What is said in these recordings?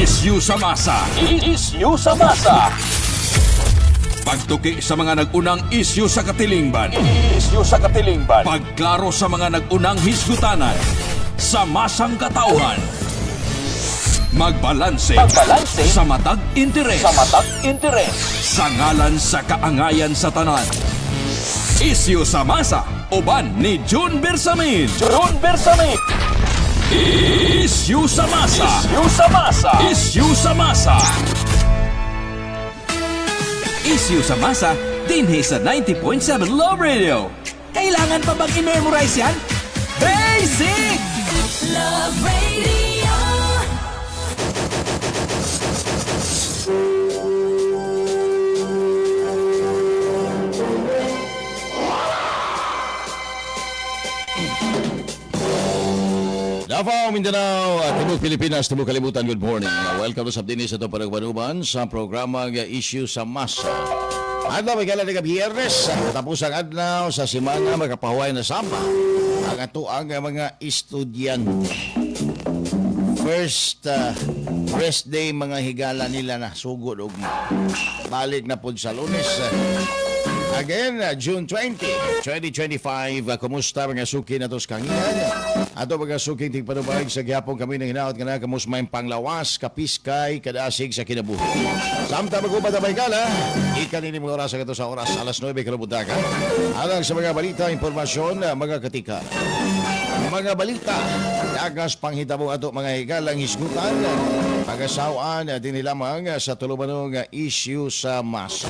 Isyu sa masa. Issue sa masa. Pagtuki sa mga nag-unang isyu sa katilingban. Issue sa katilingban. Pagklaro sa mga nag-unang hisgutanan. Sa masang katauhan. Magbalanse Magbalanse sa matag interes. sa matag interes. Sa ngalan sa kaangayan sa tanan. Isyu sa masa. Uban ni June Bersamin. June Bersamin. Isyu sa masa. Issue sa masa. Isyu sa masa. Isyu sa masa dinhi sa 90.7 Love Radio. Kailangan pa bang i-memorize yan? Basic! Love Radio. Davao, Mindanao, at Tibok Pilipinas, Tibok Kalibutan, good morning. Welcome to Sabdini sa itong panagbanuban sa programa nga Issue sa Masa. Adlaw, may kailan nga Biyernes, tapos ang adlaw sa simana, makapahuway na sama ang ato ang mga estudyante. First rest day mga higala nila na sugod og balik na pod sa Lunes. Again, June 20, 2025. Kumusta mga suki na tos kanginan? Ato mga suki tigpanubag sa gihapon kami nang hinaot nga na kamus may panglawas, kapiskay, kadasig sa kinabuhi. Samtang mag-ubat ang baykala, ikanini mga oras kato sa oras alas 9 kalabutakan. Alang sa mga balita, impormasyon, mga katika. Mga balita, dagas panghitabo ato mga higalang hisgutan, pag-asawaan din lamang sa tulumanong issue sa masa.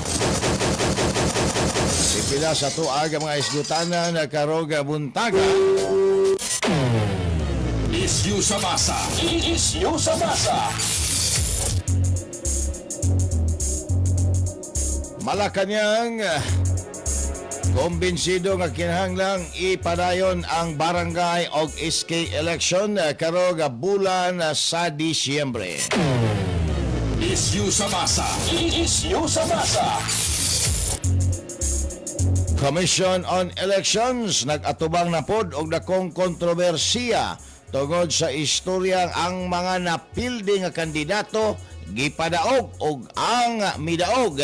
Pipila sa tuag ang mga isgutanan na karog buntaga. Isyu sa masa. Issue sa masa. Malacanang kumbinsido nga kinahanglang ipadayon ang barangay og SK election karog bulan sa Disyembre. Isyu sa masa. Issue sa masa. Commission on Elections nagatubang na pod og dakong kontrobersiya tungod sa istorya ang mga napildi nga kandidato gipadaog og ang midaog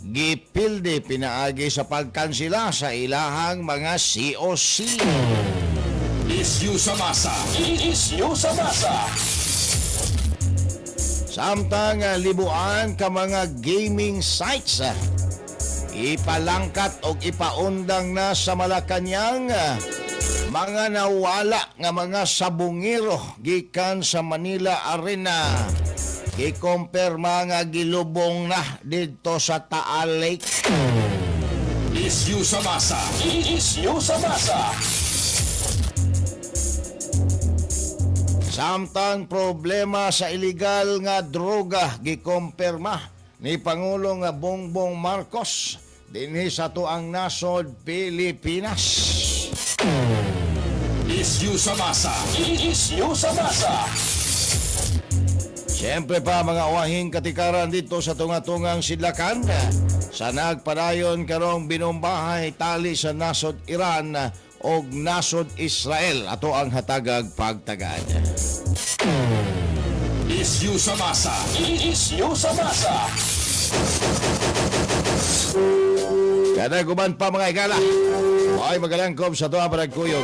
gipildi pinaagi sa pagkansila sa ilahang mga COC. Isyu sa masa. Issue sa masa. Samtang libuan ka mga gaming sites ipalangkat og ipaundang na sa Malacanang mga nawala nga mga sabungero gikan sa Manila Arena. Gikumpirma nga gilubong na didto sa Taal Lake. Isyu sa masa. Issue sa masa. Samtang problema sa ilegal nga droga gikumpirma ni Pangulong Bongbong Marcos dinhi sa tuang nasod Pilipinas. Isyu sa masa. Issue sa masa. Siyempre pa mga wahing katikaran dito sa tunga-tungang sidlakan sa nagpadayon karong binumbahay tali sa nasod Iran og nasod Israel ato ang hatagag pagtagad. Isyu sa masa. Issue sa masa. Kada guban pa mga igala. Ay magalangkob sa tuwa panagkuyog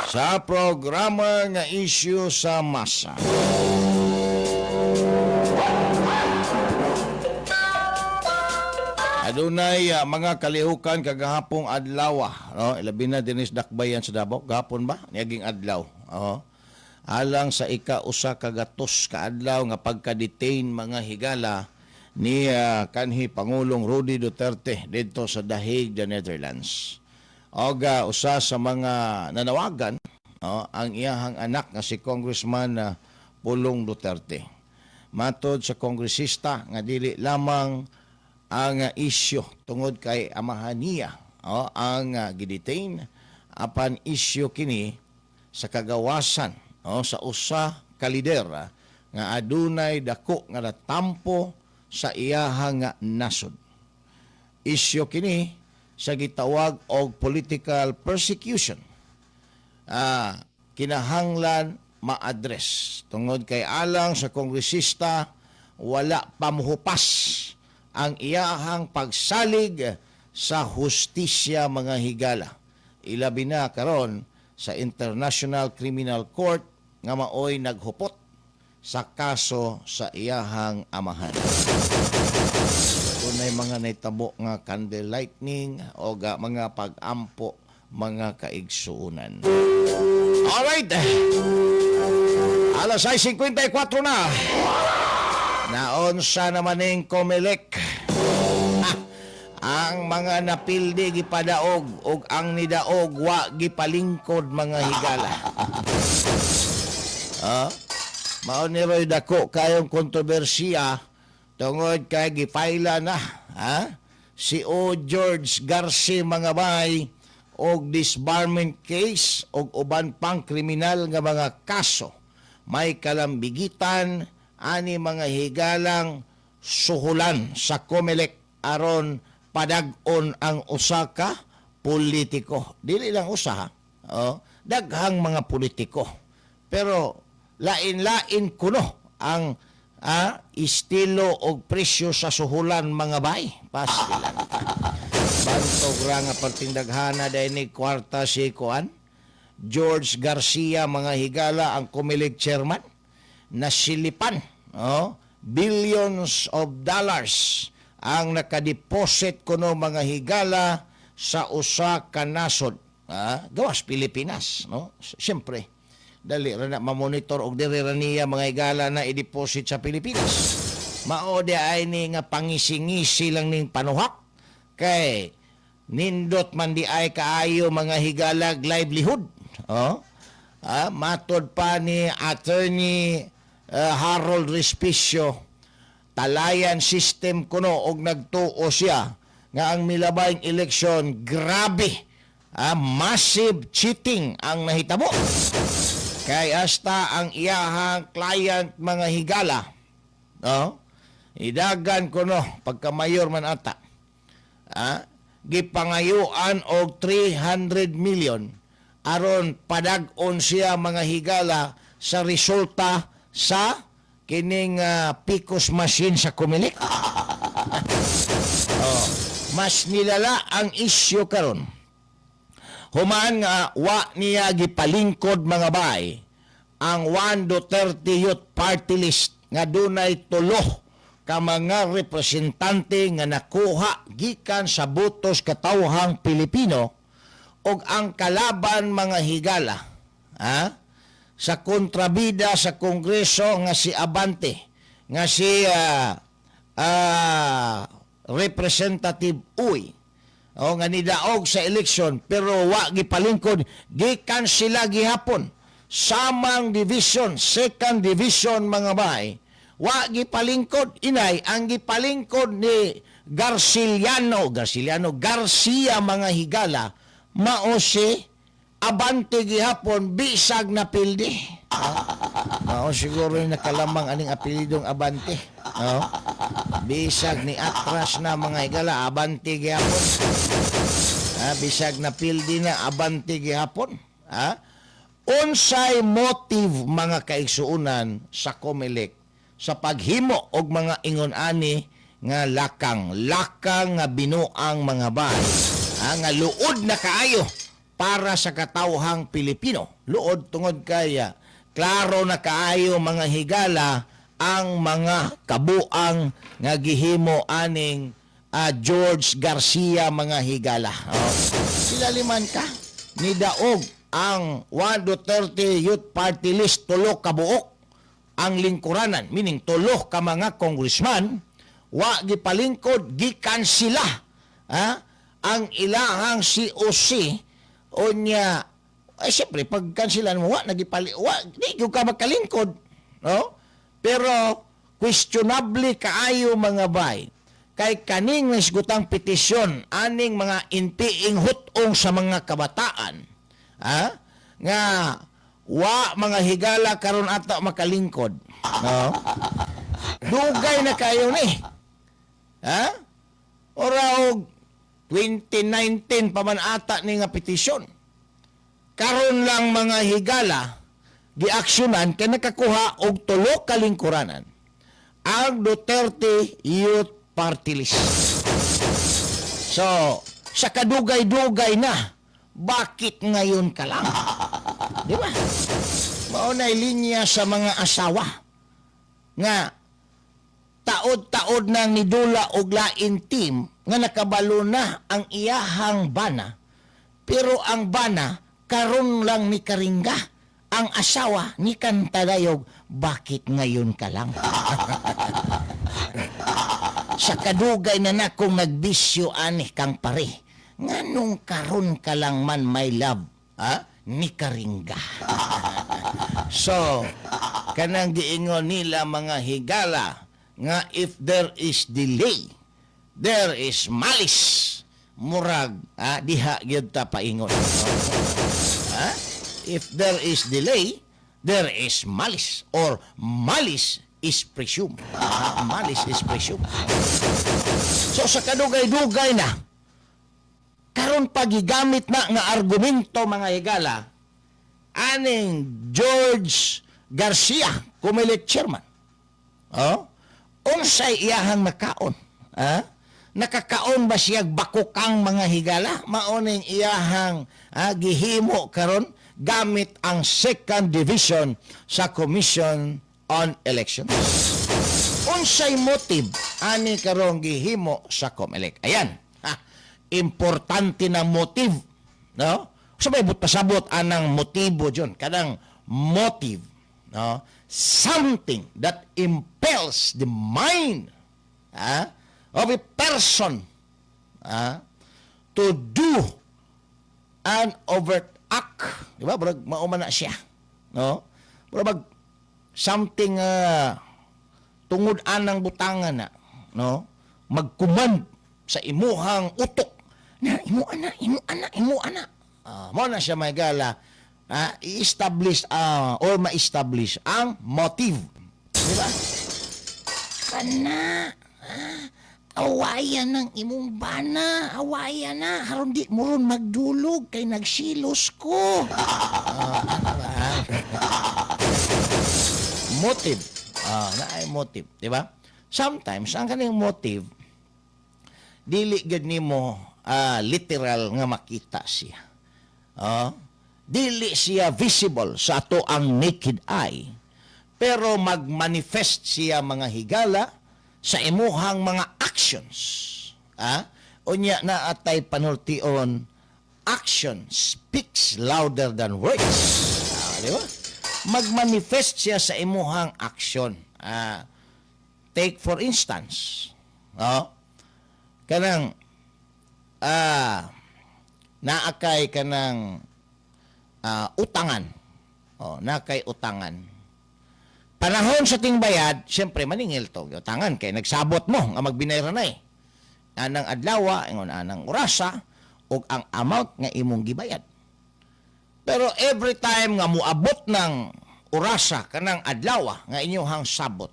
sa programa nga issue sa masa. Adunay mga kalihukan kagahapong adlaw, no? Ilabi na dinis dakbayan sa Davao gahapon ba? Niaging adlaw. Oo. Alang sa ika-1 ka gatos ka adlaw nga pagka-detain mga higala ni kanhi Pangulong Rody Duterte didto sa The Hague, the Netherlands. Og usa sa mga nanawagan, no, ang iyahang anak nga si Congressman Pulong Duterte. Matod sa kongresista nga dili lamang ang isyu tungod kay amahan niya, oh, ang gidetain apan isyu kini sa kagawasan, oh, sa usa ka lider nga adunay dako nga natampo sa iyahang nasod. Isyu kini sa gitawag og political persecution. Kinahanglan ma-address tungod kay alang sa kongresista, wala pa muhupas ang iyahang pagsalig sa hustisya, mga higala, ilabi na karon sa International Criminal Court nga maoy naghupot sa kaso sa iyahang amahan. Dunay mga nahitabo nga candle lightning o ga mga pag-ampo, mga kaigsuunan. Alright! Alas 6:54 na. Naonsa naman ning Comelec? Ah, ang mga napildi gipadaog ug ang nidaog wa gipalingkod, mga higala. Ah, mao ni roy dako kayong kontrobersiya tungod kay gipaila na, ha, si O. George Garcia, mga bay, og disbarment case og uban pang kriminal nga mga kaso. May kalambigitan ani, mga higalang suhulan sa COMELEC aron padag-on ang usa ka politiko. Dili lang usa, ha? Oh, daghang mga politiko. Pero lain-lain kuno ang estilo og presyo sa suhulan, mga bay. Pastilan. Bantog ra nga perting daghana dahil ni kwarta si kuan. George Garcia, mga higala, ang COMELEC chairman nasilipan, oh, billions of dollars ang nakadeposit kuno, mga higala, sa usa ka nasod, gawas Pilipinas, no? Siyempre dali ra na mamonitor og diri ra niya, mga higala, na i-deposit sa Pilipinas. Mao di ay ni nga pangisingisi lang ning panuhak kay nindot man di ay kaayo, mga higalag, livelihood, oh. Matod pa ni Attorney Harold Respicio, talayan system kuno og nagtuo siya nga ang milabayng eleksyon, grabe, massive cheating ang nahitabo kay hasta ang iyahang client, mga higala, no, idagan kuno pagka mayor man ata, gipangayuan og 300 million aron padag-on siya, mga higala, sa resulta sa kining PCOS machine sa Comelec. Oh, mas nilala ang isyu karon human nga wa niya gipalingkod, mga bay, ang One Duterte Youth Party List nga dunay tulo ka mga representante nga nakuha gikan sa butos katawhang Pilipino og ang kalaban, mga higala, sa kontrabida sa Kongreso nga si Abante, nga si Representative Uy, o nga nidaog sa eleksyon pero wa gipalingkod, gikan sila gihapon samang division, second division, mga bay, wa gipalingkod. Inay, ang gipalingkod ni Garciliano Garciliano Garcia, mga higala, mao si Abante gihapon bisag napildi. Mao siguro yung nakalamang aning apelidong Abante, no? Bisag ni atras na, mga higala, Abante gihapon. Bisag napildi na, Abante gihapon. Unsay motive, mga kaigsuunan, sa COMELEC sa paghimo og mga ingon ani nga lakang lakang nga binuang, mga bay, nga luod na kaayo para sa katawhang Pilipino? Luod tungod kay klaro na kaayo, mga higala, ang mga kabuang nga gihimo aning George Garcia, mga higala. Oh. Sila liman ka nidaog ang One Duterte Youth Party List, tulo ka buok ang lingkuranan, meaning tulo ka mga congressman, wa gipalingkod, gikan sila, ang ilahang COC. Unya ay siyempre pag kansilan mo, wa nagipali, wa di gyud ka makalingkod, no? Pero questionable kaayo, mga bay, kay kaning nisgutang petisyon aning mga intiing hutong sa mga kabataan, nga wa, mga higala, karon ata makalingkod, no? Dugay na kayo ni, ha, ora og 2019 pa man ata ni nga petisyon. Karon lang, mga higala, Giaksyonan kay nakakuha og tulo ka lingkuranan ang Duterte Youth Party List. So, sa kadugay-dugay na, bakit ngayon ka lang? Di ba? Mao na'y linya sa mga asawa nga taod-taod nang nidula og lain team nga nakabalo na ang iyahang bana, pero ang bana karon lang ni karingga. Ang asawa ni kantadayog, "Bakit ngayon ka lang? Sa kadugay na nakong nagbisyo ani kang pare, nganong karon ka lang man, my love, ha, ni karingga?" So kanang giingon nila, mga higala, nga if there is delay, there is malice. Murag diha gyud ta paingon, ha? If there is delay, there is malice or malice is presumed. Ah, malice is presumed. So sa kadugay-dugay na, karon pagigamit na nga argumento, mga higala, aning George Garcia, Comelec chairman. Oh? Unsay iyahang nakaon? Ha? Nakakaon ba siya bakukang, mga higala? Maoning iyahang gihimo karon gamit ang second division sa Commission on Elections. Unsay motive ani karon gihimo sa COMELEC? Ayan. Ha, importante na motive, no? Sa may but pasabot anang motibo dyon, kanang motive, no? Something that impels the mind, ha, of a person, ha, to do an overt act. Di ba? Murag mao man na siya. No? Murag something tungod anang butangan na, no? Magkumand sa imuhang utok na imo ana, imo ana, imo ana. Mo na siya, mga higala, i-establish or ma-establish ang motive. Di ba? Kana, awayan ng imong bana, awayan na, aron di mo ron magdulog kay nagsilos ko. Ano ba? Motive. Naay motive, di ba? Sometimes ang kaning motive, dili gyud nimo literal nga makita siya. Dili siya visible sa ato ang naked eye. Pero magmanifest siya, mga higala, sa imuhang mga actions. Unya na atay panultion, action speaks louder than words. Di ba? Magmanifest siya sa imuhang action. Take for instance, no? Kanang naa kay kanang utangan. Oh, naa kay utangan. Panahon sa tingbayad, siyempre maningil to. Utangan kay nagsabot mo nga magbinayra na eh. Anang adlaw, ingon anang orasa ug ang amount nga imong gibayad. Pero every time nga muabot ng orasa kanang adlaw nga inyong sabot,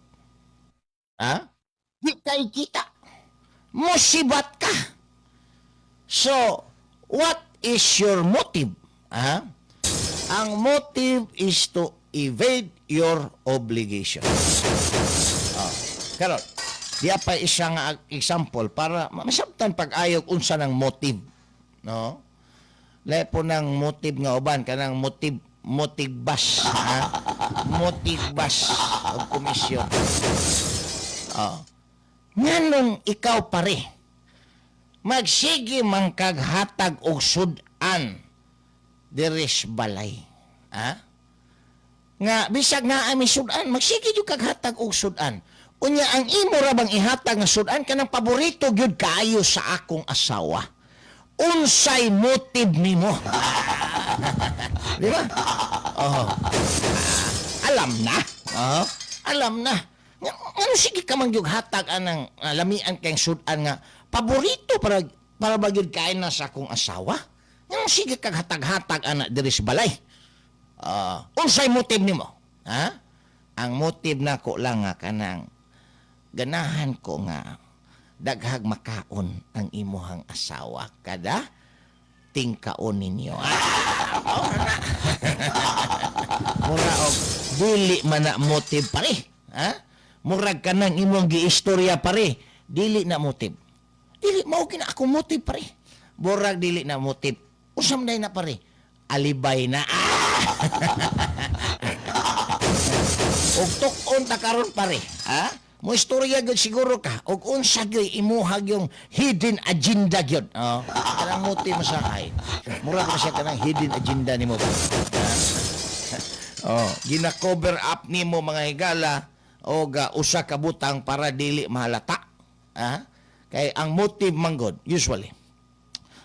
ha? Di kay kita. Musibat ka. So, what is your motive? Ha? Ang motive is to evade your obligation. Oh. Karon, di pa isang example para masabtan pag-ayog unsa ng motive, no? Lahi po ng motive nga uban kanang motive motive bus, ha? Motive bus og komisyon. Oh. Nganong ikaw, pare, magsige man kag hatag og sud-an diri sa balay? Ha? Nga bisag naa mi sud-an, magsige jud kag hatag og sud-an. Unya ang imo ra bang ihatag nga sud-an kanang paborito gyud kaayo sa akong asawa. Unsay motive nimo? Di ba? Oh. Alam na. Oh. Alam na. Nga, ngano sige ka man gyud hatag anang lamian kay sud-an nga paborito para ba gyud kain na sa akong asawa? Ngano sige kag hatag-hatag ana diri sa balay? Unsay motive nimo? Ha? Ang motive nako lang nga kanang ganahan ko nga daghag makaon ang imuhang asawa kada tingkaon ninyo. Ah, mao na. Mura og dili man na motive, pare. Ha? Murag kanang imong giistorya, pare. Dili na motive. Dili mao kina ako motive, pare. Murag dili na motive. Unsa man na, pare? Alibay na. Ah! Og tuk-on ta karon, pare. Ha? Mo istorya gyud siguro ka og unsa gyud imuha yung hidden agenda gyud. Oh. Kanang motive mo sa kay. Mura ko siya kanang hidden agenda nimo ba. Oh, gina-cover up nimo, mga higala, og usa ka butang para dili mahalata. Ha? Kay ang motive manggod usually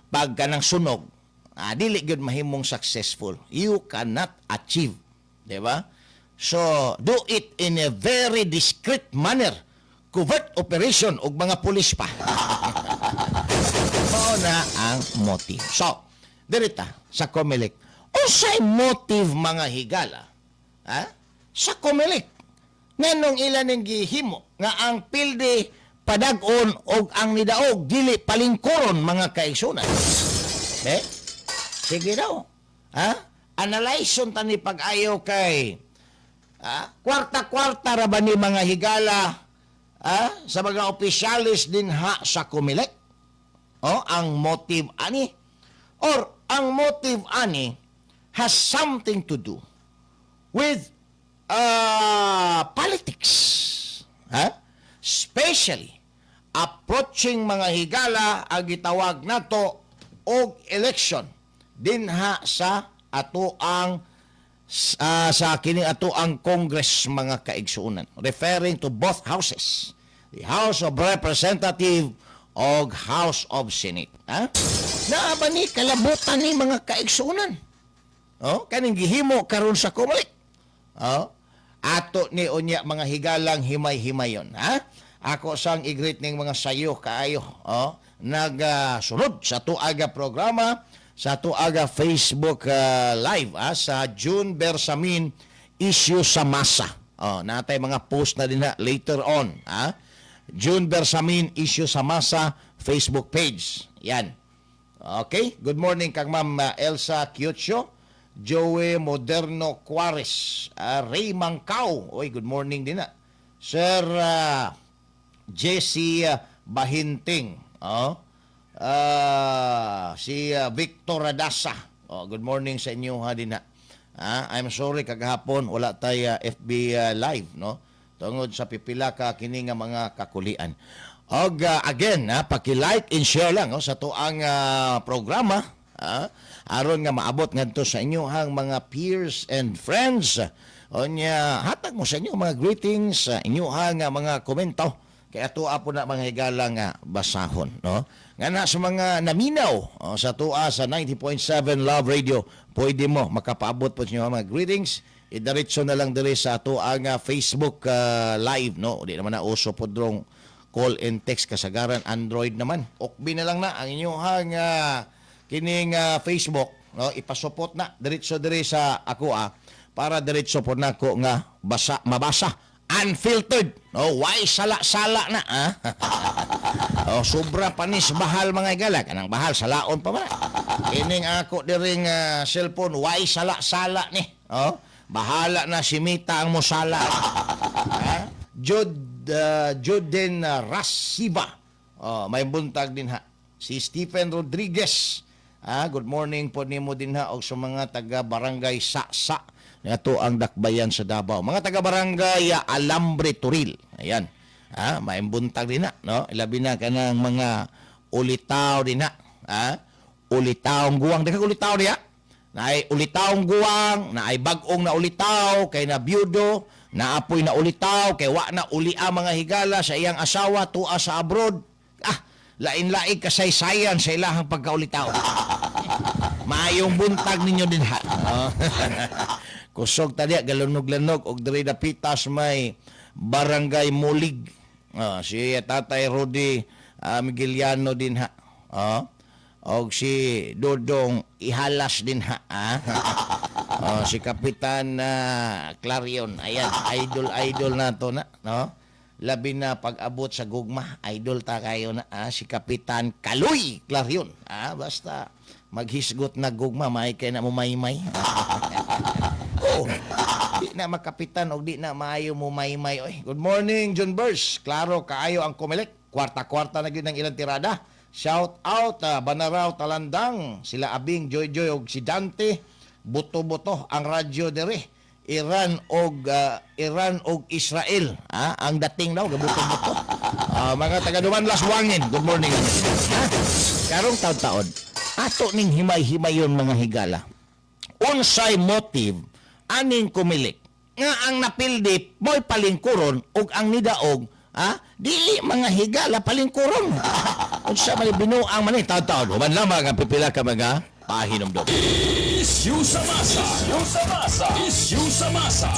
pag kanang sunog, dili gyud mahimong successful. You cannot achieve, di ba? So, do it in a very discreet manner. Covert operation og mga pulis pa. Mao na ang motive. So, dirita sa Comelec. Unsay motive, mga higala? Ha? Sa Comelec. Nganong ila ning gihimo nga ang pildi padag-on og ang nidaog dili palingkuron, mga kaigsunan? Eh? Sige daw. Ha? Analyze ta ni pag-ayo kay ha? Kwarta-kwarta ra ba ni, mga higala, ha? Sa mga opisyalis din ha sa Comelec? Oh, ang motive ani or ang motive ani has something to do with politics. Ha? Especially approaching, mga higala, ang gitawag nato og election dinha sa ato ang sa kini ato ang Congress, mga kaigsuonan, referring to both houses, the House of Representative og House of Senate, ha? Naa ba ni kalabutan ni, mga kaigsuonan? Oh, kaning gihimo karon sa Comelec? Oh, ato ni unya, mga higalang, himay-himayon, ha? Ako sang i-greet ning mga sayo kaayo, oh, nagasunod sa tuaga programa sa tuaga Facebook live, sa June Bersamin Issue sa Masa. Oh, natay mga post na din na later on, ha? June Bersamin Issue sa Masa Facebook page. Yan. Okay, good morning kang Ma'am Elsa Kyucho, Joey Moderno Cuares, Ray Mangkao. Oy, good morning din na. Sir Jesse Bahinting. Oh. Si Victor Radasa. Oh, good morning sa inyo ha din na. I'm sorry, kagahapon wala tay FB live, no? Tungod sa pipila ka kini nga mga kakulian. Og again, ha, paki-like and share lang, oh, sa tuang programa, aron nga maabot ngadto sa inyo ang mga peers and friends. Unya hatag mo sa inyo mga greetings, inyo ang mga komento kay ato po na, mga higala, nga basahon, no? Nga na sa mga naminaw, oh, sa tua sa 90.7 Love Radio, pwede mo makapaabot po sa inyo mga greetings. Idiretso na lang diri sa ato ang Facebook live, no? Di naman na uso po drong call and text, kasagaran Android naman. Okbi na lang na ang inyong kining Facebook, no? Ipasupot na diretso diri sa ako para diretso po nako nga basa mabasa unfiltered, no? Why sala-sala na, ah? Oh, sobra panis bahal, mga higala, kanang bahal salaon pa man kining ako diring cellphone, why sala-sala ni. Oh, bahala na si Mita ang mosala, ha? Juden Rasiba. Oh, may buntag din ha. Si Stephen Rodriguez. Ah, good morning po nimo din ha og sa mga taga Barangay Sa-Sa. Ato ang Dakbayan sa Davao. Mga taga Barangay Alambre Turil. Ayan. Ah, may buntag din na, no? Ilabi na kanang mga ulitaw din ha. Ah, ulitawng guwang. Daghan ulitaw diya. Naay ulitawng guwang, naay bag-ong na ulitaw kay na byudo, naapoy na ulitaw kay wa na ulia, mga higala, sa iyang asawa tua sa abroad. Ah, lain-lain kasaysayan sa ilahang pagkaulitaw. Maayong buntag ninyo din ha. Oh. Kusog ta diya, galunog-lanog og diri dapitas may Barangay Mulig. Ah, si Tatay Rudy Migueliano din ha. Oh. Og si Dodong Ihalas din ha. Ah. Oh, si Kapitan Clarion. Ayan, idol idol na to na, no? Labi na pag-abot sa gugma, idol ta kayo na, si Kapitan Kaloy Clarion. Ah, basta maghisgot na gugma, may kay na mo maymay. Oh. Di na makapitan og di na maayo mo maymay oy. Good morning, John Burns. Klaro kaayo ang Comelec. Kwarta-kwarta na gyud ang ilang tirada. Shout out Banaraw Talandang, sila Abing Joy Joy og si Dante. Buto-buto ang radyo diri. Iran og Israel, ah, ang dating daw gabuto-buto. Ah, mga taga Dumanlas Wangin, good morning. Ha? Karong taon-taon, ato ning himay-himayon, mga higala. Unsay motive aning Comelec nga ang napildi mo'y palingkuron ug ang nidaog, ah, dili mga higala, palingkuron? Unsa man, binuang man ni, taon-taon? Human lamang ang pipila ka mga pahinumdom. Issue sa masa. Issue sa masa. Issue sa masa.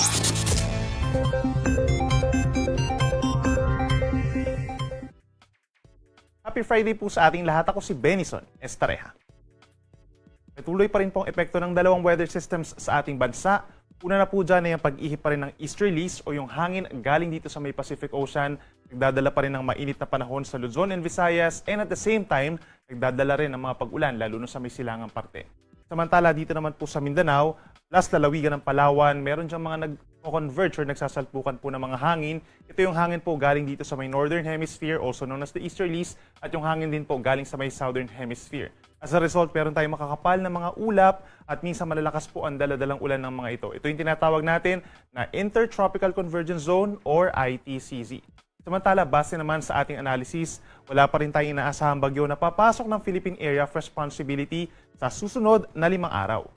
Happy Friday po sa ating lahat. Ako si Benison Estareja. Tuloy pa rin po ang epekto ng dalawang weather systems sa ating bansa. Una na po dyan ay ang pag-ihip pa rin ng easterlies o yung hangin galing dito sa may Pacific Ocean. Nagdadala pa rin ng mainit na panahon sa Luzon and Visayas and at the same time, nagdadala rin ng mga pag-ulan lalo na sa may silangang parte. Samantala, dito naman po sa Mindanao, plus lalawigan ng Palawan, meron diyang mga nag-converge or nagsasalpukan po ng mga hangin. Ito yung hangin po galing dito sa may Northern Hemisphere, also known as the easterlies, at yung hangin din po galing sa may Southern Hemisphere. As a result, meron tayong makakapal na mga ulap at minsan malalakas po ang daladalang ulan ng mga ito. Ito yung tinatawag natin na Intertropical Convergence Zone or ITCZ. Samantala, base naman sa ating analysis, wala pa rin tayong inaasahang bagyo na papasok ng Philippine Area of Responsibility sa susunod na 5 araw.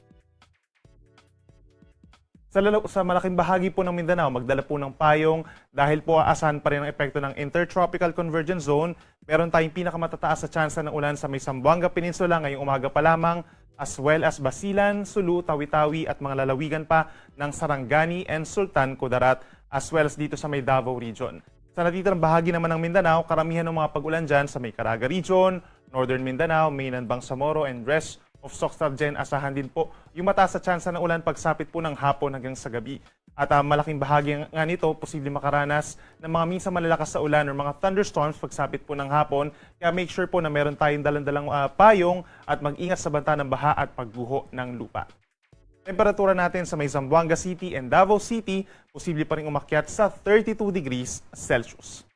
Sa malaking bahagi po ng Mindanao, magdala po ng payong dahil po aasahan pa rin ang epekto ng Intertropical Convergence Zone. Meron tayong pinakamatataas sa tsansa ng ulan sa may Zamboanga Peninsula ngayong umaga pa lamang, as well as Basilan, Sulu, Tawi-Tawi at mga lalawigan pa ng Sarangani and Sultan Kudarat, as well as dito sa may Davao Region. Sa natitirang bahagi naman ng Mindanao, karamihan ng mga pag-ulan dyan sa may Caraga Region, Northern Mindanao, Mainland Bangsamoro, and rest of Soccsksargen, asahan din po yung mataas sa tsansa ng ulan pagsapit po ng hapon hanggang sa gabi. At malaking bahagi nga nito, posible makaranas ng mga minsan malalakas sa ulan or mga thunderstorms pagsapit po ng hapon. Kaya make sure po na meron tayong dalang-dalang payong at mag-ingat sa banta ng baha at pagguho ng lupa. Temperatura natin sa may Zamboanga City and Davao City, posible pa rin umakyat sa 32 degrees Celsius.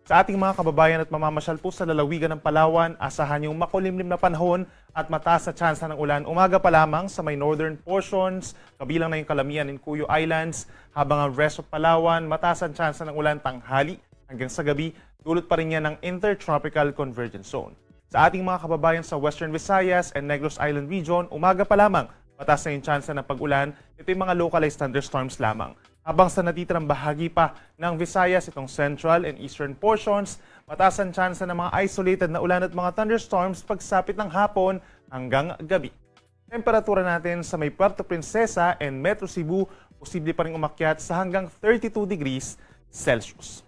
Sa ating mga kababayan at mamamasyal po sa lalawigan ng Palawan, asahan yung makulimlim na panahon at mataas na tsansa ng ulan umaga pa lamang sa may northern portions, kabilang na yung Calamian and Cuyo Islands, habang ang rest of Palawan, mataas ang tsansa ng ulan tanghali hanggang sa gabi, dulot pa rin yan ng Intertropical Convergence Zone. Sa ating mga kababayan sa Western Visayas and Negros Island Region, umaga pa lamang, mataas na yung tsansa ng pag-ulan. Ito yung mga localized thunderstorms lamang. Habang sa natitirang bahagi pa ng Visayas, itong central and eastern portions, mataas ang tsansa ng mga isolated na ulan at mga thunderstorms pagsapit ng hapon hanggang gabi. Temperatura natin sa may Puerto Princesa and Metro Cebu, posible pa rin umakyat sa hanggang 32 degrees Celsius.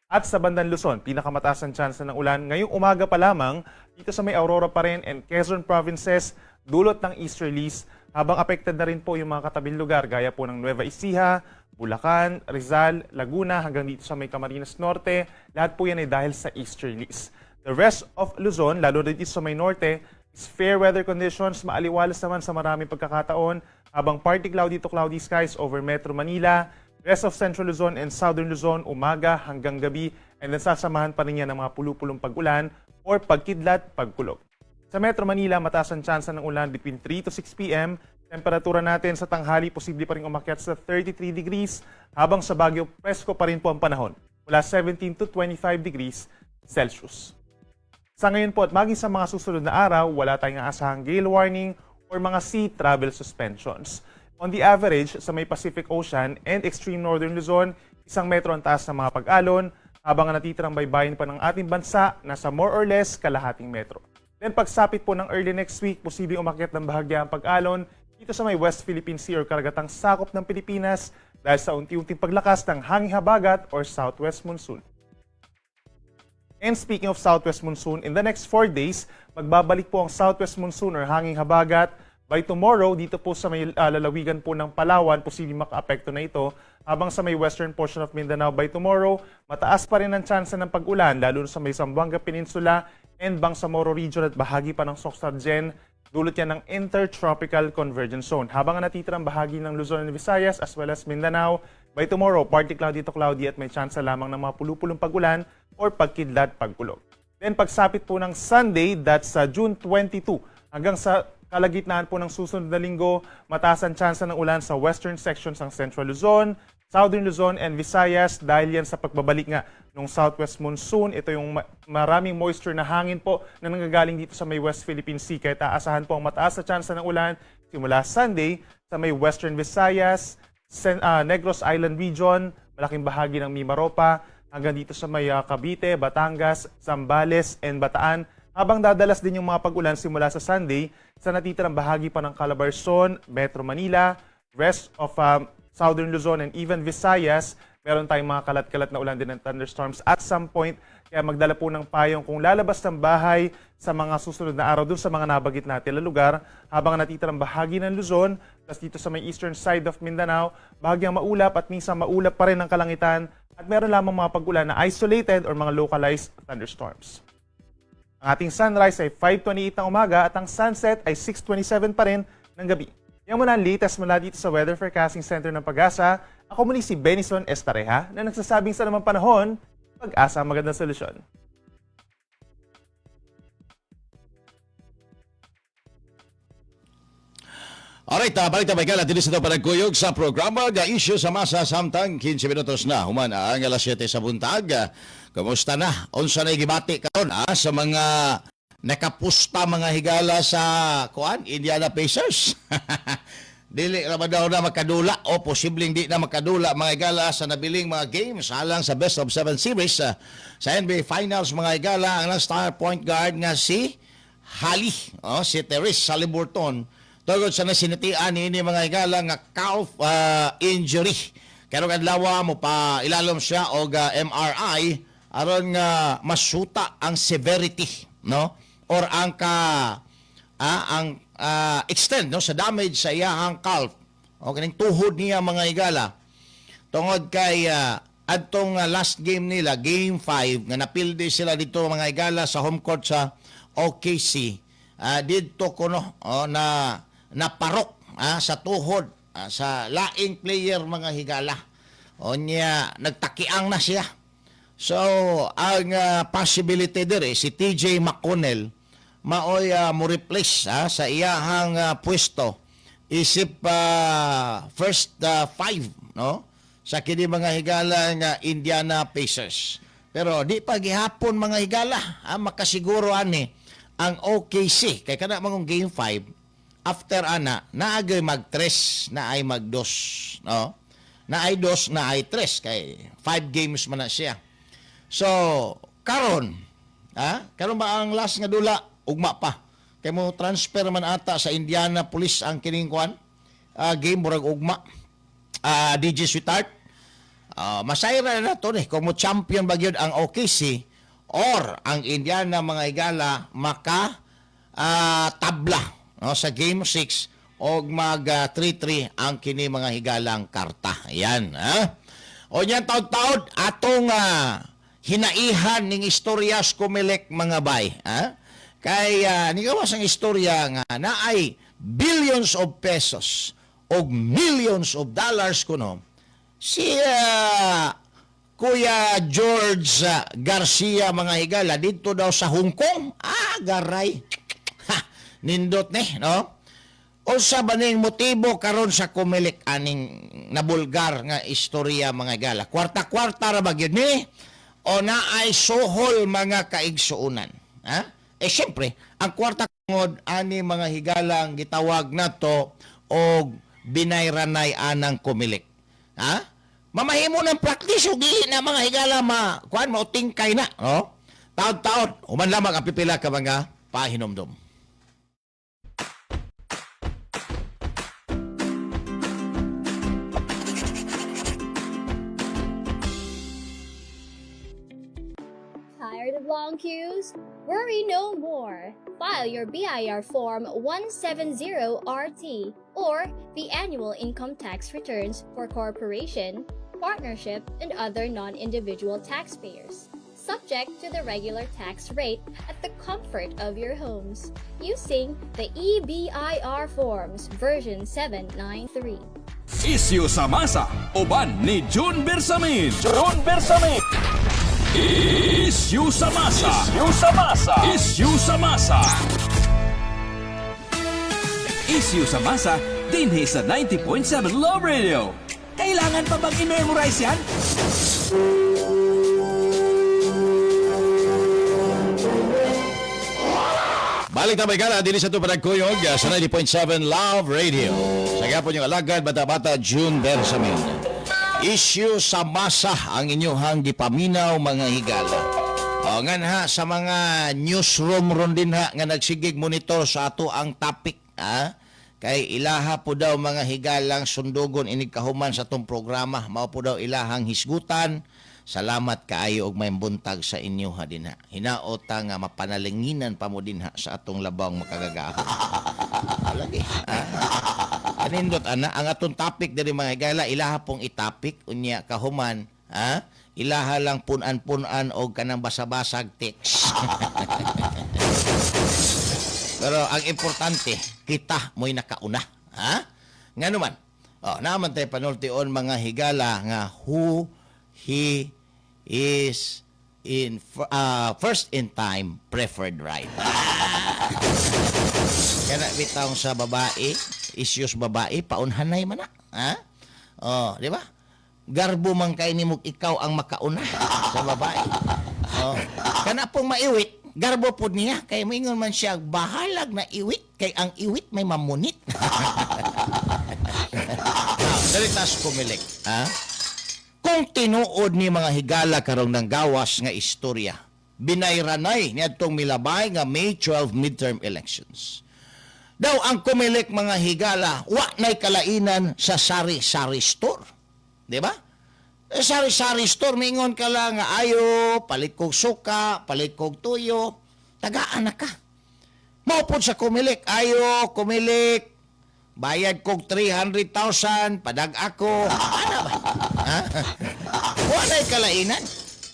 At sa bandang Luzon, pinakamataas ang tsansa ng ulan ngayong umaga pa lamang dito sa may Aurora pa rin and Quezon provinces dulot ng easterlies, habang affected na rin po yung mga katabing lugar gaya po ng Nueva Ecija, Bulacan, Rizal, Laguna hanggang dito sa may Camarines Norte. Lahat po yan ay dahil sa easterlies. The rest of Luzon, lalo na dito sa may norte, is fair weather conditions, maaliwalas naman sa maraming pagkakataon, habang partly cloudy to cloudy skies over Metro Manila, rest of Central Luzon and Southern Luzon umaga hanggang gabi, and then sasamahan pa rin yan ng mga pulupulong pag-ulan or pagkidlat, pagkulog. Sa Metro Manila, mataas ang tsansa ng ulan between 3 to 6 p.m. Temperatura natin sa tanghali, posible pa rin umakyat sa 33 degrees, habang sa Baguio, presko pa rin po ang panahon, mula 17 to 25 degrees Celsius. Sa ngayon po at maging sa mga susunod na araw, wala tayong aasahang gale warning or mga sea travel suspensions. On the average, sa may Pacific Ocean and extreme northern Luzon, 1 metro ang taas ng mga pag-alon, habang ang natitirang baybayin pa ng ating bansa nasa more or less kalahating metro. Then pagsapit po ng early next week, posibleng umakyat ng bahagya ang pag-alon dito sa may West Philippine Sea or karagatang sakop ng Pilipinas dahil sa unti-unting paglakas ng hanging habagat or southwest monsoon. And speaking of southwest monsoon, in the next 4 days, magbabalik po ang southwest monsoon or hanging habagat. By tomorrow, dito po sa may lalawigan po ng Palawan, posibleng makaapekto na ito. Habang sa may western portion of Mindanao by tomorrow, mataas pa rin ang tsansa ng pag-ulan, lalo na sa may Zamboanga Peninsula and Bangsamoro Region at bahagi pa ng Soccsksargen. Dulot yan ng Intertropical Convergence Zone. Habang ang natitirang bahagi ng Luzon and Visayas as well as Mindanao, by tomorrow, partly cloudy to cloudy at may chance lamang ng mga pulupulong pag-ulan or pagkidlat pagkulog. Then pagsapit po ng Sunday, that's sa June 22, hanggang sa kalagitnaan po ng susunod na linggo, mataas ang tsansa ng ulan sa western sections ng Central Luzon, Southern Luzon and Visayas dahil yan sa pagbabalik nga ng southwest monsoon. Ito yung maraming moisture na hangin po na nanggagaling dito sa may West Philippine Sea. Kaya aasahan po ang mataas na tsansa ng ulan simula Sunday sa may Western Visayas, Negros Island Region, malaking bahagi ng Mimaropa, hanggang dito sa may Cavite, Batangas, Zambales, and Bataan. Habang dadalas din yung mga pag-ulan simula sa Sunday sa natitirang bahagi pa ng Calabarzon, Metro Manila, rest of Southern Luzon and even Visayas, meron tayong mga kalat-kalat na ulan din ng thunderstorms at some point. Kaya magdala po ng payong kung lalabas ng bahay sa mga susunod na araw dun sa mga nabanggit natin na lugar. Habang natitirang bahagi ng Luzon, plus dito sa may eastern side of Mindanao, bahagyang maulap at minsan maulap pa rin ang kalangitan at meron lamang mga pag-ulan na isolated or mga localized thunderstorms. Ang ating sunrise ay 5:28 ng umaga at ang sunset ay 6:27 pa rin ng gabi. Yan muna ang latest mula dito sa Weather Forecasting Center ng PAGASA. Ako muli si Benison Estareja na nagsasabing sa namang panahon, pag-asa ang magandang solusyon. Alright, balik ta Michael, at sa panagkuyog sa programa ga issue sa masa samtang 15 minutos na human ang alas 7 sa buntag. Kumusta na? Unsa na gibati karon sa mga nakapusta, mga higala, sa kuan Indiana Pacers? Dili ra ba daw na makadula o posibleng di na makadula, mga higala, sa nabiling mga games alang sa best of 7 series sa NBA Finals, mga higala, ang star point guard nga si Hali, oh, si Tyrese Haliburton, tungod sa nasinatian niini, mga higala, nga calf injury. Karong adlaw mo pa ilalom siya og MRI aron nga masuta ang severity, no, or ang ka ang extent, no, sa damage sa iyahang calf o kining tuhod niya, mga higala, tungod kay adtong last game nila, game 5, nga napildi sila dito, mga higala, sa home court sa OKC, didto kuno, oh, na naparok sa tuhod sa laing player, mga higala. Unya nagtakiang na siya. So ang possibility dire, si TJ McConnell maoy mo replace sa iyahang pwesto isip first five, no, sa kini, mga higala, nga Indiana Pacers. Pero di pa gihapon, mga higala, makasiguro ani ang OKC kay kana mangong game 5. After ana, naagay mag tres, naay mag dos, no, naay dos, naay tres, kay 5 games man na siya. So karon, karon ba ang last nga dula? Ugma pa kay mo transfer man ata sa Indiana Police ang kining kuan game, murag ugma. DJ Sweetheart, masayra na to ni kung mo champion ba gyud ang OKC or ang Indiana, mga higala, maka tabla, no, sa game 6 og mag 3-3 ang kini, mga higalang karta. Yan, ha? O niyan, taod-taod atong hinaihan ning istorya sa Comelec, mga bay. Ha? Kay nigawas ang istorya nga naay billions of pesos og millions of dollars kuno si Kuya George Garcia, mga higala, dito daw sa Hong Kong. Ah, garay. Ha, nindot ni, no? Unsa ba ning motibo karon sa Comelec aning nabulgar nga istorya, mga higala? Kwarta-kwarta ra ba gyud ni o naay suhol, mga kaigsuonan? Ha? Eh siyempre, ang kwarta tungod ani, mga higala, ang gitawag nato og binayranay anang Comelec. Ha? Mamahimo ng practice ug dili na, mga higala, ma kuan mautingkay na, no? Taod-taod, human lamang ang pipila ka mga pahinomdom. Tired of long queues? Worry no more. File your BIR Form 170RT or the annual income tax returns for corporation, partnership, and other non individual taxpayers. subject to the regular tax rate at the comfort of your homes using the EBIR forms version 793. Isyu sa masa, uban ni June Bersamin. June Bersamin. Isyu sa masa. Isyu sa masa. Isyu sa masa. Isyu sa masa, dinhi sa 90.7 Love Radio. Kailangan pa bang i-memorize yan? Balik na gala, dili sa ito panagkuyog sa 90.7 Love Radio. Sa gapon yung alagad, bata-bata, June Bersamin. Issue sa masa ang inyong gipaminaw mga higala. O ngan ha, sa mga newsroom ron din ha, nga nagsigig monitor sa ato ang topic. Ha? Kay ilaha po daw mga higalang sundugon inig kahuman sa atong programa. Mao po daw ilahang hisgutan. Salamat kaayo og may buntag sa inyo ha dinha. Hinaot ta nga mapanalinginan pa mo dinha sa atong labang makagagahom. Lagi. Ah. Anindot ana ang atong topic diri mga higala ilaha pong itapik unya kahuman ha ilaha lang punan-punan og kanang basa-basag text. Pero ang importante, kita mo'y nakauna. Ha? Nga naman, oh, naman tayo panultion mga higala nga who he is in first in time preferred right. Kana bitaw sa babae, issues babae, paunhanay man na. Ha? Oh, di ba? Garbo man kay nimo ikaw ang makauna sa babae. Oh. Kana pong maiwit, garbo pod niya kay moingon man siya bahalag na iwit kay ang iwit may mamunit. Now, dali tas kumilik, ha? Kung tinuod ni mga higala karong nanggawas nga istorya, binayranay niadtong milabay nga May 12 midterm elections. Daw ang kumilik mga higala, wa na'y kalainan sa sari-sari store. Di ba? Eh, sari-sari store, mingon ka lang nga ayo, palit kog suka, palit kog tuyo, tagaan na ka. Maupod sa kumilik, ayo, kumilik, bayad kog 300,000, padag ako. Ana ba? Ha? Walay kalainan.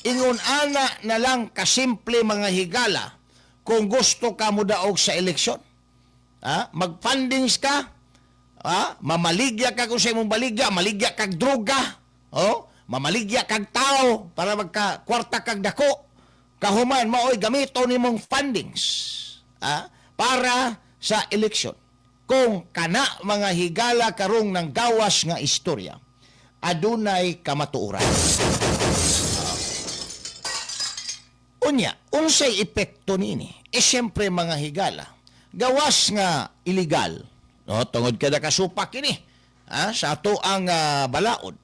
Ingon ana na lang kasimple mga higala kung gusto ka mo daog sa eleksyon. Ha? Mag-fundings ka, ha? Mamaligya ka kung sa imong baligya, maligya kag droga, oh? Mamaligya kag tao para magka kwarta kag dako. Kahuman maoy gamito nimong fundings, ha? Para sa eleksyon. Kung kana mga higala karong nang gawas nga istorya, adunay kamatuoran. Unya, unsay epekto niini? Eh siyempre mga higala, gawas nga illegal, no, tungod kada kasupak kini, ha, sa ato ang balaod.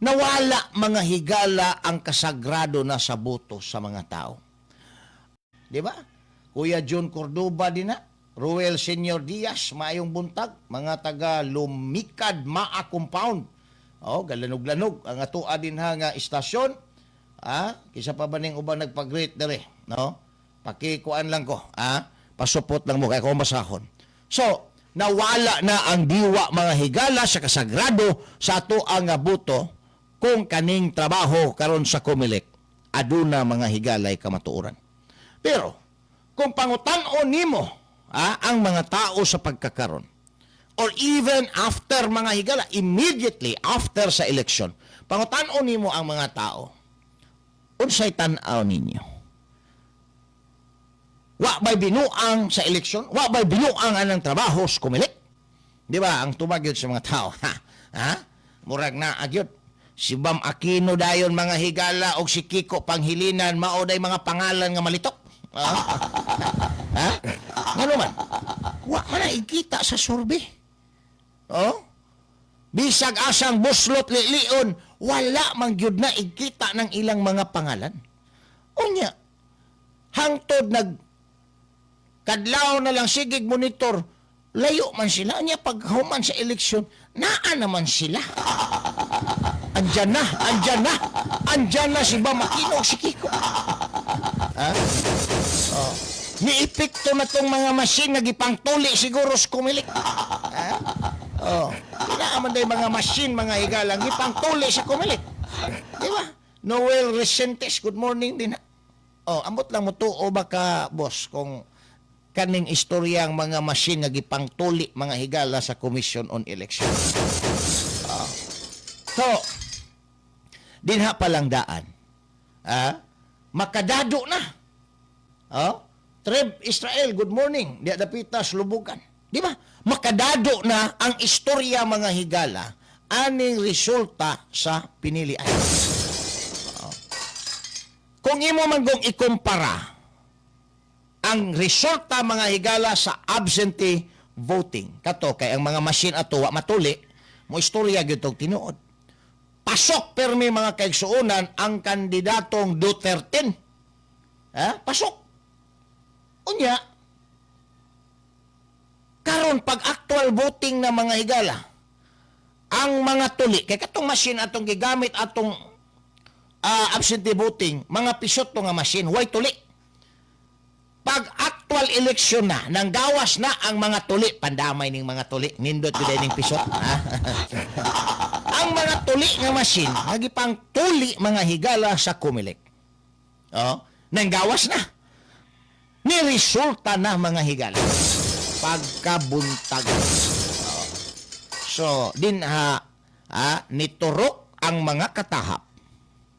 Nawala mga higala ang kasagrado na sa boto sa mga tao. Di ba? Kuya John Cordoba din na, Ruel Senior Diaz, maayong buntag, mga taga Lumikad Maa Compound. Oh, galanog-lanog ang atoa din ha nga istasyon. Ah, kisa pa ba ning uban nagpag-greet dere, no? Pakikuan lang ko, ah? Pasupot lang mo kay ako masahon. So, nawala na ang diwa mga higala sa kasagrado sa ato ang boto kung kaning trabaho karon sa Comelec aduna mga higalay kamatuoran. Pero kung pangutan-on nimo ang mga tao sa pagkakaron or even after mga higala, immediately after sa election, pangutan-on nimo ang mga tao, unsay tan-aw ninyo? Wa ba'y binuang sa eleksyon? Wa ba'y binuang anang trabaho sa Comelec? Di ba? Ang tubag yun sa mga tao. Ha? Ha? Murag na agyod. Si Bam Aquino dayon mga higala og si Kiko Pangilinan mao day mga pangalan nga malitok. Ha? Ha? Ngano man? Wa man na ikita sa survey. Oh? Bisag asang buslot lilion, wala man gyud na ikita ng ilang mga pangalan. Unya, hangtod nag kadlaw na lang sigig monitor, layo man sila. Unya, paghuman sa eleksyon, naa naman sila. Andyan na, andyan na, andyan na si Bam Aquino o si Kiko. Ha? Oh. Niepekto na tong mga machine nga gipangtuli siguro sa Comelec. Ha? Oh. Kinaaman day mga machine, mga higalang gipangtuli sa Comelec. Di ba? Noel Resentes, good morning din. Oh, ambot lang mo tuo ba ka, boss, kung kaning istoryang mga machine nga gipangtuli, mga higala, sa Commission on Election. Ah. So, dinha pa lang daan. Ah, makadado na. Oh, Treb Israel, good morning. Diya dapita Lubugan. Di ba? Makadado na ang istorya, mga higala, aning resulta sa pinilian. Oh. Kung imo man kung ikumpara ang resulta, mga higala, sa absentee voting kato kay ang mga machine ato wa matuli mo, istorya gyud tog tinuod. Pasok permi, mga kaigsuonan, ang kandidatong Duterte. Ha? Pasok. Unya, karon pag actual voting na, mga higala, ang mga tuli, kay katong machine atong gigamit atong absentee voting, mga pisot to nga machine, way tuli. Pag actual election na, nang gawas na ang mga tuli, pandamay ning mga tuli, nindot gyud ning pisot. Ha? Ang mga tuli nga machine, nagipang tuli, mga higala, sa Comelec. Oh, nang gawas na. Ni resulta na, mga higala. Pagkabuntag. Oh. So, dinha niturok ang mga katahap.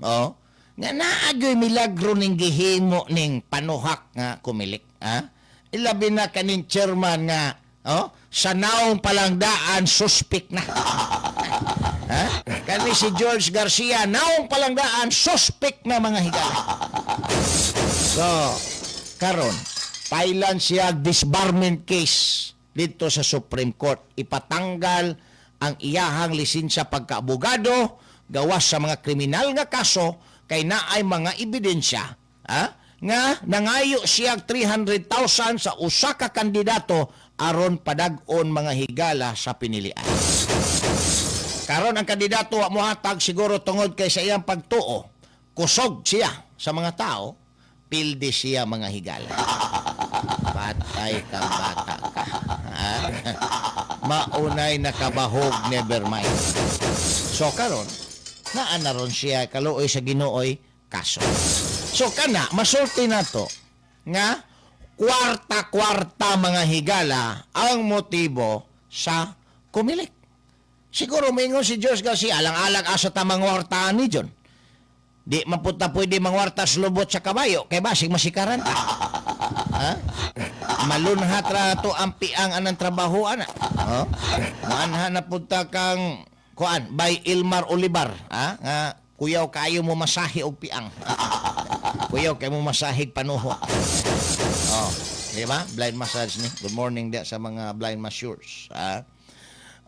Oh, nga naagoy milagro ning gihimo ning panuhak nga Comelec. Ha? Ilabi na kaning chairman nga, oh, sa naong palangdaan suspect na. Ha? Kani si George Garcia, naong palangdaan suspect na, mga higala. So, karon, pailan siya disbarment case dito sa Supreme Court. Ipatanggal ang iyahang lisensya pagkaabogado gawas sa mga kriminal nga kaso kay naay mga ebidensya, ha, nga nangayo siya 300,000 sa usa ka kandidato aron padag-on, mga higala, sa pinilian. Karon ang kandidato wa mohatag siguro tungod kay sa iyang pagtuo, kusog siya sa mga tao, pildi siya, mga higala. Patay ka, bata ka. Ha? Maunay nakabahog, never mind. So karon, naa na ron siya kaluoy sa Ginooy kaso. So kana masulti nato nga kwarta-kwarta, mga higala, ang motibo sa Comelec. Siguro maingon si George Garcia, alang-alang asa ta mangwartaan ni John. Di man punta pwede mangwarta sa lubot sa kabayo, kay basig masikaran ta. Ha? Malunhat ra to ang piang anang trabaho ana. Oh? Maanha na punta kang kuan by Ilmar Olivar, ha? Nga kuyaw kayo mo masahi og piang. Kuyaw kay mo masahig panuho. Oh, di ba? Blind massage ni. Good morning dia sa mga blind masseurs, ha?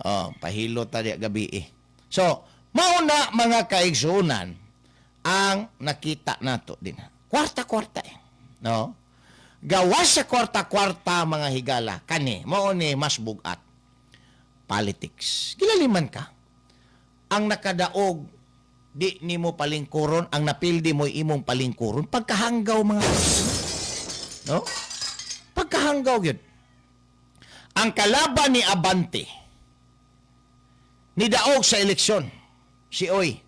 Oh, pahilo ta diya gabi eh. So, mauna, mga kaigsunan, ang nakita nato din. Kwarta-kwarta eh. No? Gawas sa kwarta-kwarta, mga higala, kani, mao ni mas bugat. Politics. Gilaliman ka. Ang nakadaog di nimo palingkuron, ang napildi mo imong palingkuron, pagkahanggaw, mga kaigsunan. No? Pagkahanggaw yun. Ang kalaban ni Abante, nidaog sa eleksyon, si Uy.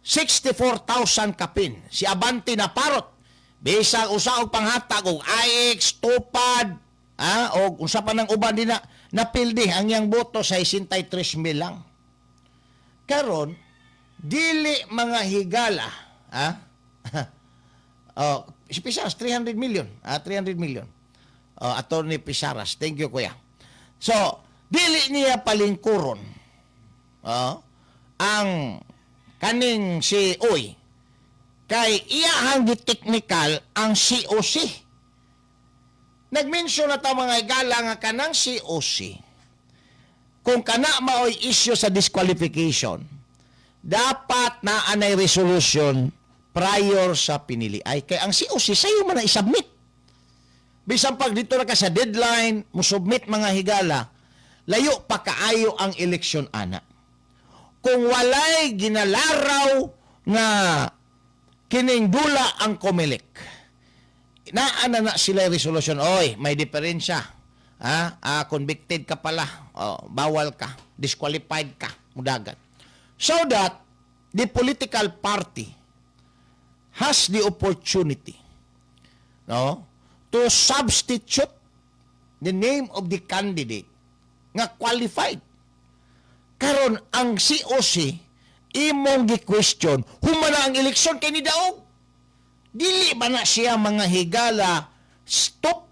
64,000 kapin. Si Abante na parot. Bisag usa og panghatag og AX, tupad, og unsa pa nang uban din na napildi ang iyang boto sa 63 mil lang. Karon, dili, mga higala, ha? Oh, si Pisaras 300 million, 300 million. Oh, Attorney Pisaras, thank you, kuya. So, dili niya palingkuron. Oh, ang kaning si Uy kay iyahang technical ang COC. Nagmension na ta, mga higala, nga kanang COC, kung kana maoy issue sa disqualification, dapat na anay resolution prior sa pinili. Ay, kay ang COC, sayo man na isubmit. Bisan pag dito na ka sa deadline, mo submit, mga higala, layo pa kaayo ang eleksyon ana. Kung walay ginalaraw nga kining dula ang Comelec, naa na na sila resolution, oy, may diferensya. Ha? Ah, convicted ka pala. Oh, bawal ka. Disqualified ka. Mudagan. So that, The political party has the opportunity, no, to substitute the name of the candidate nga qualified. Karon ang COC imong gi-question human na ang eleksyon kay nidaog. Dili ba na siya, mga higala, stop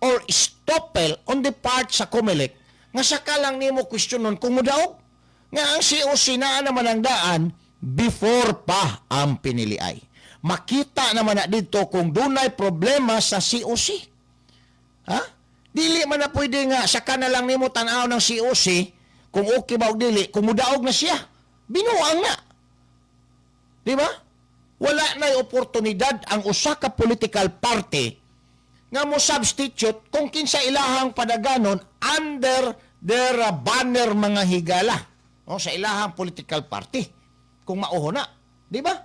or estoppel on the part sa COMELEC nga saka lang nimo questionon kung mudaog nga ang COC naa naman ang daan before pa ang piniliay? Makita naman na dito kung dunay problema sa COC. Ha? Dili man na pwede nga saka na lang nimo tan-aw ng COC kung okay ba og dili kung mudaog na siya. Binuang na. Di ba? Wala na oportunidad ang usa ka political party nga mo substitute kung kinsa ilahang padaganon under their banner, mga higala. O, sa ilahang political party. Kung mauho na. Di ba?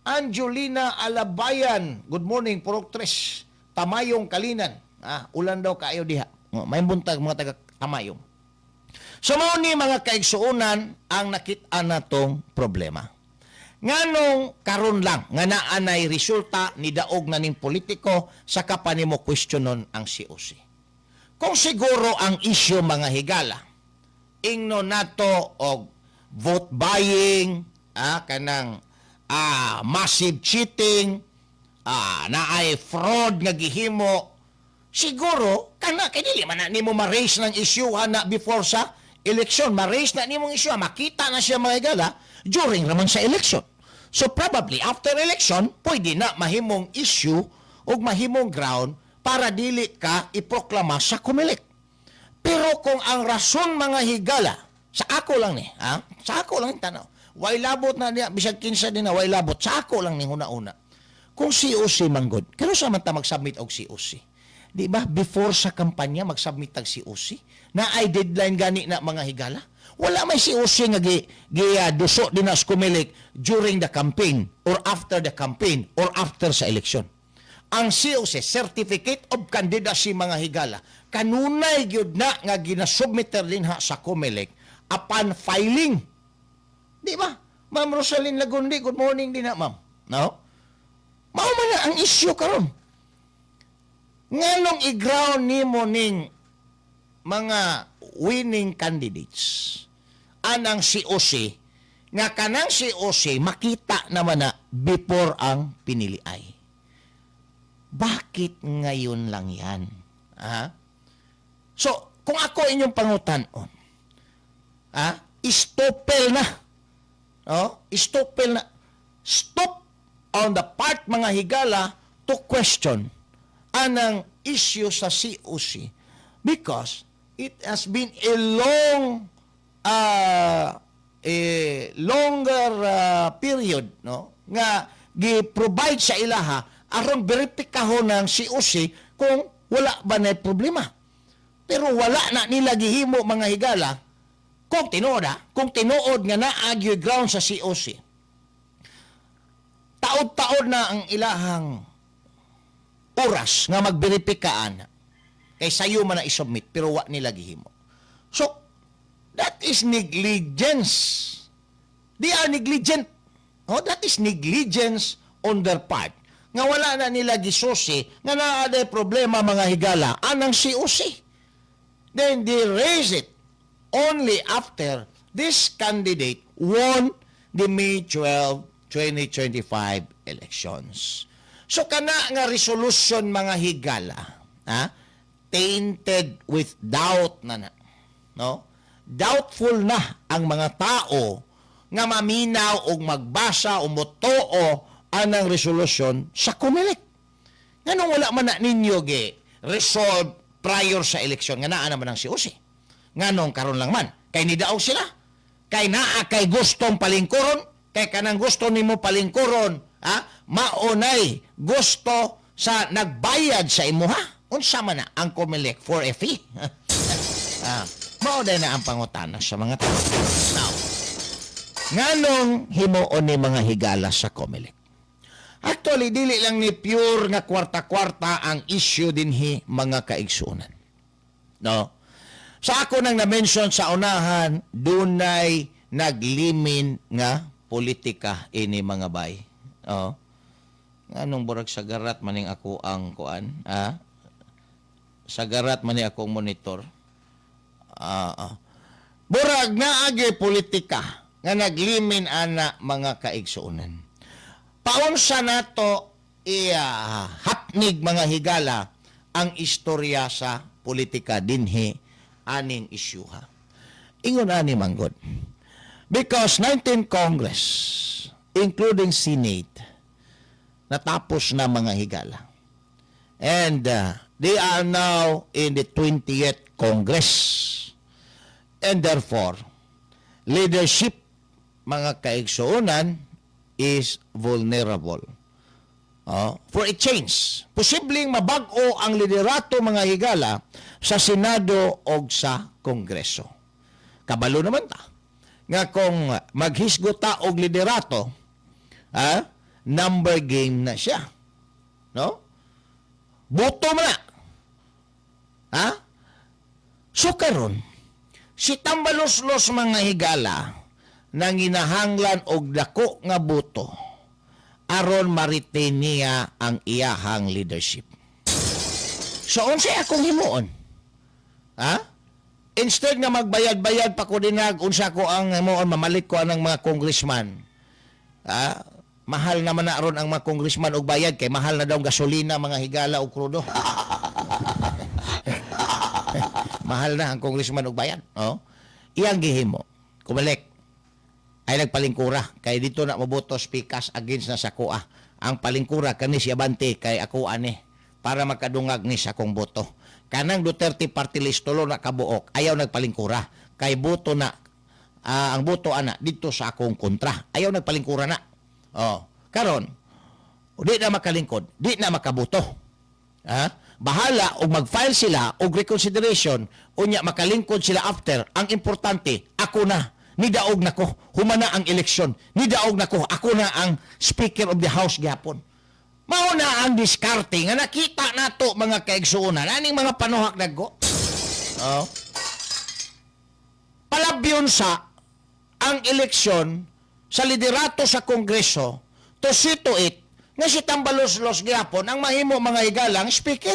Angelina Alabayan. Good morning, Purok Tres. Tamayong, Kalinan. Ah, ulan daw kaayo diha. Oh, may buntag, mga taga Tamayong. So mao ni, mga kaigsuonan, ang nakit-an natong problema. Nganong karon lang nga naa nay resulta, ni daog na ning politiko, saka pa nimo questionon ang COC? Kung siguro ang issue, mga higala, ingno nato og vote buying, kanang massive cheating, naay fraud nga gihimo, siguro kana kay dili man na nimo ma-raise ng issue na before sa election. Ma-raise na nimong issue, makita na siya, mga higala, during raman sa election. So probably after election, pwede na mahimong issue o mahimong ground para dili ka iproklama sa COMELEC. Pero kung ang rason, mga higala, sa ako lang ni, ha? Sa ako lang tanaw. Way labot na niya, bisag kinsa din na way labot, sa ako lang ni huna-una. Kung COC manggod, kanus-a man ta mag-submit og COC? Di ba before sa kampanya mag-submit tag COC? Na ay deadline gani na, mga higala? Wala may COC nga gi duso din na sa COMELEC during the campaign or after the campaign or after sa election. Ang COC, Certificate of Candidacy, mga higala, kanunay gyud na nga ginasubmitter din ha sa COMELEC upon filing. Di ba? Ma'am Rosalyn Lagundi, good morning din na, ma'am. No? Mao man na ang issue karon. Nganong i-ground nimo ning mga winning candidates anang COC nga kanang COC makita naman na before ang piniliay? Bakit ngayon lang yan? Ha? So, kung ako inyong pangutan-on, ha? Estoppel na. Oh, estoppel na. Stop on the part, mga higala, to question anang issue sa COC because it has been a longer period, no, nga gi-provide sa ilaha aron beripikahon ng COC kung wala ba na problema. Pero wala na nila gihimo, mga higala, kung tinuod ha, kung tinuod nga naa gyud ground sa COC. Taod-taod na ang ilahang oras nga magberipikaan kay sayo man na isubmit, pero wa nila gihimo. So that is negligence. They are negligent. Oh, that is negligence on their part. Nga wala na nila gisusi nga naa problema, mga higala, anang COC. Then they raise it only after this candidate won the May 12, 2025 elections. So kana nga resolution, mga higala, ha, tainted with doubt na na. No? Doubtful na ang mga tao nga maminaw og magbasa o motuo anang resolution sa COMELEC. Nganong wala man na ninyo gi resolve prior sa eleksyon nga naa naman ang COC? Nganong karon lang man? Kay nidaog sila. Kay naa kay gustong palingkuron, kay kanang gusto nimo palingkuron, ha? Maunay gusto sa nagbayad sa imuha. Unsa man na ang COMELEC for a fee? Mao na ang pangutana sa mga tao. Now, nganong himuon ni, mga higala, sa COMELEC? Actually, dili lang ni pure nga kwarta-kwarta ang issue dinhi, mga kaigsuonan. No? Sa ako nang na-mention sa unahan, dunay Naglimin nga politika ini, mga bay. Oh. Nganong burag sagarat maning ako ang kuan, ha? Sagarat man ni akong monitor. Ah, ah. Burag naagi politika nga naglimin ana, mga kaigsuonan. Paunsa nato iya hapnig, mga higala, ang istorya sa politika dinhi aning isyuha. Ingon ani manggod. Because 19 Congress, including Senate, natapos na, mga higala. And they are now in the 20th Congress. And therefore, leadership, mga kaigsuonan, is vulnerable. Oh, for a change. Posibleng mabag-o ang liderato, mga higala, sa Senado o sa Kongreso. Kabalo naman ta nga kung maghisgot ta og liderato, number game na siya. No? Boto man na. Ha? So karon, si Tambaloslos, mga higala, nanginahanglan og dako nga boto aron ma-retain niya ang iyahang leadership. So unsay akong himuon? Ha? Instead nga magbayad-bayad pa ko dinag, unsa ko ang himuon, mamalit ko anang mga congressman. Ha? Mahal naman na aron ang mga congressman og bayad kay mahal na daw ang gasolina, mga higala, og krudo. Mahal na ang congressman og bayad. Oh. Iyang gihimo. Kumalik ay nagpalingkura kay dito na moboto pikas against na sa kuha. Ang palingkura kani si Abante kay ako ani para makadungag ni sa akong boto. Kanang Duterte Party List, tulo na kabuok, ayaw nagpalingkura kay boto na ang boto ana dito sa akong kontra. Ayaw nagpalingkura na. Oh, karon di na makalingkod, di na makaboto. Ha? Bahala og mag-file sila og reconsideration, unya makalingkod sila after. Ang importante, ako na nidaog nako humana ang eleksyon, nidaog nako, ako na ang Speaker of the House gihapon. Mao na ang diskarte nga nakita nato, mga kaigsuonan, aning mga panuhak dagko. Oh. Palabyon sa ang eleksyon sa liderato sa Kongreso to see to it nga si Tambaloslos gihapon ang mahimo, mga higalang, speaker.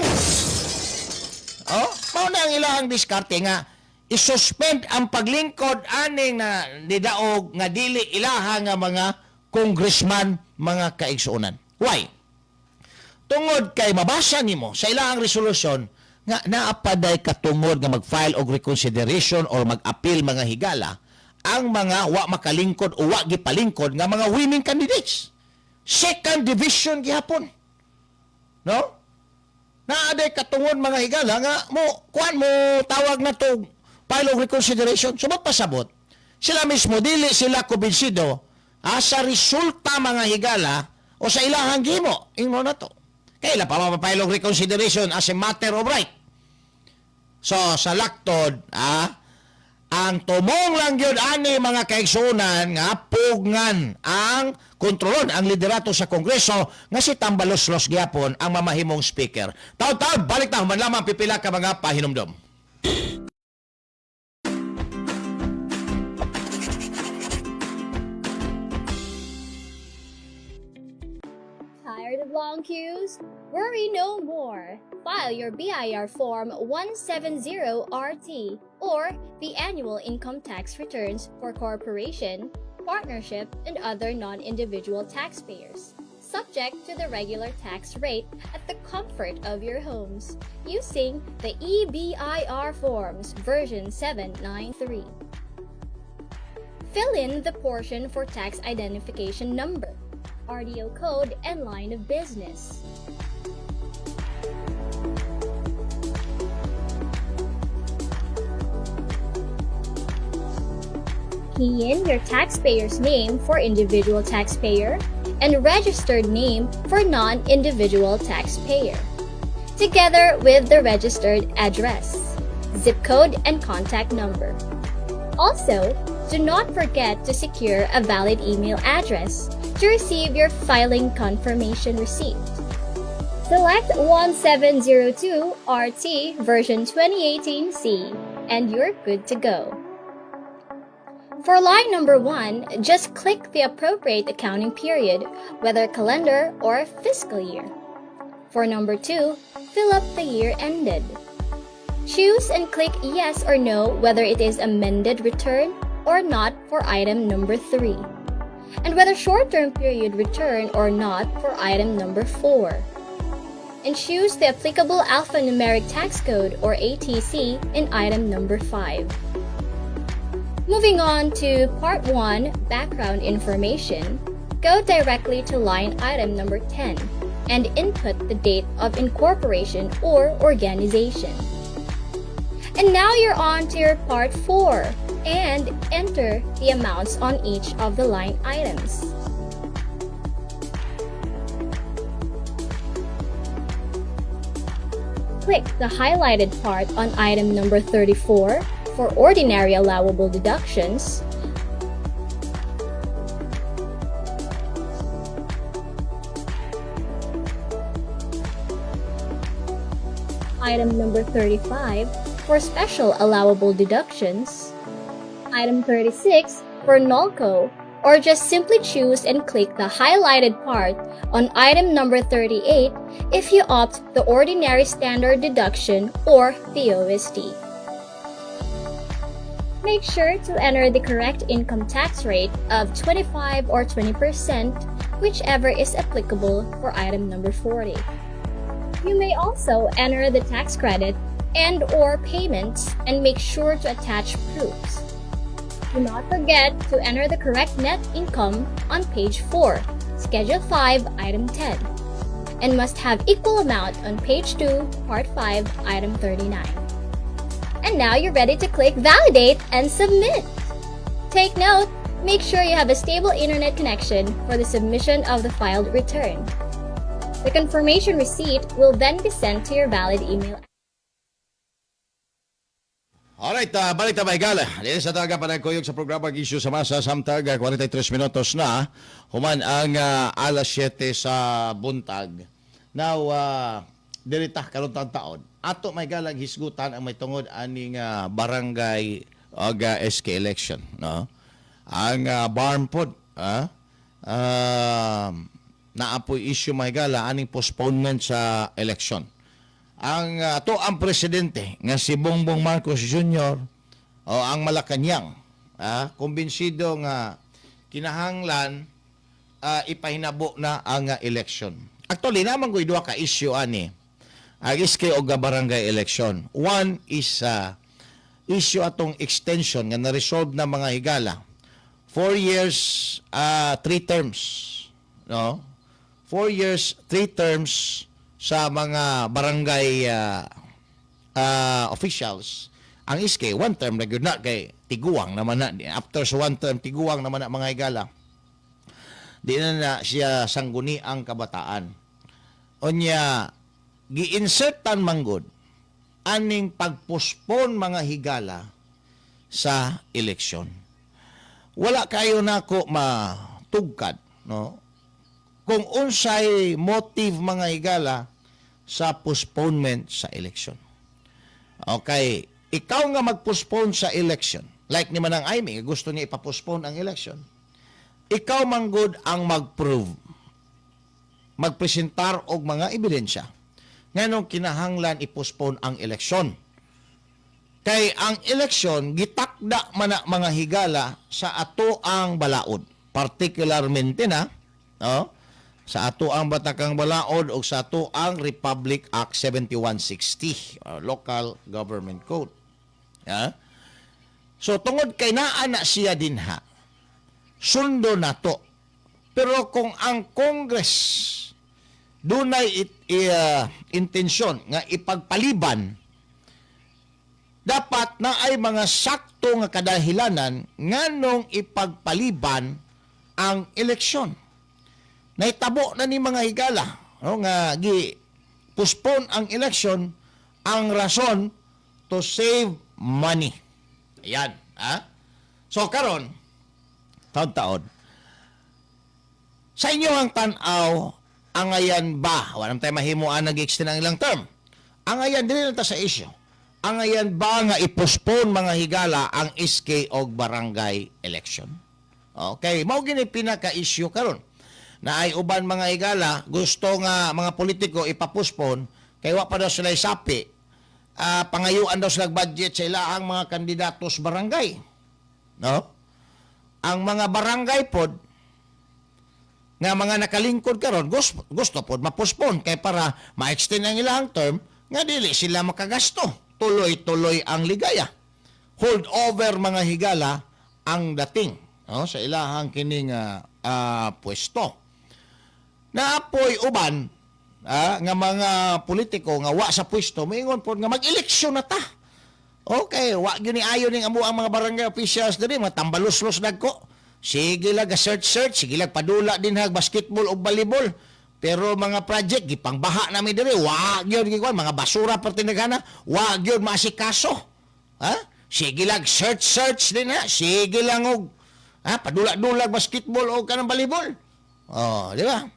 Oh, mao na ang ilahang diskarte nga isuspend ang paglingkod aning na nidaog nga dili ilaha nga mga congressman, mga kaigsuonan. Why? Tungod kay mabasa nimo sa ilahang resolution nga naapaday katungod nga mag-file og reconsideration or mag-appeal, mga higala, ang mga wa makalingkod o wa gipalingkod nga mga winning candidates. Second division gihapon. No? Naaday katungod, mga higala, nga mo kuan mo tawag na to file of reconsideration. So magpasabot sila mismo dili sila kumbinsido sa resulta, mga higala, o sa ilahang gimo ingno na to. Kayla pa mapapile og reconsideration as a matter of right. So sa laktod, ang tumong lang yun ani, mga kaigsunan, nga pugngan ang kontrolon ang liderato sa Kongreso nga si Tambaloslos gyapon ang mamahimong speaker. Taud-taud, balik ta human lamang pipila ka mga pahinumdom. Tired of long queues? Worry no more. File your BIR Form 170RT or the annual income tax returns for corporation, partnership, and other non individual taxpayers, subject to the regular tax rate at the comfort of your homes using the eBIR Forms version 793. Fill in the portion for tax identification number, RDO code, and line of business. Key in your taxpayer's name for individual taxpayer and registered name for non individual taxpayer, together with the registered address, zip code, and contact number. Also, do not forget to secure a valid email address to receive your filing confirmation receipt. Select 1702 RT version 2018C and you're good to go. For line number 1, just click the appropriate accounting period, whether calendar or fiscal year. For number 2, fill up the year ended. Choose and click yes or no whether it is amended return or not for item number 3, and whether short-term period return or not for item number 4. And choose the applicable alphanumeric tax code or ATC in item number 5. Moving on to Part 1, Background Information, go directly to line item number 10 and input the date of incorporation or organization. And now you're on to your Part 4 and enter the amounts on each of the line items. Click the highlighted part on item number 34 for ordinary allowable deductions, item number 35 for special allowable deductions, item 36 for NOLCO, or just simply choose and click the highlighted part on item number 38 if you opt the ordinary standard deduction or the OSD. Make sure to enter the correct income tax rate of 25 or 20%, whichever is applicable for item number 40. You may also enter the tax credit and or payments and make sure to attach proofs. Do not forget to enter the correct net income on page 4, Schedule 5, Item 10, and must have equal amount on page 2, Part 5, Item 39. And now you're ready to click Validate and Submit. Take note, make sure you have a stable internet connection for the submission of the filed return. The confirmation receipt will then be sent to your valid email. Alright, balik ta mahigala. Dili sa taga panagkuyog sa programa Issue sa Masa samtang 43 minutos na human ang alas 7 sa buntag. Now, diri ta karon taon. Ato mahigala hisgutan ang may tungod aning barangay og SK election, no? Ang BARMM pod, naapoy issue mahigala aning postponement sa election. Ang to ang presidente nga si Bongbong Marcos Jr. o ang Malacanang, kumbinsido nga kinahanglan ipahinabo na ang election. Actually, naman ko'y duha ka issue ani. Ang SK og barangay election. One is issue atong extension nga na-resolve na mga higala. 4 years, 3 terms. No? 4 years, 3 terms sa mga barangay officials. Ang SK, one term na gyud na kay tiguang naman na. After sa one term, tiguang naman na mga higala. Di na na siya sangguni ang kabataan. Unya, gi-insertan manggod aning pagpospon mga higala sa eleksyon. Wala kayo nako matugkad, no? Kung unsay motive mga higala sa postponement sa eleksyon. Okay, ikaw nga mag-postpone sa election, like ni Manang Amy, gusto niya ipapostpone ang election. Ikaw manggod ang mag-prove, magpresentar og mga ebidensya nganong kinahanglan i-postpone ang eleksyon. Kay ang eleksyon gitakda man na mga higala sa ato ang balaod. Particularmente na, no, sa ato ang Batakang Balaod o sa ato ang Republic Act 7160, Local Government Code. Yeah? So tungod kay naa na siya dinha, sundo na to. Pero kung ang Congress dunay intensyon nga ipagpaliban, dapat na ay mga sakto nga kadahilanan nganong ipagpaliban ang eleksyon. Nahitabo na ni mga higala, no, nga gi postpone ang election, ang rason to save money. Ayan, ha? So karon, taon-taon, sa inyo ang tan-aw, angayan ba? Wala tayo mahimuan nag-extend ang ilang term. Angayan, dili lang ta sa issue. Angayan ba nga i-postpone, mga higala, ang SK og barangay election? Okay, mao gini pinaka-issue karon. Na ay uban, mga higala, gusto nga mga politiko ipapospone kay wa pa daw sila sapi. Pangayuan daw sila budget sa ilahang mga kandidatos barangay. No? Ang mga barangay pod nga mga nakalingkod karon gusto pod mapospone kay para ma-extend ang ilang term nga dili sila makagasto. Tuloy-tuloy ang ligaya. Hold over, mga higala, ang dating, no, sa ilahang kining pwesto. Naapoy uban nga mga politiko nga wa sa pwesto moingon pod nga mag-eleksyon na ta. Okay, wa gyud ni ayo ning amo ang mga barangay officials diri, mga tambaluslos dagko. Sige lang search search, sige lang padula din hag basketball o volleyball. Pero mga project gipangbaha nami diri, wa gyud gikuan, mga basura pertinagana, wa gyud maasikaso. Ha? Sige lang search search din ha, sige lang og ha, padula-dula basketball o kanang volleyball. Oh, di ba?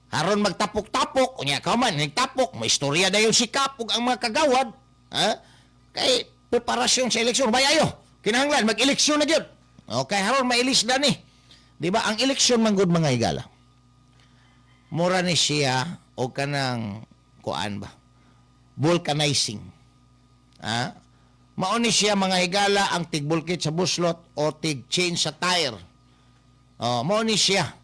Aron magtapok-tapok, unya ka man nagtapok, may istorya dayon si Kapog ang mga kagawad. Ha? Kay preparasyon sa eleksyon, bayayo. Kinahanglan mag-eleksyon na gyud. Okay, haron mailis na ni. Di ba? Ang eleksyon man gud, mga higala, mura ni siya o kanang kuan ba? Vulcanizing. Ha? Mao ni siya, mga higala, ang tigbulkit sa buslot o tig-change sa tire. Oh, mao ni siya.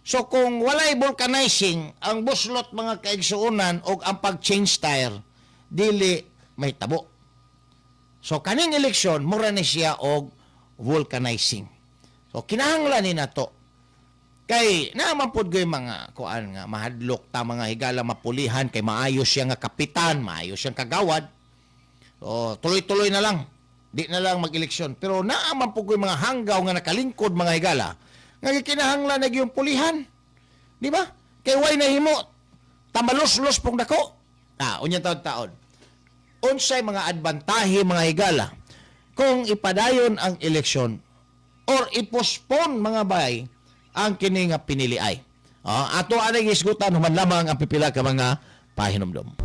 So kung walay vulcanizing, ang buslot, mga kaigsuonan, o ang pag-change tire, dili may tabo. So kaning eleksyon, mura ni siya og vulcanizing. So kinahanglan ni nato. Kay naaman pod ko'y mga kuan nga mahadlok ta, mga higala, mapulihan kay maayo siya nga kapitan, maayo siyang kagawad. So tuloy-tuloy na lang. Di na lang mag-eleksyon. Pero naaman pod ko'y mga hanggaw nga nakalingkod, mga higala, nga gikinahanglan na gyud pulihan. Di ba? Kay way nahimo tamalos-los pong dako. Unya taon-taon. Unsay mga adbantahe, mga higala, kung ipadayon ang eleksyon or ipospone, mga bay, ang kini nga piniliay? Ato anay hisgutan human lamang ang pipila ka mga pahinomdom.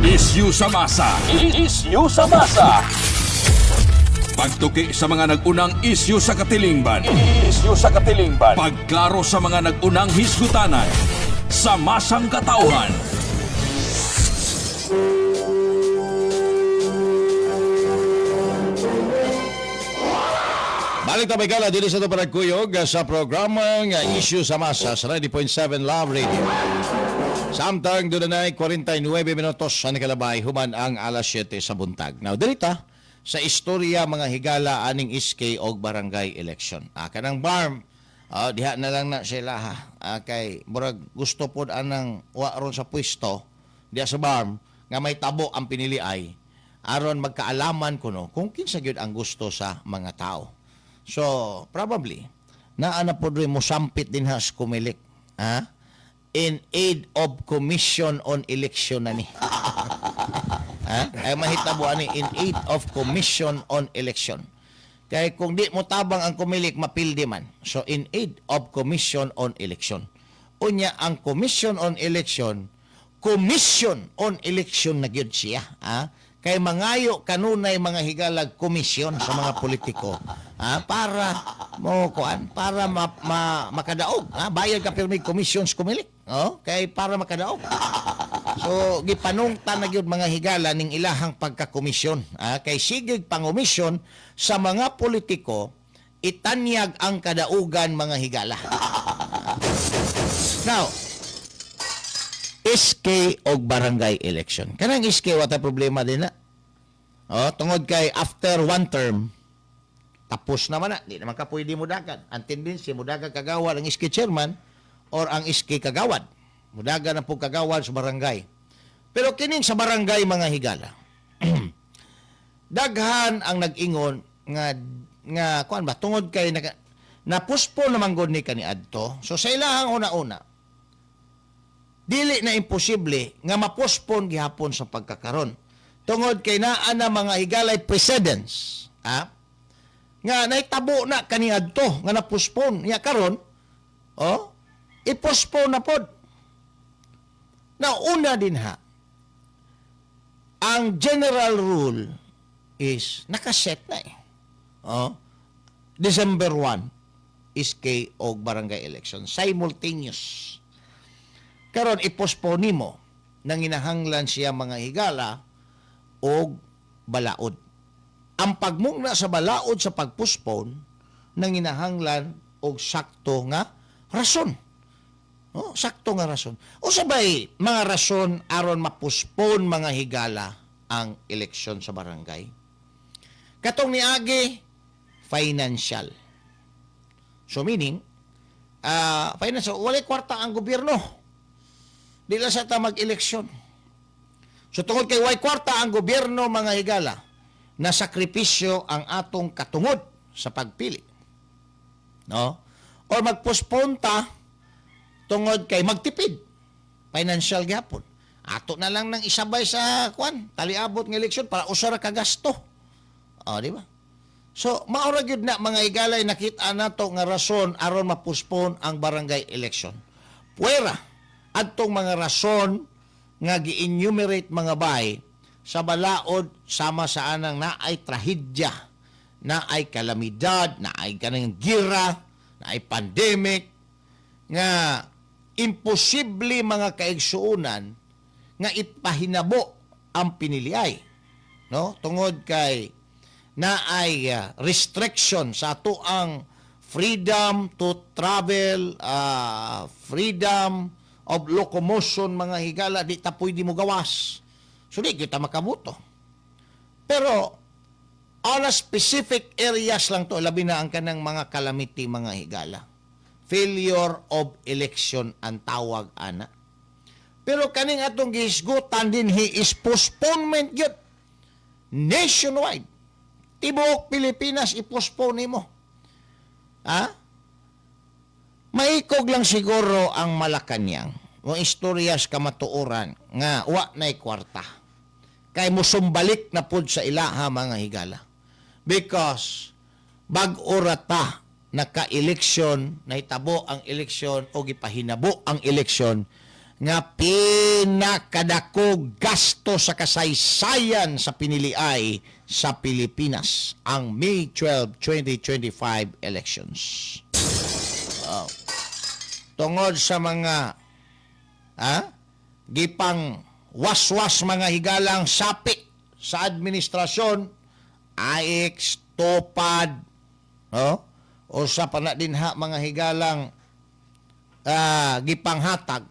Isyu sa masa. Isyu sa masa. Pagtuki sa mga nag-unang isyu sa katilingban. Isyu sa katilingban. Pagklaro sa mga nag-unang hisgutanan. Sa masang katauhan. Balik ta kala dili sa ito panagkuyog sa programang Issue sa Masa sa 90.7 Love Radio. Samtang doon na 49 minutos sa nakalabay human ang alas 7 sa buntag. Now, dirita sa istorya, mga higala, aning SK og barangay election. Kanang BARMM, diha na lang na sila ha. Kay murag gusto pod anang wa ron sa pwesto diha sa BARMM nga may tabo ang pinili ay aron magkaalaman kuno kung kinsa gyud ang gusto sa mga tao. So, probably naa na pod rin mosampit din ha sa Comelec. Ha? In aid of Commission on Election na ni. Ha? Ay mahitabo ani in aid of Commission on Election. Kay kung di mo tabang ang Comelec, mapildi man. So in aid of Commission on Election. Unya ang Commission on Election, Commission on Election na gyud siya, ha? Kay mangayo kanunay, mga higalag, komisyon sa mga politiko, ha? Para mo kuan, para makadaog, ha? Bayad ka pirmi komisyon sa Comelec, oh? Kay para makadaog. So gipanungtan na gyud, mga higala, ning ilahang pagkakomisyon, ha? Kay sigig pangomisyon sa mga politiko, itanyag ang kadaugan, mga higala. Now, SK og barangay election. Kanang SK, wala problema din na. Oh, tungod kay after one term, tapos naman na. Di naman ka pwede mudagan. Ang tendency, mudagan kagawad ang SK chairman or ang SK kagawad. Mudagan na po kagawad sa barangay. Pero kining sa barangay, mga higala, daghan ang nag-ingon nga nga kuan ba, tungod kay naka, napospone naman gud ni kaniadto. So sa ilahang una-una, dili na imposible nga mapospone gihapon sa pagkakaron. Tungod kay naa na, mga higalay, precedence, ha? Nga naitabo na kaniadto nga napospone. Nya karon, oh, i-postpone na pod. Nauna din ha, ang general rule is nakaset na eh. Oh, December 1 SK og barangay election simultaneous. Karon i-postpone nimo nang inahanglan siya, mga higala, og balaod. Ang pagmugna sa balaod sa pagpostpone, nang inahanglan og sakto nga rason. Oh, sakto nga rason. O sabay mga rason aron mapospone, mga higala, ang eleksyon sa barangay? Katong niagi, financial. So meaning, financial, walay kwarta ang gobyerno. Di lang sa ta mag-eleksyon. So tungod kay way kwarta ang gobyerno, mga higala, na sakripisyo ang atong katungod sa pagpili. No? Or magpospone ta tungod kay magtipid. Financial gyapon. Ato na lang nang isabay sa kwan, taliabot ng eleksyon para usa ra ka gasto. O, di ba? So, mao ra gyud na, mga higalay, nakita nato nga rason aron mapospone ang barangay election. Puwera adtong mga rason nga gi-enumerate, mga bay, sa balaod sama sa anang naay trahedya, naay kalamidad, naay kanang gira, naay pandemic nga imposible, mga kaigsuonan, nga ipahinabo ang piniliay, no, tungod kay naay restriction sa ato ang freedom to travel, freedom of locomotion, mga higala, di ta pwede mo gawas, so di kita makaboto. Pero on a specific areas lang to, labi na ang kanang mga calamity, mga higala, failure of election ang tawag ana. Pero kaning atong gihisgutan dinhi is postponement gyud nationwide. Tibuok Pilipinas i-postpone nimo. Ha? Maikog lang siguro ang Malacanang mo istoryas kamatuoran nga wa na'y kwarta. Kay musumbalik na pud sa ilaha, mga higala. Because bag-o ra ta naka-eleksyon, nahitabo ang eleksyon o gipahinabo ang eleksyon nga pinakadako gasto sa kasaysayan sa piniliay sa Pilipinas, ang May 12, 2025 elections. Wow. Tungod sa mga gipang waswas, mga higalang sapi sa administrasyon, AICS, TUPAD, no? O sa pa na dinha, mga higalang, gipanghatag,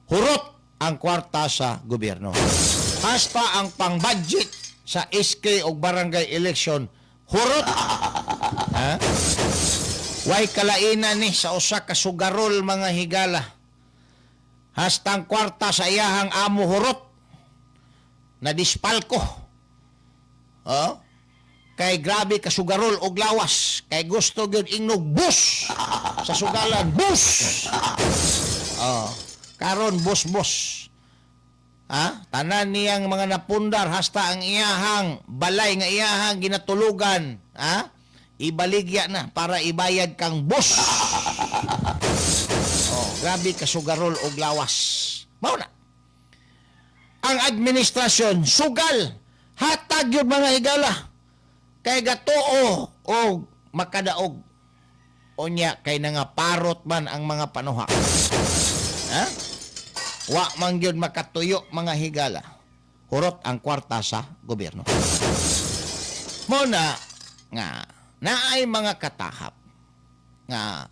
hurot ang kwarta sa gobyerno. Hasta ang pang-budget sa SK o barangay election, hurot. Ha? Way kalainan ni sa usa ka sugarol, mga higala. Hasta ang kwarta sa iyahang amo hurot. Nadispalko. Oh? Kay grabe ka sugarol og lawas. Kay gusto gyud ingnog bus sa sugalan. Bus! Oh. Karon bus-bus. Ha? Tanan niyang mga napundar, hasta ang iyahang balay nga iyahang ginatulugan, ha? Ibaligya na para ibayad kang bus. Oh, grabe ka sugarol og lawas. Mao na. Ang administrasyon sugal, hatag yun, mga higala. Kay gatuo og makadaog. Unya kay nangaparot man ang mga panuha. Ha? Wa man gyud makatuyo, mga higala. Hurot ang kwarta sa gobyerno. Mo na nga naay mga katahap nga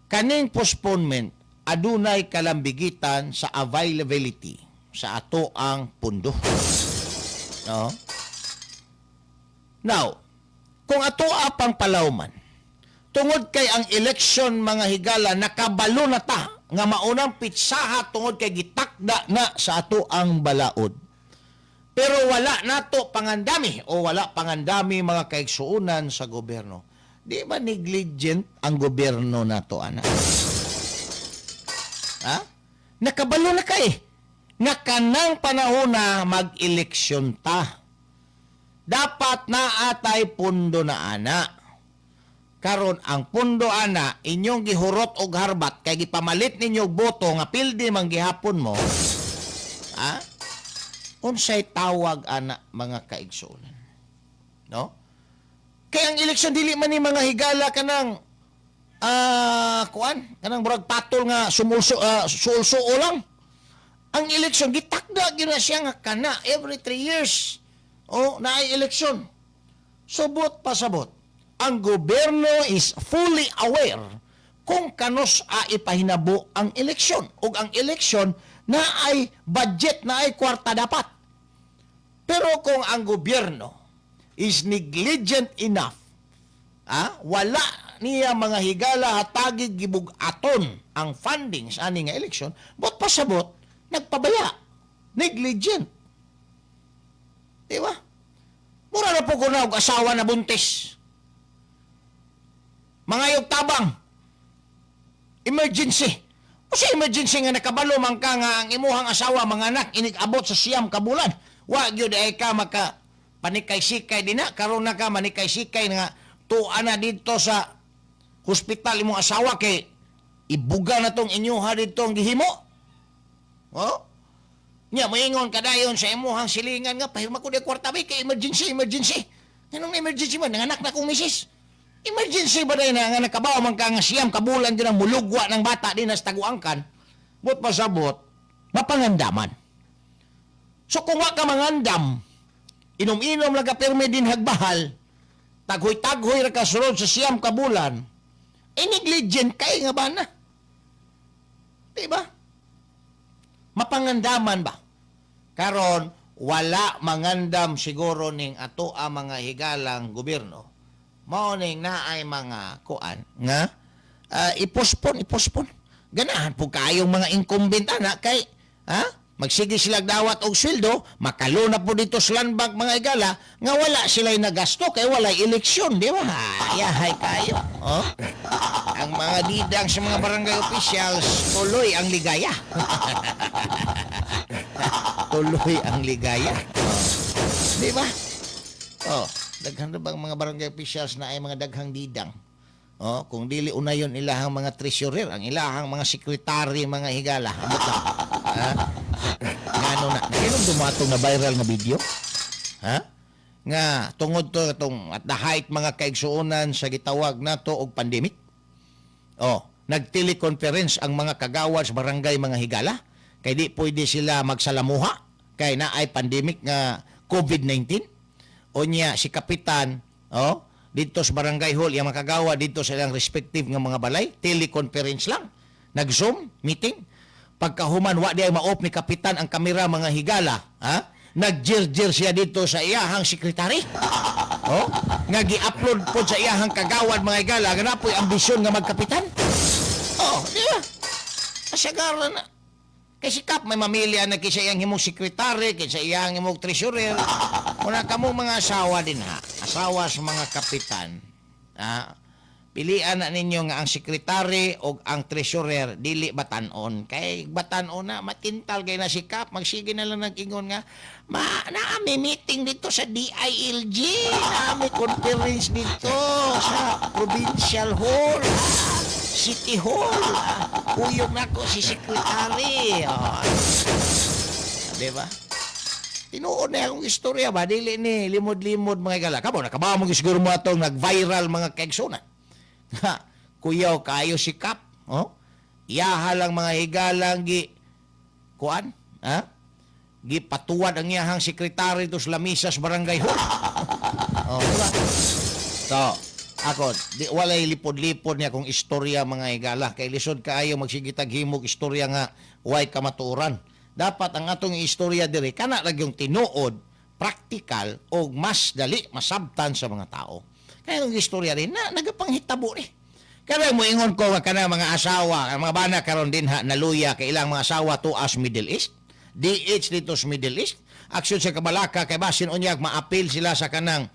kaning postponement Adunay kalambigitan sa availability sa ato ang pundo. No? Now, kung ato apang palawman, tungod kay ang election, mga higala, nakabalo na ta nga maunang pitsaha tungod kay gitakda na sa ato ang balaod. Pero wala nato pangandami o wala pangandami, mga kaigsuonan, sa gobyerno. Di ba negligent ang gobyerno nato ana? Ha? Nakabalo na kay nga kanang panahon na mag-eleksyon ta. Dapat naa tay pundo na ana. Karon ang pundo ana inyong gihurot og harbat kay gipamalit ninyo og boto nga pildi man gihapon mo. Ha? Unsay tawag ana, mga kaigsuonan? No? Kay ang eleksyon dili man ni, mga higala, kanang kuan kanang murag patol nga sumulso sulsuo lang. Ang eleksyon gitakda gyud na siya nga kana every 3 years. O naay eleksyon. Subot pasabot. Ang gobyerno is fully aware kung kanus a ipahinabo ang eleksyon. Ug ang eleksyon na ay budget, na ay kwarta dapat. Pero kung ang gobyerno is negligent enough, wala niya, mga higala, hatagig gibug-aton ang fundings ani nga eleksyon, but pasabot, nagpabaya. Negligent. Di ba? Mura na po ko na og asawa na buntis. Mangayog tabang. Emergency. O sa emergency nga nakabalo man ka nga ang imuhang asawa manganak inig-abot sa 9 ka bulan. Wa gyud ay ka maka panikay-sikay dinha karon na ka manikay-sikay nga tuwa na dito sa hospital imong asawa kay ibuga na tong inyuha dito ang gihimo. Oh? Nya moingon kadayon sa imuhang silingan nga pahirma ko di kwarta bay kay emergency, emergency. Nganong emergency man nanganak na kong misis? Emergency ba day na nga nakabaw man ka nga 9 ka bulan din ang mulugwa ng bata din sa taguangkan? But pasabot, mapangandaman. So kung wa ka mangandam, inom-inom lang ka pirmi din hagbahal, taghoy-taghoy ra ka sulod sa 9 ka bulan, eh negligent kay nga bana. Di ba? Mapangandaman ba? Karon wala mangandam siguro ning ato ang mga higalang gobyerno. Mao ning naay mga kuan nga i-postpone, i-postpone. Ganahan po kayong mga incumbent ana kay ha? Magsige sila dawat og sweldo, makalo na po dito sa land bank, mga higala, nga wala sila nagasto kay wala eleksyon, di ba? Ayahay kayo. Oh? Ang mga didang sa mga barangay officials, tuloy ang ligaya. Tuloy ang ligaya. Oh. Di ba? Oh, daghan na bang mga barangay officials na ay mga daghang didang? Oh, kung dili unayon ilahang mga treasurer, ang ilahang mga sekretary, mga higala. Ambot lang. Ha? Ngano na? Kailan dumatong na viral nga video? Ha? Nga tungod to itong at the height, mga kaigsuonan, sa gitawag nato og pandemic. Oh, nag-teleconference ang mga kagawad sa barangay, mga higala. Kay di pwede sila magsalamuha kay naay pandemic nga COVID-19. Unya si kapitan, oh, dito sa barangay hall, yung mga kagawa dito sa ilang respective nga mga balay, teleconference lang. Nag-Zoom meeting. Pagkahuman wa di ay ma-off ni kapitan ang kamera, mga higala, ha? Nag-jir-jir siya dito sa iyahang sekretary. Oh, nga gi-upload po sa iyahang kagawad, mga higala, nga napoy ambisyon nga magkapitan. Oh, di ba? Kasagara na. Kay si Kap may mamilya na kaysa iyang himong sekretary, kaysa iyang himong treasurer. Una kamo mga asawa din ha, asawa sa mga kapitan, ha, pilian na ninyo nga ang sekretary o ang treasurer dili batanon. Kay batanon na, matintal kay na si Kap, magsige na lang nag-ingon nga, ma, naami meeting dito sa DILG, naami conference dito sa Provincial Hall, City Hall. Kuyog na ko si sekretary. Oh. Di ba? Tinuod na akong istorya ba? Dili ni limod-limod, mga higala. Kamo, nakabaw mo siguro mo atong nag-viral, mga kaigsunan. Ha, kuyaw kayo si Kap. Oh? Iyaha lang, mga higalang, gi kuan, ha? Gipatuwad ang iyahang sekretary to sa lamisa sa barangay hall. Oh, diba? So, Ako, di, walay lipod-lipod niya kung istorya, mga higala. Kay lisod kaayo magsigitag himog istorya nga way kamatuoran. Dapat ang atong istorya diri kana lang yung tinuod, praktikal o mas dali masabtan sa mga tao. Kaya yung istorya rin na nagapanghitabo ni. Kaya mo ingon ko nga kana mga asawa, ang mga bana karon din ha naluya kay ilang mga asawa tuas Middle East. DH dito sa Middle East. Aksyon sa kabalaka kay basin unyag maapil sila sa kanang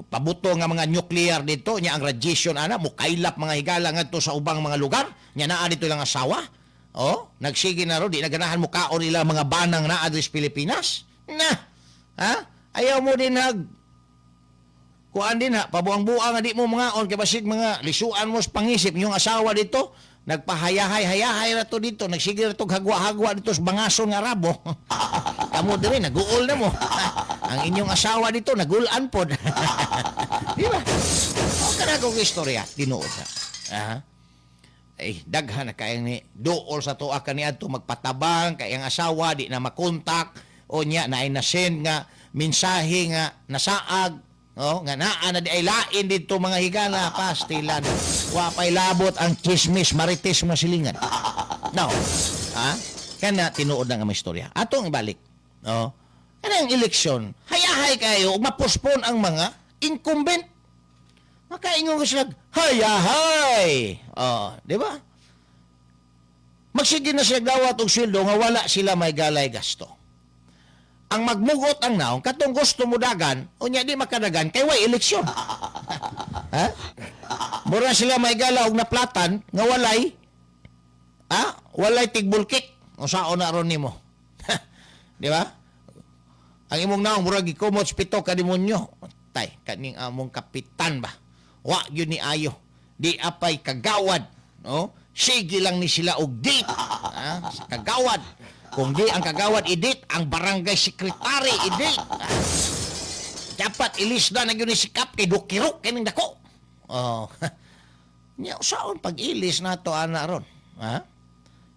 pabuto nga mga nuclear dito nya ang radiation ana mukaylap, mga higala, ngadto sa ubang mga lugar nya naa dito lang asawa. Oh, nagsige na ro, di na ganahan mo kaon nila mga banang naa diri sa Pilipinas. Na. Ha? Ayaw mo din nag kuan din ha, pabuang-buang nga di mo mga on kay basig mga lisuan mo sa pangisip yung asawa dito, nagpahayahay-hayahay ra to dito, nagsige ra to hagwa-hagwa dito sa bangason nga rabo. Kamo diri naguol na mo. Ang inyong asawa dito nagulan pod. Di ba? O kana kong istorya, tinuod na. Ah. Eh, daghan na kay ni duol sa tuwa kaniadto magpatabang kay ang asawa di na makontak o nya na ay na-send nga mensahe nga nasaag, oh, nga naa na di ay lain didto, mga higala, pastilan. Wa pay labot ang chismis, marites mga silingan. Now, ha? Kana tinuod na nga may istorya. Atong ibalik. Oh. Kana ang eleksyon, hayahay kayo ug mapospon ang mga incumbent. Makaingon ko sila, hayahay. Oh, di ba? Magsige na sila dawat og sweldo nga wala sila may galay gasto. Ang magmugot ang naong katong gusto mo dagan, unya di makadagan kay way eleksyon. Ha? Mura sila may gala og naplatan nga walay, ha? Walay tigbulkik. Unsaon na ron nimo? Di ba? Ang imong naong murag gikumot sa pito ka demonyo. Tay, kaning among kapitan ba? Wa gyud ni ayo. Di apay kagawad, no? Sige lang ni sila og date. Ha? Sa kagawad. Kung di ang kagawad i-date, ang barangay secretary i-date. Ha? Dapat ilis na na gyud ni sikap kay dukirok kining dako. Oh. Nya usaon pag-ilis nato ana ron? Ha?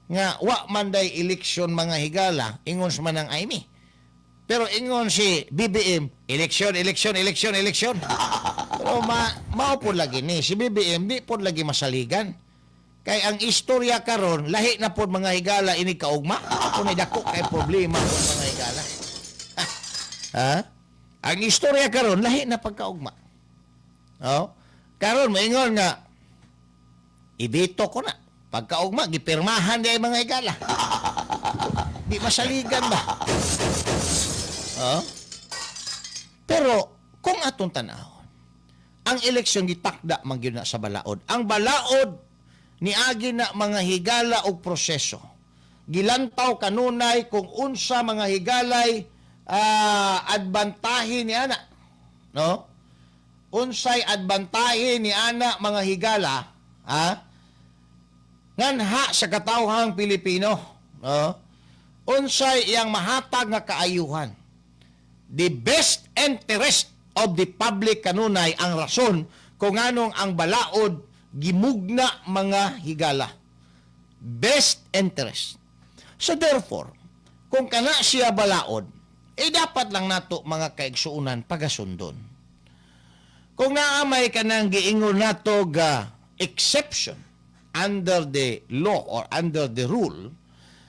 Nga wa man day eleksyon, mga higala, ingon sa man ang Aimee. Pero ingon si BBM, eleksyon, eleksyon, eleksyon, eleksyon. Pero mao po lagi ni si BBM, di po lagi masaligan. Kay ang istorya karon lahi na pod, mga higala, ini kaugma. Ako ni dako kay problema pod, mga higala. Ha? Ang istorya karon lahi na pagkaugma. Oh. Karon moingon nga ibito ko na. Pagkaugma gipirmahan di ay, mga higala. Di masaligan ba? Oh. Pero kung atong tan-awon, ang eleksyon gitakda man gyud na sa balaod. Ang balaod niagi na, mga higala, og proseso. Gilantaw kanunay kung unsa, mga higalay, adbantahe ni ana. No? Unsay adbantahe ni ana, mga higala, ha? Nganha sa katawhang Pilipino, no? Unsay iyang mahatag nga kaayuhan? The best interest of the public kanunay ang rason kung anong ang balaod gimugna, mga higala. Best interest. So therefore, kung kana siya balaod, eh dapat lang nato, mga kaigsuunan, pagasundon. Kung naamay kanang giingon nato ga exception under the law or under the rule,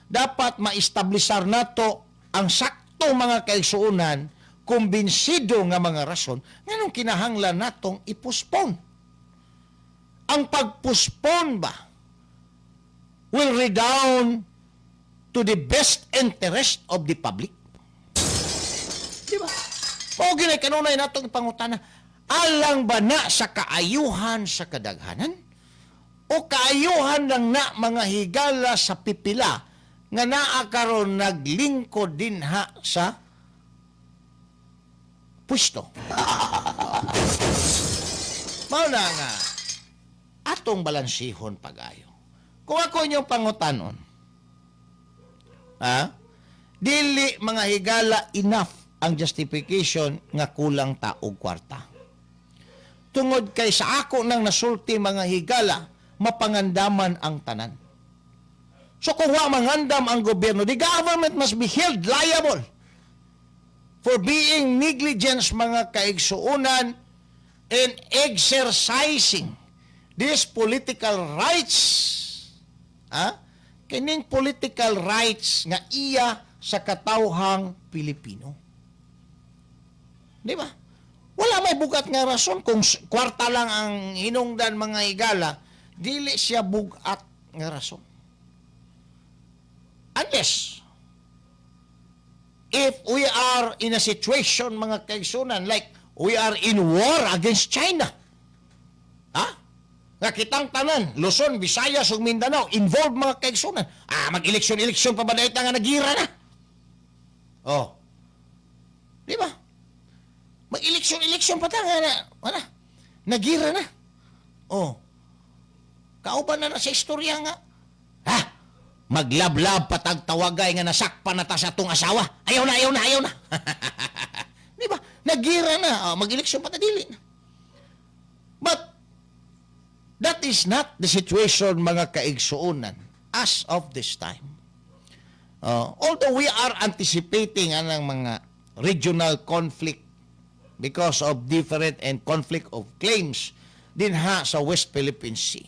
dapat maestablisar nato ang sakto, mga kaigsuunan, kumbinsido nga mga rason nganong kinahanglan natong ipospon. Ang pagpospon ba will redound to the best interest of the public? Di ba? O ginay kanunay natong pangutana, alang ba na sa kaayuhan sa kadaghanan? O kaayuhan lang na, mga higala, sa pipila nga naa karon naglingkod dinha sa pwesto? Mao na nga atong balansihon pagayo. Kung ako inyong pangutanon, ha? Dili, mga higala, enough ang justification nga kulang ta og kwarta. Tungod kay sa ako nang nasulti, mga higala, mapangandaman ang tanan. So kung wa mangandam ang gobyerno, the government must be held liable for being negligence, mga kaigsuunan. In exercising these political rights, ha? Kining political rights nga iya sa katawhang Pilipino. Di ba? Wala may bugat nga rason kung kwarta lang ang hinungdan, mga higala, dili siya bugat nga rason. Unless if we are in a situation, mga kaigsunan, like we are in war against China. Ha? Nga kitang tanan, Luzon, Visayas ug Mindanao involved, mga kaigsunan. Ah, mag-eleksyon-eleksyon pa ba dahil nga nagira na? Oh. Di ba? Mag-eleksyon-eleksyon pa ta nga na, wala. Nagira na. Oh. Kauban na na sa istorya nga. Ha? Maglablab patag tawagay nga nasakpan na ta sa atong asawa. Ayaw na, ayaw na, ayaw na. Di ba? Nagira na. Oh, mag-eleksyon pa ta, dili na. But that is not the situation, mga kaigsuonan, as of this time. Although we are anticipating anang mga regional conflict because of different and conflict of claims dinha sa West Philippine Sea.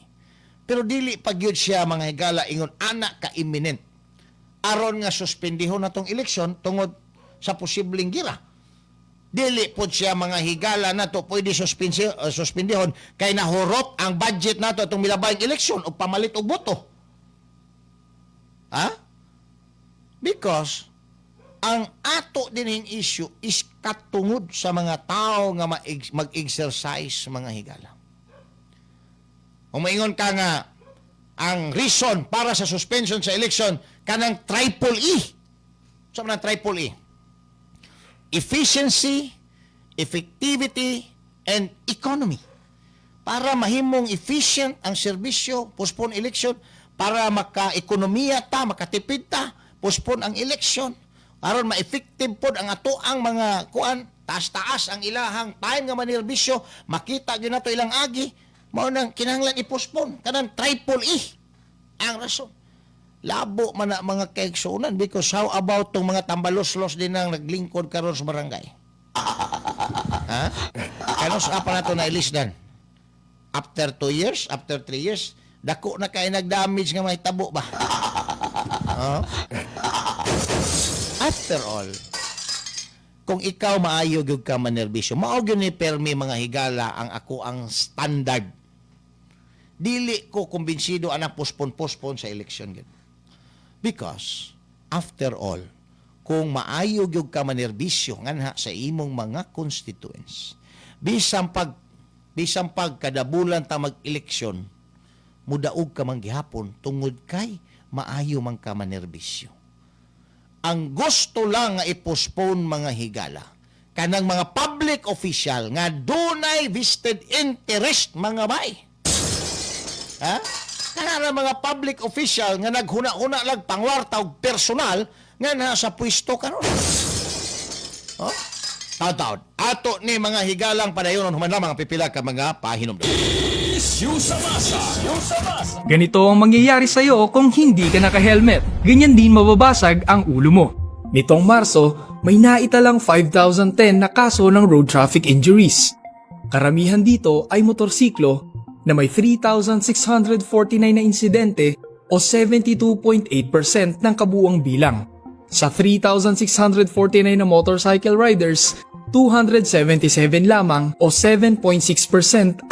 Pero dili pa gyud siya, mga higala, ingon ana ka imminent aron nga suspendihon natong eleksyon tungod sa posibleng gira. Dili pod siya, mga higala, nato pwede suspendihon kay nahurot ang budget nato atong milabayng eleksyon o pamalit og boto. Ha? Because ang ato dinhing issue is katungod sa mga tao nga mag-exercise, mga higala. Kung maingon ka nga ang reason para sa suspension sa election kanang triple E. Sa man ang triple E? Efficiency, effectivity, and economy. Para mahimong efficient ang serbisyo, postpone election, para maka-ekonomiya ta, makatipid ta, postpone ang election. Aron ma-effective pod ang ato ang mga kuan, taas-taas ang ilahang time nga manerbisyo, makita gyud nato ilang agi, mao nang kinahanglan i-postpone kanang triple E ang rason. Labo man na, mga kaigsuonan, because how about tong mga tambaloslos din ang naglingkod karon sa barangay? Ha? Kanus-a pa nato na ilisdan? After 2 years, after 3 years, dako na kay nag-damage nga mahitabo ba? Oh? After all, kung ikaw maayo gyud ka manerbisyo, mao gyud ni permi, mga higala, ang ako ang standard. Dili ko kumbinsido anang postpone-postpone sa eleksyon gyud. Because after all, kung maayo gyud ka manerbisyo nganha sa imong mga constituents, bisan pag kada bulan ta mag-eleksyon, mudaog ka man gihapon tungod kay maayo man ka manerbisyo. Ang gusto lang nga i-postpone, mga higala, kanang mga public official nga dunay vested interest, mga bay. Ha? Kana mga public official nga naghuna-huna lang pangwarta og personal nga nasa pwesto karon. Oh? Taon-taon. Ato ni, mga higalang, padayonon human lamang ang pipila ka mga pahinomdom. Issue sa masa. Issue sa masa. Ganito ang mangyayari sa'yo kung hindi ka naka-helmet. Ganyan din mababasag ang ulo mo. Nitong Marso, may naitalang 5,010 na kaso ng road traffic injuries. Karamihan dito ay motorsiklo na may 3,649 na insidente o 72.8% ng kabuuang bilang. Sa 3,649 na motorcycle riders, 277 lamang o 7.6%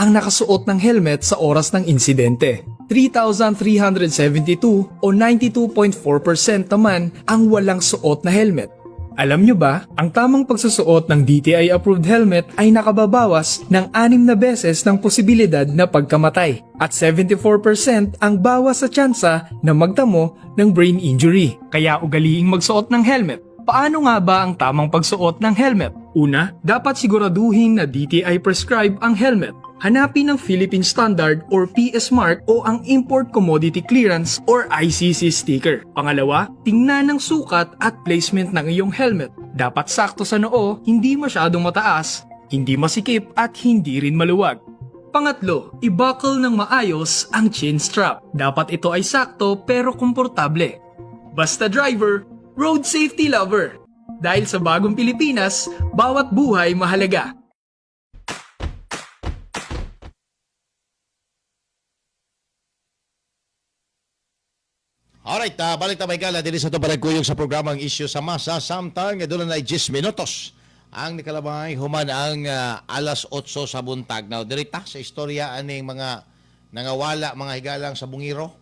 ang nakasuot ng helmet sa oras ng insidente. 3,372 o 92.4% naman ang walang suot na helmet. Alam nyo ba, ang tamang pagsusuot ng DTI-approved helmet ay nakababawas ng anim na beses ng posibilidad na pagkamatay at 74% ang bawas sa tsansa na magtamo ng brain injury. Kaya ugaliing magsuot ng helmet. Paano nga ba ang tamang pagsuot ng helmet? Una, dapat siguraduhin na DTI prescribe ang helmet. Hanapin ang Philippine Standard or PS Mark o ang Import Commodity Clearance or ICC sticker. Pangalawa, tingnan ang sukat at placement ng iyong helmet. Dapat sakto sa noo, hindi masyadong mataas, hindi masikip at hindi rin maluwag. Pangatlo, i-buckle ng maayos ang chin strap. Dapat ito ay sakto pero komportable. Basta driver, road safety lover. Dahil sa bagong Pilipinas, bawat buhay mahalaga. Alright, balik ta gala diri sa ato panagkuyog sa programang Isyu sa Masa samtang aduna na 10 minutos ang nikalabay human ang alas 8 sa buntag. Now, diri ta sa istorya aning mga nangawala, mga higalang sabungiro,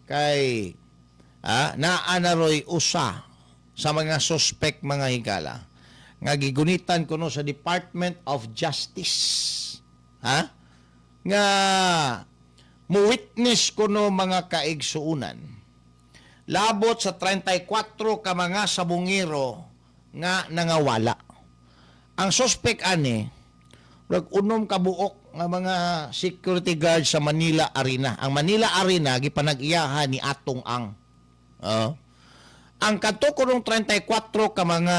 kay naa na roy usa sa mga suspect, mga higala, nga gigunitan kuno sa Department of Justice, ha, nga mo witness kuno, mga kaigsuunan, labot sa 34 ka mga sabungiro nga nangawala. Ang suspect ani, murag unom ka buok nga mga security guard sa Manila Arena. Ang Manila Arena gipanag-iyahan ni Atong Ang. Oh. Ang kadto kunong 34 ka mga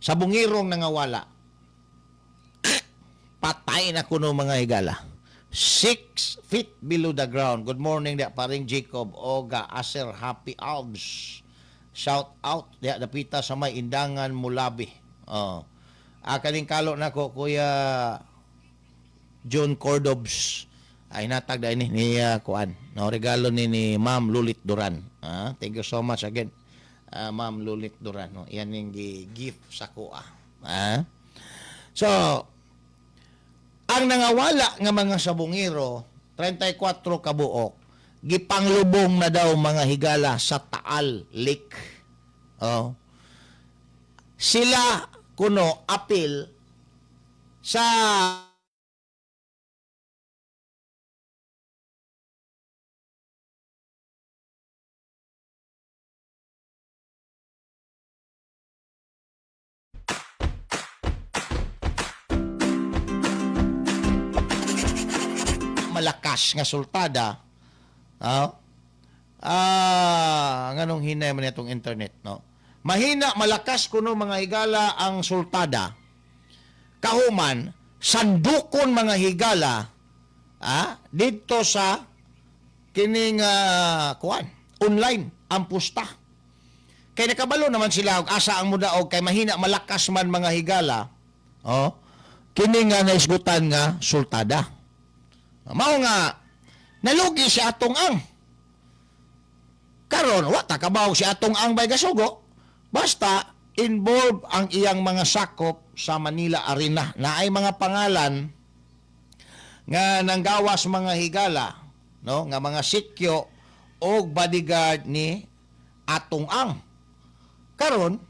sabungirong nangawala, patay na kuno, mga higala. 6 feet below the ground. Good morning dia paring Jacob Oga Aser Happy Albs. Shout out diya dapita sa may Indangan, Mulabi. Oh. Kaning kalo nako, Kuya John Cordobs, ay natag dahil ni kuan. No, regalo ni Ma'am Lulit Duran. Ah, thank you so much again. Ma'am Lulit Duran, no. Yan yung gift sa kuha. Ah. So, ang nangawala nga mga sabungiro, 34 kabuok, gipanglubong na daw, mga higala, sa Taal Lake. Oh. Sila kuno apil sa malakas nga sultada. Nganong hinay man itong internet, no? Mahina malakas kuno, mga higala, ang sultada. Kahuman sandukon, mga higala, didto sa kining kuan online ang pusta. Kay nakabalo naman sila og asa ang mudaog kay mahina malakas man, mga higala. Oh, kini nga naisgutan nga sultada. Mao nga nalugi si Atong Ang. Karon wa ta kabaw si Atong Ang bay gasugo. Basta involved ang iyang mga sakop sa Manila Arena na ay mga pangalan nga nanggawas, mga higala, no, nga mga sikyo og bodyguard ni Atong Ang. Karon,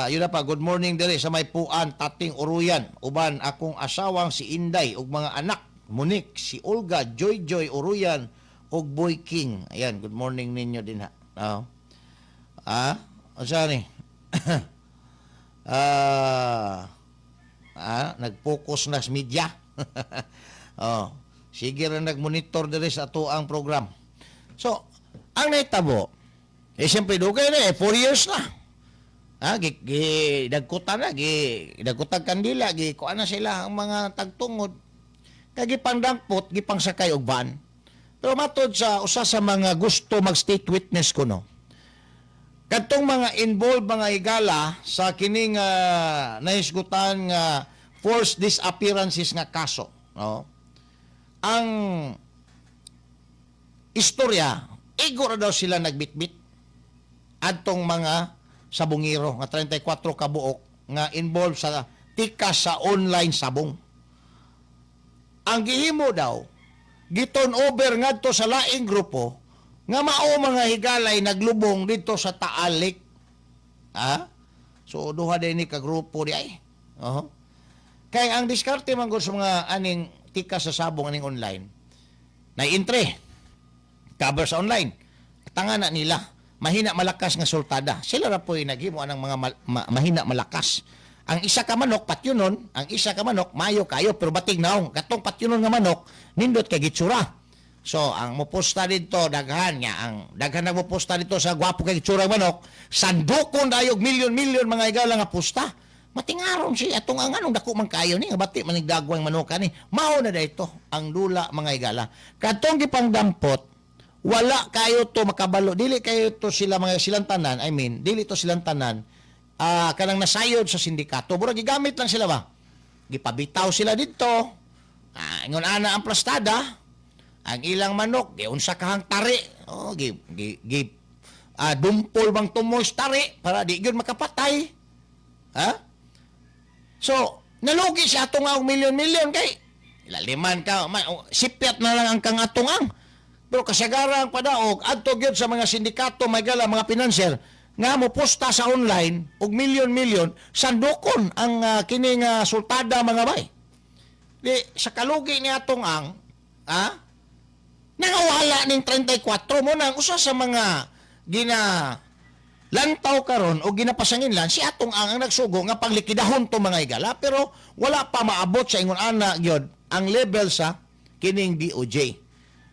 yun na pa, good morning diri sa may Puan, Tating Uruyan. Uban akong asawang si Inday ug mga anak, Monique, si Olga, Joy Joy Uruyan ug Boy King. Ayan, good morning ninyo din ha. Oh. Unsa ni? Nag-focus na sa media. Oh, sige ra nagmonitor diri sa ato ang program. So, ang nahitabo, eh siyempre dugay na eh, 4 years na. Gi dagkutan na, gi dagkutag kandila, gi kuan na sila ang mga tagtungod. Kay gipangdampot, gipangsakay og van. Pero matod sa usa sa mga gusto mag-state witness ko, no, kadtong mga involved, mga higala, sa kining nahisgutan nga forced disappearances nga kaso, no, ang istorya, igo ra daw sila nagbitbit adtong mga sabungiro nga 34 kabuok nga involved sa tikas sa online sabong. Ang gihimo daw, giturn over ngadto sa laing grupo nga mao, mga higalay, naglubong dito sa Taal Lake. Ha? So duha din ni ka grupo di ay. Oho. Kay ang diskarte man gud sa mga aning tikas sa sabong aning online, na entry cover sa online. Tanga na nila. Mahina malakas nga sultada. Sila ra po'y naghimo anang mga mahina malakas. Ang isa ka manok patyunon, ang isa ka manok mayo kayo pero batig naong. Katong patyunon nga manok nindot kay gitsura. So ang moposta dito daghan nga ang daghan nagmoposta dito sa gwapo kay gitsura nga manok, sandukon dayog milyon-milyon, mga higala, nga pusta. Matingaron si atong ang anong dako man kayo ni nga bati man dagwang manukan ni. Mao na dayto ang dula, mga higala. Katong gipangdampot, wala kayo to makabalo, dili kayo to sila mga silang tanan, I mean, dili to silang tanan kanang nasayod sa sindikato. Murag gigamit lang sila ba, gipabitaw sila dito, ingon ana ang plastada. Ang ilang manok giunsa kahang tari. Oh, gi gi, gi dumpol bang tumoy tari para di gyud makapatay. Ha? So, nalugi si Atong Ang milyon-milyon kay laliman ka, man, oh, sipyat na lang ang kang Atong Ang. Pero kasagaran padaog adto gyud sa mga sindikato, may gala mga financer nga mo posta sa online og milyon-milyon sandukon ang kining sultada, mga bay. Di sa kalugi ni Atong Ang, nangawala ning 34 mo nang usa sa mga gina lantaw karon o ginapasanginlan si Atong Ang ang nagsugo nga panglikidahon to, mga higala, pero wala pa maabot sa ingon ana gyud ang level sa kining DOJ.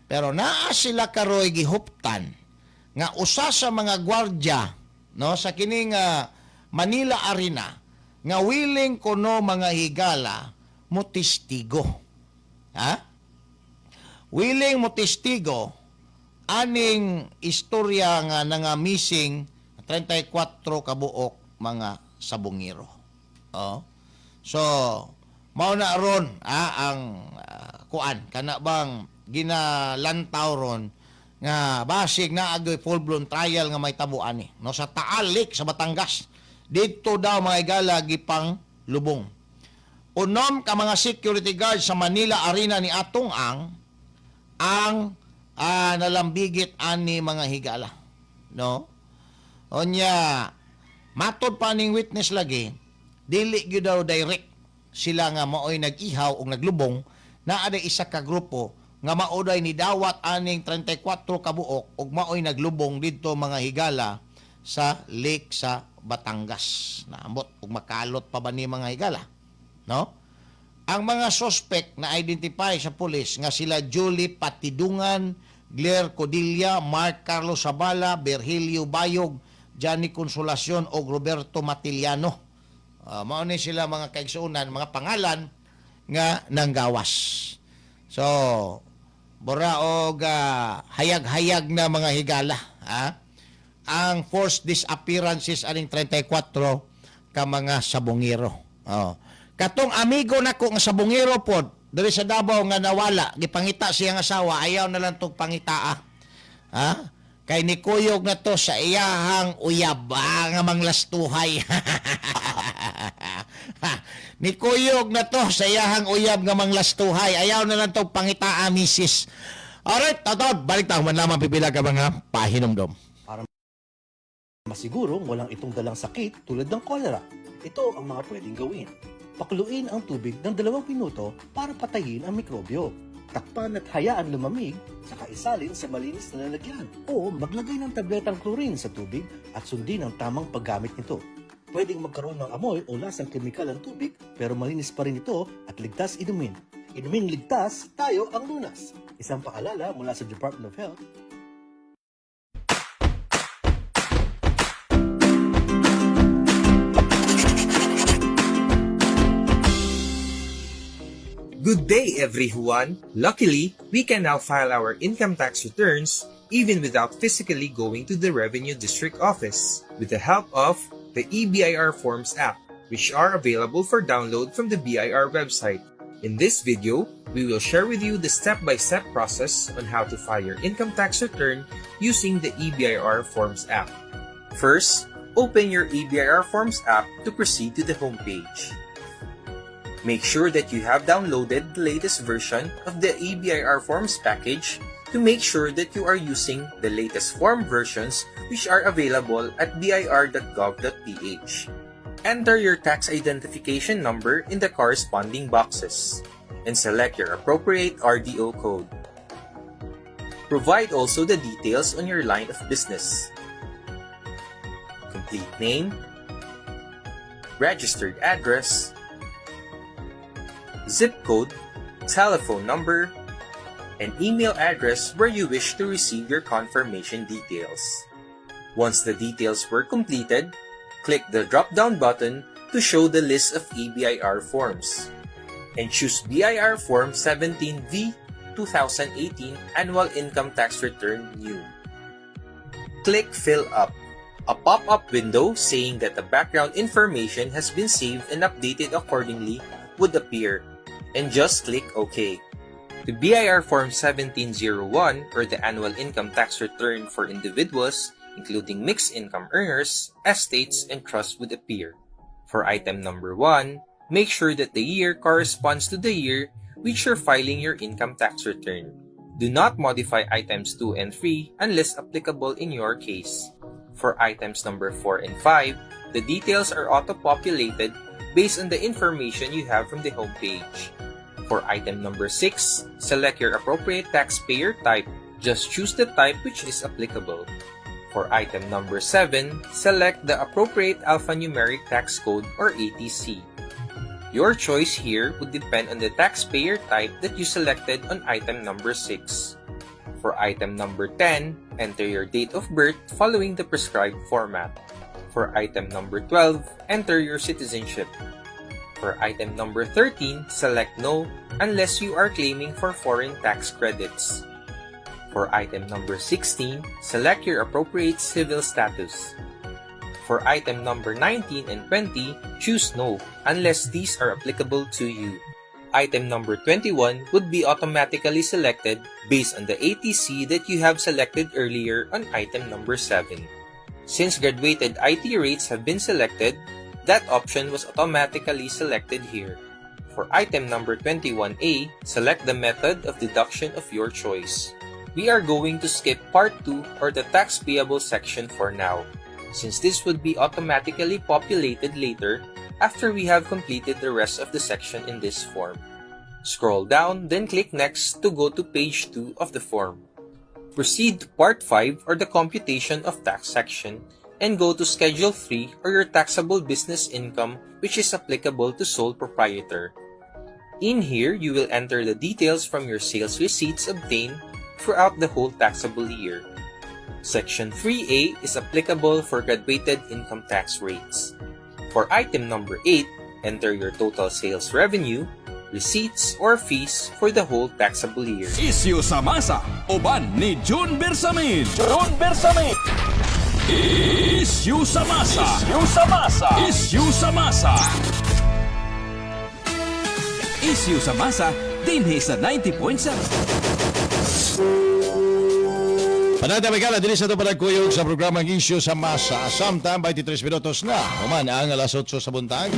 Pero naa sila karoy gihuptan nga usa sa mga gwardya, no, sa kining Manila Arena nga willing kuno, mga higala, mo testigo, ha, willing mo testigo aning istorya nga nanga missing 34 kabuok mga sabungero. Oh. So, mao na ron ang kuan kana bang ginalantaw ron nga basig na agoy full blown trial nga may tabuan ni, no, sa Taal Lake sa Batangas. Didto daw, mga higala, gipang lubong. 6 ka mga security guard sa Manila Arena ni Atong Ang ang nalambigit ani, mga higala, no? Onya matod pa ning witness lagi, dili gyud daw direct sila nga maoy nag-ihaw o naglubong. Naa day isa ka grupo nga maoday ni dawat aning 34 kabuok ug maoy naglubong didto, mga higala, sa lake sa Batangas. Naambot ug makalot pa ba ni, mga higala, no? Ang mga suspect na identify sa pulis nga sila Julie Patidungan, Blair Codilla, Mark Carlos Zabala, Virgilio Bayog, Johnny Consolacion o Roberto Matiliano. Mao ni sila, mga kaigsuonan, mga pangalan nga nanggawas. So, bura og hayag-hayag na, mga higala, ha? Ang forced disappearances aning 34 ka mga sabungero. Oh. Katong amigo nako nga sabungero pod diri sa Davao nga nawala, gipangita siyang asawa, ayaw na lang tong pangitaa. Ha? Kay nikuyog na to sa iyahang uyab nga manglastuhay. Nikuyog na to sa iyahang uyab nga manglastuhay. Ayaw na lang tong pangitaa, misis. Alright, tatod, balik ta man lamang pipila ka mga pahinumdom. Masigurong walang itong dalang sakit tulad ng cholera. Ito ang mga pwedeng gawin. Pakuluin ang tubig ng 2 minuto para patayin ang mikrobyo. Takpan at hayaan lumamig, saka isalin sa malinis na lalagyan. O maglagay ng tabletang chlorine sa tubig at sundin ang tamang paggamit nito. Pwedeng magkaroon ng amoy o lasang kemikal ang tubig, pero malinis pa rin ito at ligtas inumin. Inuming ligtas, tayo ang lunas. Isang paalala mula sa Department of Health. Good day, everyone! Luckily, we can now file our income tax returns even without physically going to the Revenue District Office with the help of the eBIR Forms app, which are available for download from the BIR website. In this video, we will share with you the step-by-step process on how to file your income tax return using the eBIR Forms app. First, open your eBIR Forms app to proceed to the homepage. Make sure that you have downloaded the latest version of the eBIR Forms package to make sure that you are using the latest form versions, which are available at bir.gov.ph. Enter your tax identification number in the corresponding boxes and select your appropriate RDO code. Provide also the details on your line of business: complete name, registered address, zip code, telephone number, and email address where you wish to receive your confirmation details. Once the details were completed, click the drop-down button to show the list of eBIR forms and choose BIR Form 17V 2018 Annual Income Tax Return New. Click Fill Up. A pop-up window saying that the background information has been saved and updated accordingly would appear, and just click OK. The BIR Form 1701, or the Annual Income Tax Return for individuals, including mixed income earners, estates, and trusts, would appear. For item number 1, make sure that the year corresponds to the year which you're filing your income tax return. Do not modify items 2 and 3 unless applicable in your case. For items number 4 and 5, the details are auto-populated based on the information you have from the homepage. For item number 6, select your appropriate taxpayer type. Just choose the type which is applicable. For item number 7, select the appropriate alphanumeric tax code or ATC. Your choice here would depend on the taxpayer type that you selected on item number 6. For item number 10, enter your date of birth following the prescribed format. For item number 12, enter your citizenship. For item number 13, select No unless you are claiming for foreign tax credits. For item number 16, select your appropriate civil status. For item number 19 and 20, choose No unless these are applicable to you. Item number 21 would be automatically selected based on the ATC that you have selected earlier on item number 7. Since graduated IT rates have been selected, that option was automatically selected here. For item number 21A, select the method of deduction of your choice. We are going to skip part 2 or the tax payable section for now, since this would be automatically populated later after we have completed the rest of the section in this form. Scroll down, then click Next to go to page 2 of the form. Proceed to part 5 or the computation of tax section and go to Schedule 3 or your taxable business income, which is applicable to sole proprietor. In here, you will enter the details from your sales receipts obtained throughout the whole taxable year. Section 3A is applicable for graduated income tax rates. For item number 8, enter your total sales revenue, receipts, or fees for the whole taxable year. Isyu sa masa, uban ni June Bersamin. June Bersamin. Isyu sa masa. Isyu sa masa. Isyu sa masa. Isyu sa masa, dinhi sa 90.7. Panata may dili sa ito panagkuyog sa programang Isyu sa Masa. Samtang 23 minutos na. Human ang alas 8 sa buntag.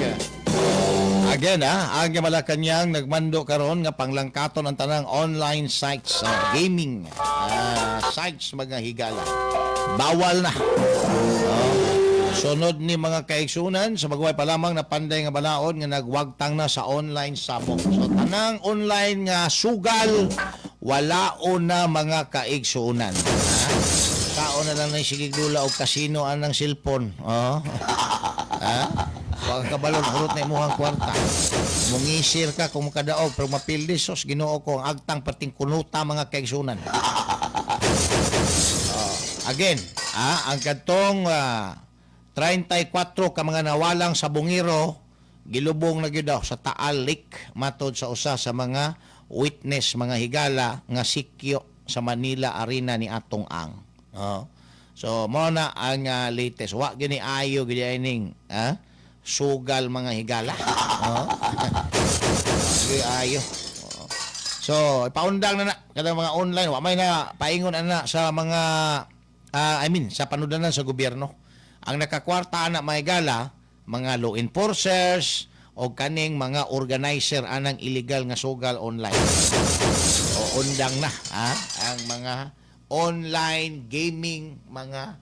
Again, ang Malacanang nagmando karon nga panglangkaton ang tanang online sites, gaming sites, mga higala. Bawal na. Oh. Sunod ni, mga kaigsunan, sa magway pa lamang na panday nga balaod nga nagwagtang na sa online sabong. So tanang online nga sugal, wala o na, mga kaigsunan. Ha? Kao na lang ng sigig dula og kasino anang cellphone. Oh. Ha? Wa ka kabalon, hurot na imuhang kwarta. Mungisir ka kung makadaog, pero mapildi, sos, Ginoo ko, ang agtang perting kunuta, mga kaigsunan. Oh. Again, ang kadtong 34 ka mga nawalang sabungero gilubong na gyud daw sa Taal Lake, matod sa usa sa mga witness, mga higala, nga sikyo sa Manila Arena ni atong ang. Oh. So mo na ang latest. Wa gini ayo gini ining sugal, mga higala. Oh. Di ayo. Oh. So ipaundang na na kada mga online, wa may na paingon ana sa mga I mean, sa panudanan sa gobyerno. Ang nakakwarta ana, mga higala, mga law enforcers o kaning mga organizer anang illegal nga sugal online. O undang na ang mga online gaming, mga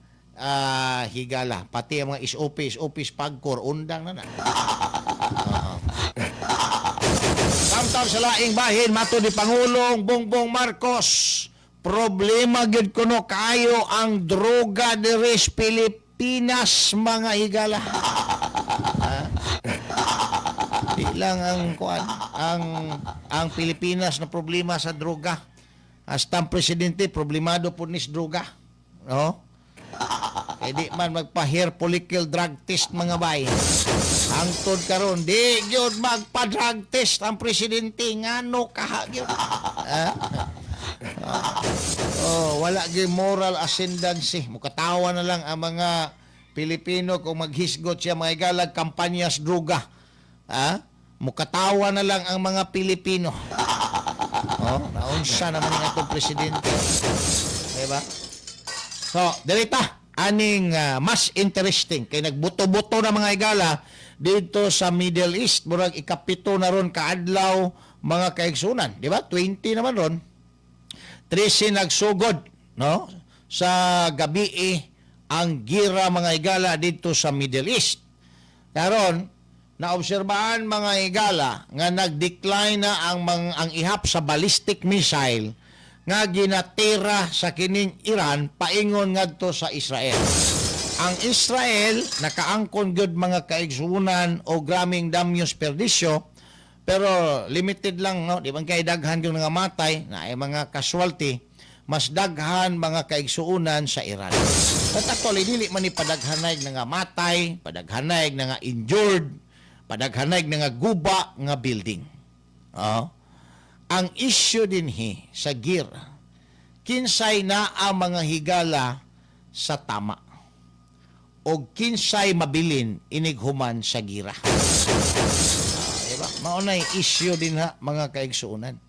higala, pati ang mga SOP, SOP, PAGCOR, undang na na. Oo. Samtang sa laing bahin, matod ni Pangulong Bongbong Marcos, problema gyud kuno kayo ang droga diri sa Pilipinas, mga higala. Ha? Di lang ang kuan ang Pilipinas na problema sa droga. Hasta ang presidente problemado po ni sa droga. No? Kay di man magpa-hair follicle drug test, mga bay. Hangtod karon di gyud magpa-drug test ang presidente, ngano kaha gyud. Ha? Oh, wala gyud moral ascendancy. Mukatawa na lang ang mga Pilipino kung maghisgot siya, mga higalag, kampanya sa droga. Ha? Mukatawa na lang ang mga Pilipino. Oh, naunsa naman nga itong presidente. Diba? So, dirita aning mas interesting kay nagbuto-buto na mga higala dito sa Middle East, murag ikapito na ron kaadlaw, mga kaigsunan, di ba? 20 naman ron, 13 nagsugod, no, sa gabi eh, ang gira, mga higala, dito sa Middle East. Karon naobserbahan, mga higala, nga nag-decline na ang ihap sa ballistic missile nga ginatira sa kining Iran paingon ngadto sa Israel. Ang Israel nakaangkon gyud, mga kaigsunan, o graming damyos perdisyo, pero limited lang, no, di man kay daghan yung nangamatay na ay mga casualty. Mas daghan, mga kaigsuunan, sa Iran. But actually dili man ni padaghanay nangamatay, padaghanay nga injured, padaghanay nga guba nga building. Oh. Ang issue dinhi sa gira, kinsay na ang mga higala sa tama o kinsay mabilin inighuman sa gira. Ah, diba? Mao na issue din ha, mga kaigsuonan.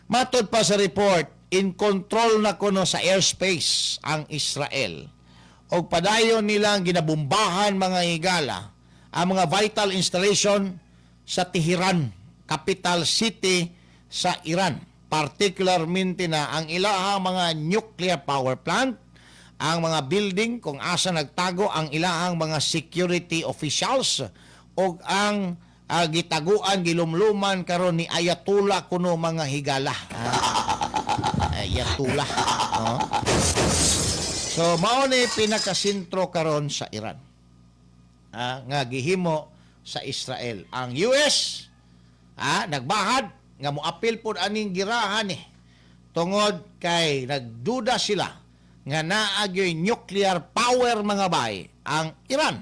Matod pa sa report, in control na kuno sa airspace ang Israel. Og padayon nilang ginabumbahan, mga higala, ang mga vital installation sa Tehran, capital city sa Iran. Particularmente na ang ilahang mga nuclear power plant, ang mga building kung asa nagtago ang ilahang mga security officials o ang gitaguan, gilumluman karon ni Ayatollah kuno, mga higala. Ah, Ayatollah. No? So mao ni pinakasentro karon sa Iran. Ah, nga gihimo sa Israel. Ang US nagbahad nga moapil pod aning girahan eh. Tungod kay nagduda sila nga naa gyoy nuclear power, mga bay, ang Iran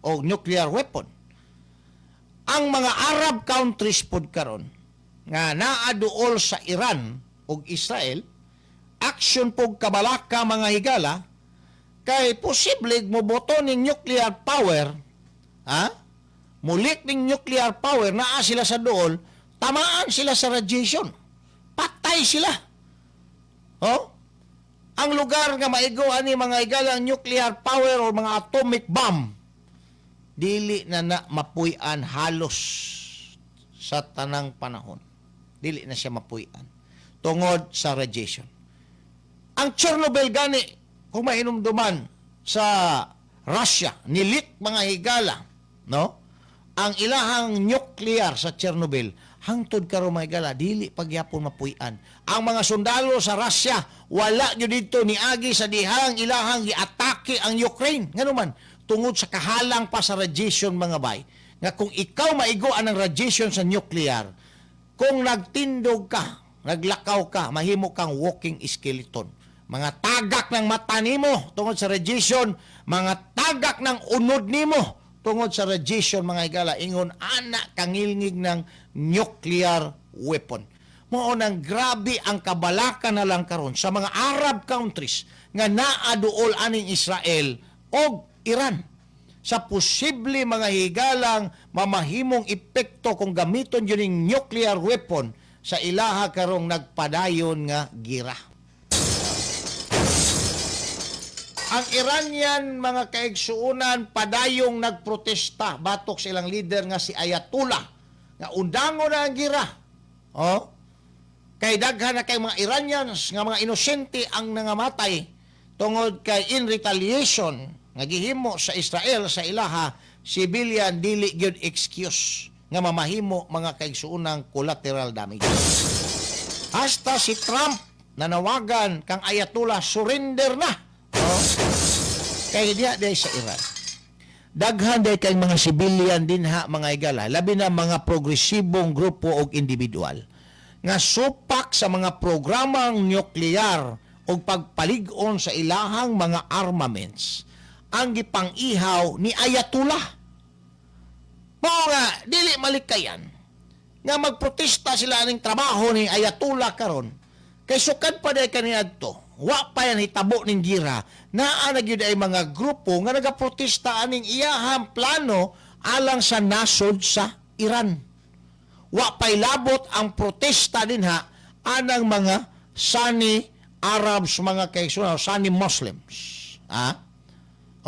o nuclear weapon. Ang mga Arab countries pod karon nga naa duol sa Iran ug Israel, action pog kabalaka, mga higala, kay posible moboto ning nuclear power, ha, mulik ning nuclear power, naa sila sa duol, tamaan sila sa radiation, patay sila. Oh, ang lugar nga maigo ani, mga higala, ang nuclear power o mga atomic bomb, dili na na mapuy-an. Halos sa tanang panahon dili na siya mapuy-an tungod sa radiation. Ang Chernobyl gani, kung mainumduman, sa Russia, ni-leak, mga higala, no, ang ilahang nuclear sa Chernobyl. Hangtod karon, mga higala, dili pagyapon mapuy-an. Ang mga sundalo sa Russia wala gyud dito niagi sa dihang ilahang giatake ang Ukraine. Ngano man? Tungod sa kahalang pa sa radiation, mga bay, nga kung ikaw maigoan ang radiation sa nuclear, kung nagtindog ka, naglakaw ka, mahimo kang walking skeleton. Mga tagak ng mata nimo tungod sa radiation, mga tagak ng unod nimo tungod sa radiation, mga higala, ingon ana kangilngig ng nuclear weapon. Mao nang grabe ang kabalaka na lang karon sa mga Arab countries nga naa duol aning Israel og Iran sa posible, mga higalang, mamahimong epekto kung gamiton yun yung nuclear weapon sa ilaha karong nagpadayon nga gira. Ang Iranian, mga kaigsuunan, padayong nagprotesta batok sa ilang leader nga si Ayatollah nga undango na ang gira. Oh? Kay daghan na kay mga Iranians nga mga inosente ang nangamatay tungod kay in retaliation nga gihimo sa Israel sa ilaha civilian, dili gyud excuse nga mamahimo, mga kaigsuunang, collateral damage. Hasta si Trump nanawagan kang Ayatollah, surrender na. Oh. Kay diha diay sa Iran, daghan day kay mga civilian dinha, mga higala, labi na mga progresibong grupo og individual nga supak sa mga programang nuklear o pagpalig-on sa ilahang mga armaments ang gipang-ihaw ni Ayatollah. Mao nga dili malikayan nga magprotesta sila aning trabaho ni Ayatollah karon, kay sukad pa day kaniadto, wa pa yan hitabo ning gira, naa na gyud ay mga grupo nga nagaprotesta aning iyahang plano alang sa nasod sa Iran. Wa pay labot ang protesta dinha. Anang mga Sunni Arabs, mga kaigsuonan, Sunni Muslims. Ha?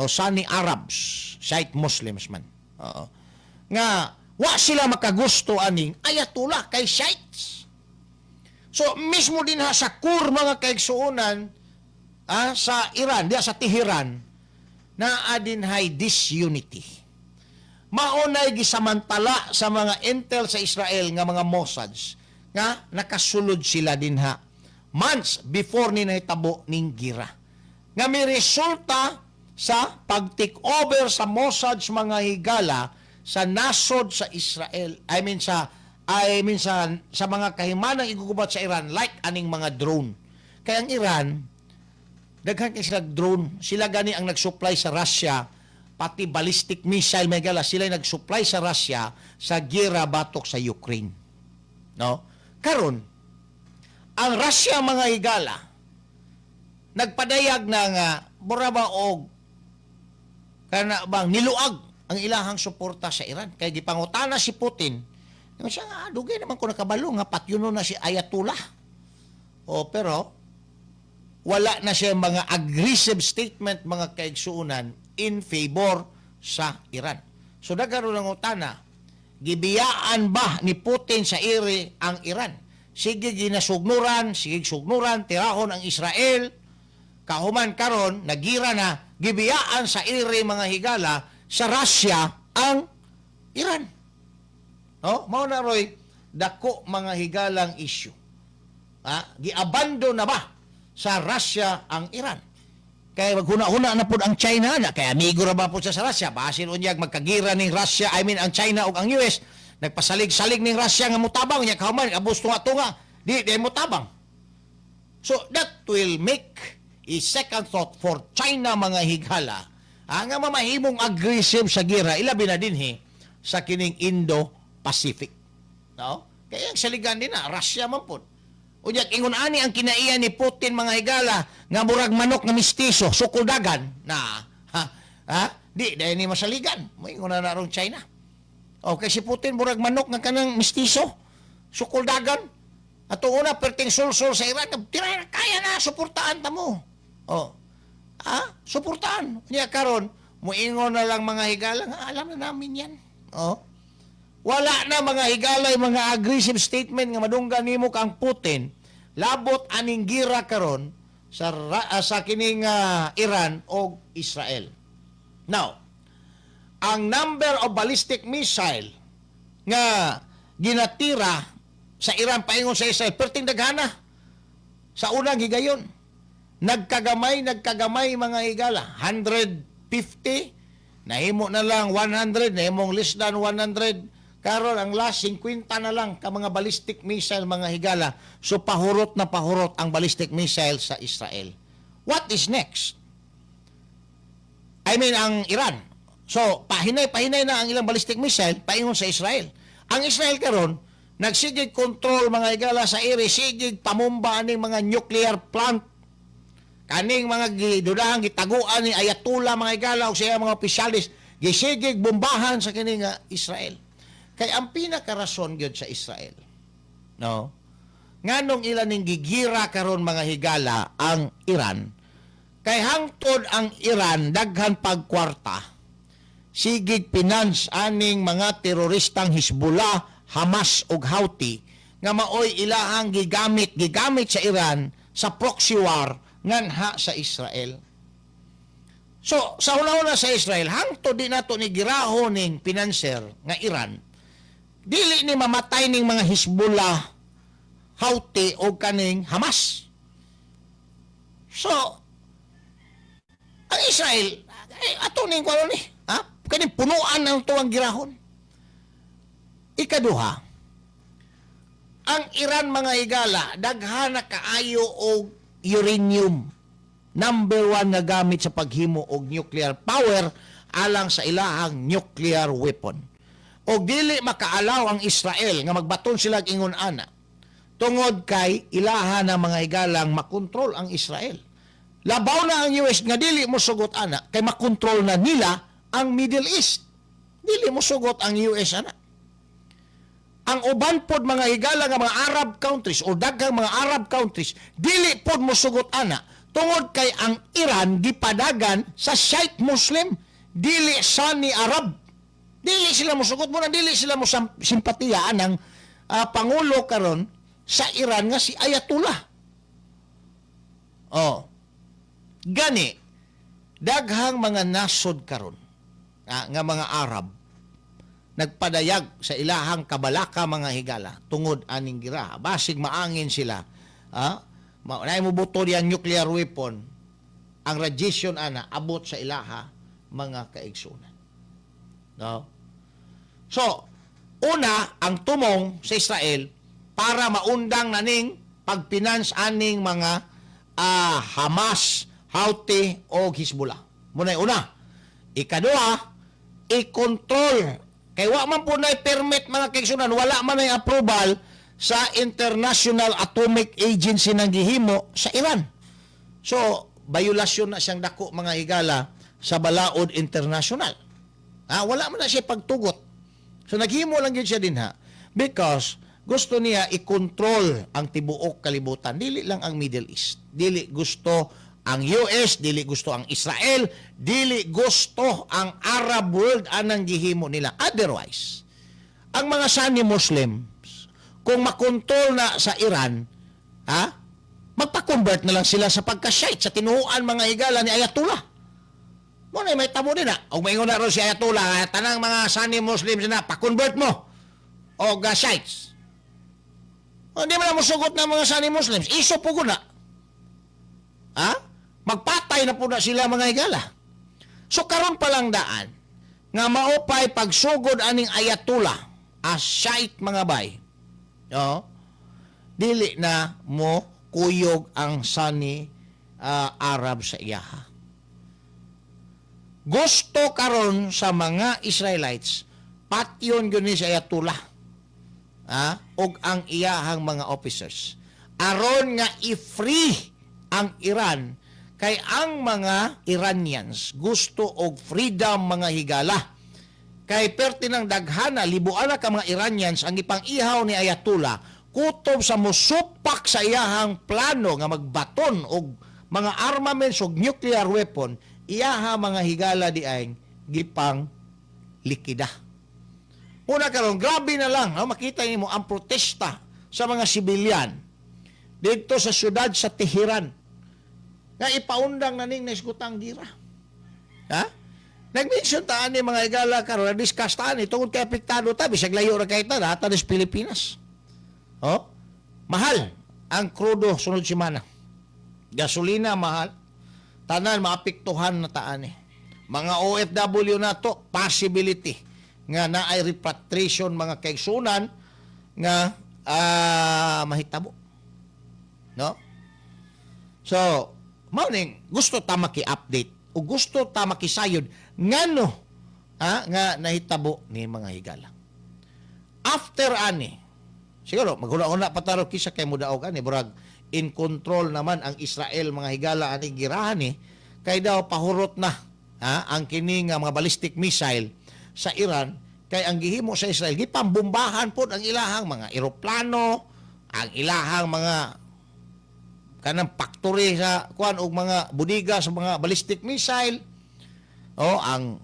O Sunni Arabs, Shiite Muslims man. Oo. Nga wa sila makagusto aning Ayatollah kay Shiites. So mismo din ha sa core, mga kaigsuonan, sa Iran, diya sa Tehran, naa din hay disunity. Maunay gisamantala sa mga intel sa Israel nga mga Mossads nga nakasulod sila dinha months before ni nahitabo ning gira. Nga may resulta sa pag-take over sa Mossads, mga higala, sa nasod sa Israel. I mean sa mga kahimanang igugubat sa Iran like aning mga drone. Kaya ang Iran, daghan kay sila drone. Sila gani ang nag-supply sa Russia pati ballistic missile megala, sila yung nag-supply sa Russia sa gira batok sa Ukraine. No? Karon, ang Russia, mga higala, nagpadayag na nga mura ba og kana bang niluag ang ilahang suporta sa Iran kay gipangutana si Putin. Ingon siya nga, "Dugay naman ko nakabalo nga patyuno na si Ayatollah." O pero wala na siya mga aggressive statement, mga kaigsuonan, in favor sa Iran. So nagkaroon ng utana, gibiyaan ba ni Putin sa iri ang Iran? Sige ginasugnuran, sige sugnuran, tirahon ang Israel, kahuman karon nagira na, gibiyaan sa iri, mga higala, sa Russia ang Iran. No? Mao na roy dako, mga higalang issue. Ha? Giabando na ba sa Russia ang Iran? Kay maghuna-huna na pud ang China na kay amigo ra ba pud siya sa Russia. Basin unyag magkagira ning Russia, I mean ang China ug ang US, nagpasalig-salig ning Russia nga mutabang nya, kahuman abos tunga-tunga di di mutabang. So that will make a second thought for China, mga higala, nga mamahimong aggressive sa gira, ilabi na dinhi sa kining Indo-Pacific. No? Kaya ang saligan din na Russia man pud. Unya ingon ani ang kinaiya ni Putin, mga higala, nga murag manok nga mistiso, sukuldagan na ha, ha? Di dahil ni masaligan. Moingon na narong China. Okay, si Putin murag manok nga kanang mistiso, sukuldagan. Ato una perting sulsol sa Iran, tira kaya na suportaan ta mo. Oh. Ah, suportaan. Niya karon muingon na lang, mga higala, nga alam na namin yan. Oh. Wala na, mga higala, yung mga aggressive statement nga madunggan nimo kang Putin labot aning gira karon sa kining Iran o Israel. Now, ang number of ballistic missile nga ginatira sa Iran paingon sa Israel perting daghana sa unang higayon. Nagkagamay, nagkagamay, mga higala. 150, nahimo na lang 100, nahimong less than 100. Karon ang last 50 na lang ka mga ballistic missile, mga higala. So pahurot na pahurot ang ballistic missile sa Israel. What is next? I mean ang Iran. So pahinay pahinay na ang ilang ballistic missile paingon sa Israel. Ang Israel karon nagsigig control, mga higala, sa iri, sigig pamumba aning mga nuclear plant kaning mga gidudahang gitaguan ni Ayatollah, mga higala, o sa mga opisyalis, gisigig bombahan sa kining Israel. Kay ang pinakarason gyud sa Israel, no, nganong ila ning gigira karon, mga higala, ang Iran, kay hangtod ang Iran daghan pagkwarta, sigig finance aning mga teroristang Hezbollah, Hamas ug Houthi nga maoy ilahang gigamit gigamit sa Iran sa proxy war nganha sa Israel. So, sa una-una sa Israel, hangtod di nato ni giraho ning financer nga Iran, dili ni mamatay ning mga Hezbollah, Houthi o kaning Hamas. So, ang Israel, eh, ato ning kwano ni, ha? Kaning punuan ng tuwang girahon. Ikaduha, ang Iran, mga higala, daghana kaayo og uranium. Number one nga gamit sa paghimo og nuclear power alang sa ilahang nuclear weapon. Og dili makaalaw ang Israel nga magbaton sila og ingon ana. Tungod kay ilaha na, mga higalang, makontrol ang Israel. Labaw na ang US nga dili mo sugot ana kay makontrol na nila ang Middle East. Dili mo sugot ang US ana. Ang uban pod, mga higala, nga mga Arab countries o daghang mga Arab countries dili pod mosugot ana tungod kay ang Iran gipadagan sa Shiite Muslim, dili Sunni Arab. Dili sila mosugot mo na, dili sila mo simpatiya anang pangulo karon sa Iran nga si Ayatollah. Oh. Gani daghang mga nasod karon nga mga Arab nagpadayag sa ilahang kabalaka, mga higala, tungod aning gira. Basig maangin sila, naay mo buto diyan nuclear weapon, ang radiation ana abot sa ilaha, mga kaigsunan, no? So una, ang tumong sa Israel para maundang naning pagfinance aning mga Hamas, Houthi o Hezbollah. Muna una. Ikaduha, i-control kay wa man po na permit, mga kaigsunan, wala man ay approval sa International Atomic Agency ng gihimo sa Iran. So, violasyon na siyang dako, mga higala, sa balaod international. Wala man na siya pagtugot. So, naghimo lang yun siya din ha. Because gusto niya i-control ang tibuok kalibutan. Dili lang ang Middle East. Dili gusto ang US, dili gusto ang Israel, dili gusto ang Arab world anang gihimo nila. Otherwise, ang mga Sunni Muslims, kung makontrol na sa Iran, ha, magpa-convert na lang sila sa pagka-Shiite, sa tinuoan, mga higala, ni Ayatollah. Mo na may tamo din na. Og maingon na ron si Ayatollah, tanang mga Sunni Muslims na, pa-convert mo og Shiites. O, hindi man na mosugot ng mga Sunni Muslims. Iso po na. Ha? Magpatay na po na sila, mga higala. So karon pa lang daan nga maupay pagsugod aning Ayatollah as Shiite, mga bay. No? Dili na mo kuyog ang Sunni Arab sa iyaha. Gusto karon sa mga Israelites patyon gyud ni si Ayatollah, og ang iyahang mga officers aron nga i-free ang Iran, kay ang mga Iranians gusto og freedom, mga higala, kay perti ng daghana, libuan na ka mga Iranians ang ipang-ihaw ni Ayatollah kutob sa musupak sa iyahang plano nga magbaton og mga armaments og nuclear weapon. Iyaha, mga higala, di ay gipang likida. Una karon grabe na lang, no? Makita nimo ang protesta sa mga sibilyan dito sa syudad sa Teheran nga ipaundang na ning naisgutang gira. Ha? Nag-mention taan ni, mga higala, karon, na-discuss taan ni tungod kay apektado ta bisag layo ra kay ta ta sa Pilipinas. Oh? Mahal ang krudo sunod semana. Gasolina mahal. Tanan maapektuhan na taan eh. Mga OFW na to, possibility nga naay repatriation, mga kaigsunan, nga mahitabo. No? So, mao ning gusto ta maki-update o gusto ta makisayod ngano nga nahitabo ni, mga higala. After ani, siguro maghuna-huna pa taro kisa kay mudaog ani, burag in control naman ang Israel, mga higala, ani girahan ni, kay daw pahurot na ang kini nga mga ballistic missile sa Iran, kay ang gihimo sa Israel, gipambombahan pod ang ilahang mga eroplano, ang ilahang mga kanang factory sa kuan og mga budiga sa mga ballistic missile. Oh, ang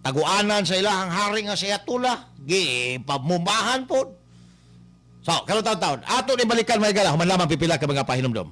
taguanan sa ilahang hari nga si Ayatollah, gipamumbahan pod. So, karon taon-taon, ato ni balikan, mga higala, human lamang pipila ka mga pahinumdom.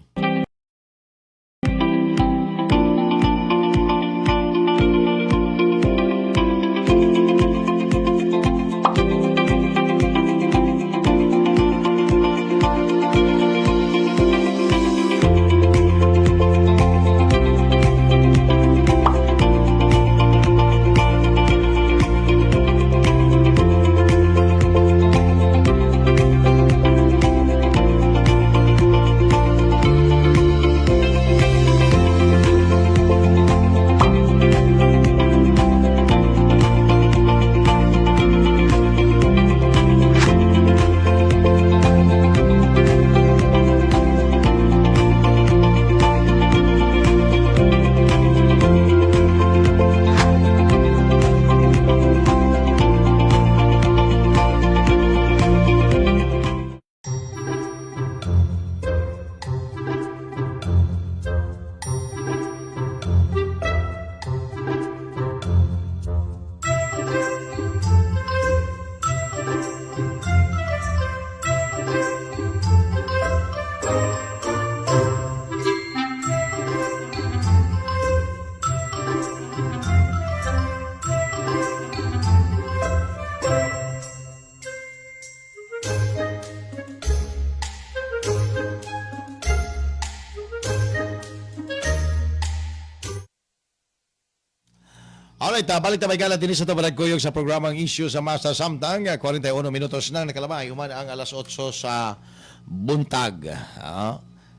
Alright, balik ta may dinhi sa Tabarag sa programang Issue sa Masa samtang 41 minutos nang nakalabay human ang alas 8 sa buntag.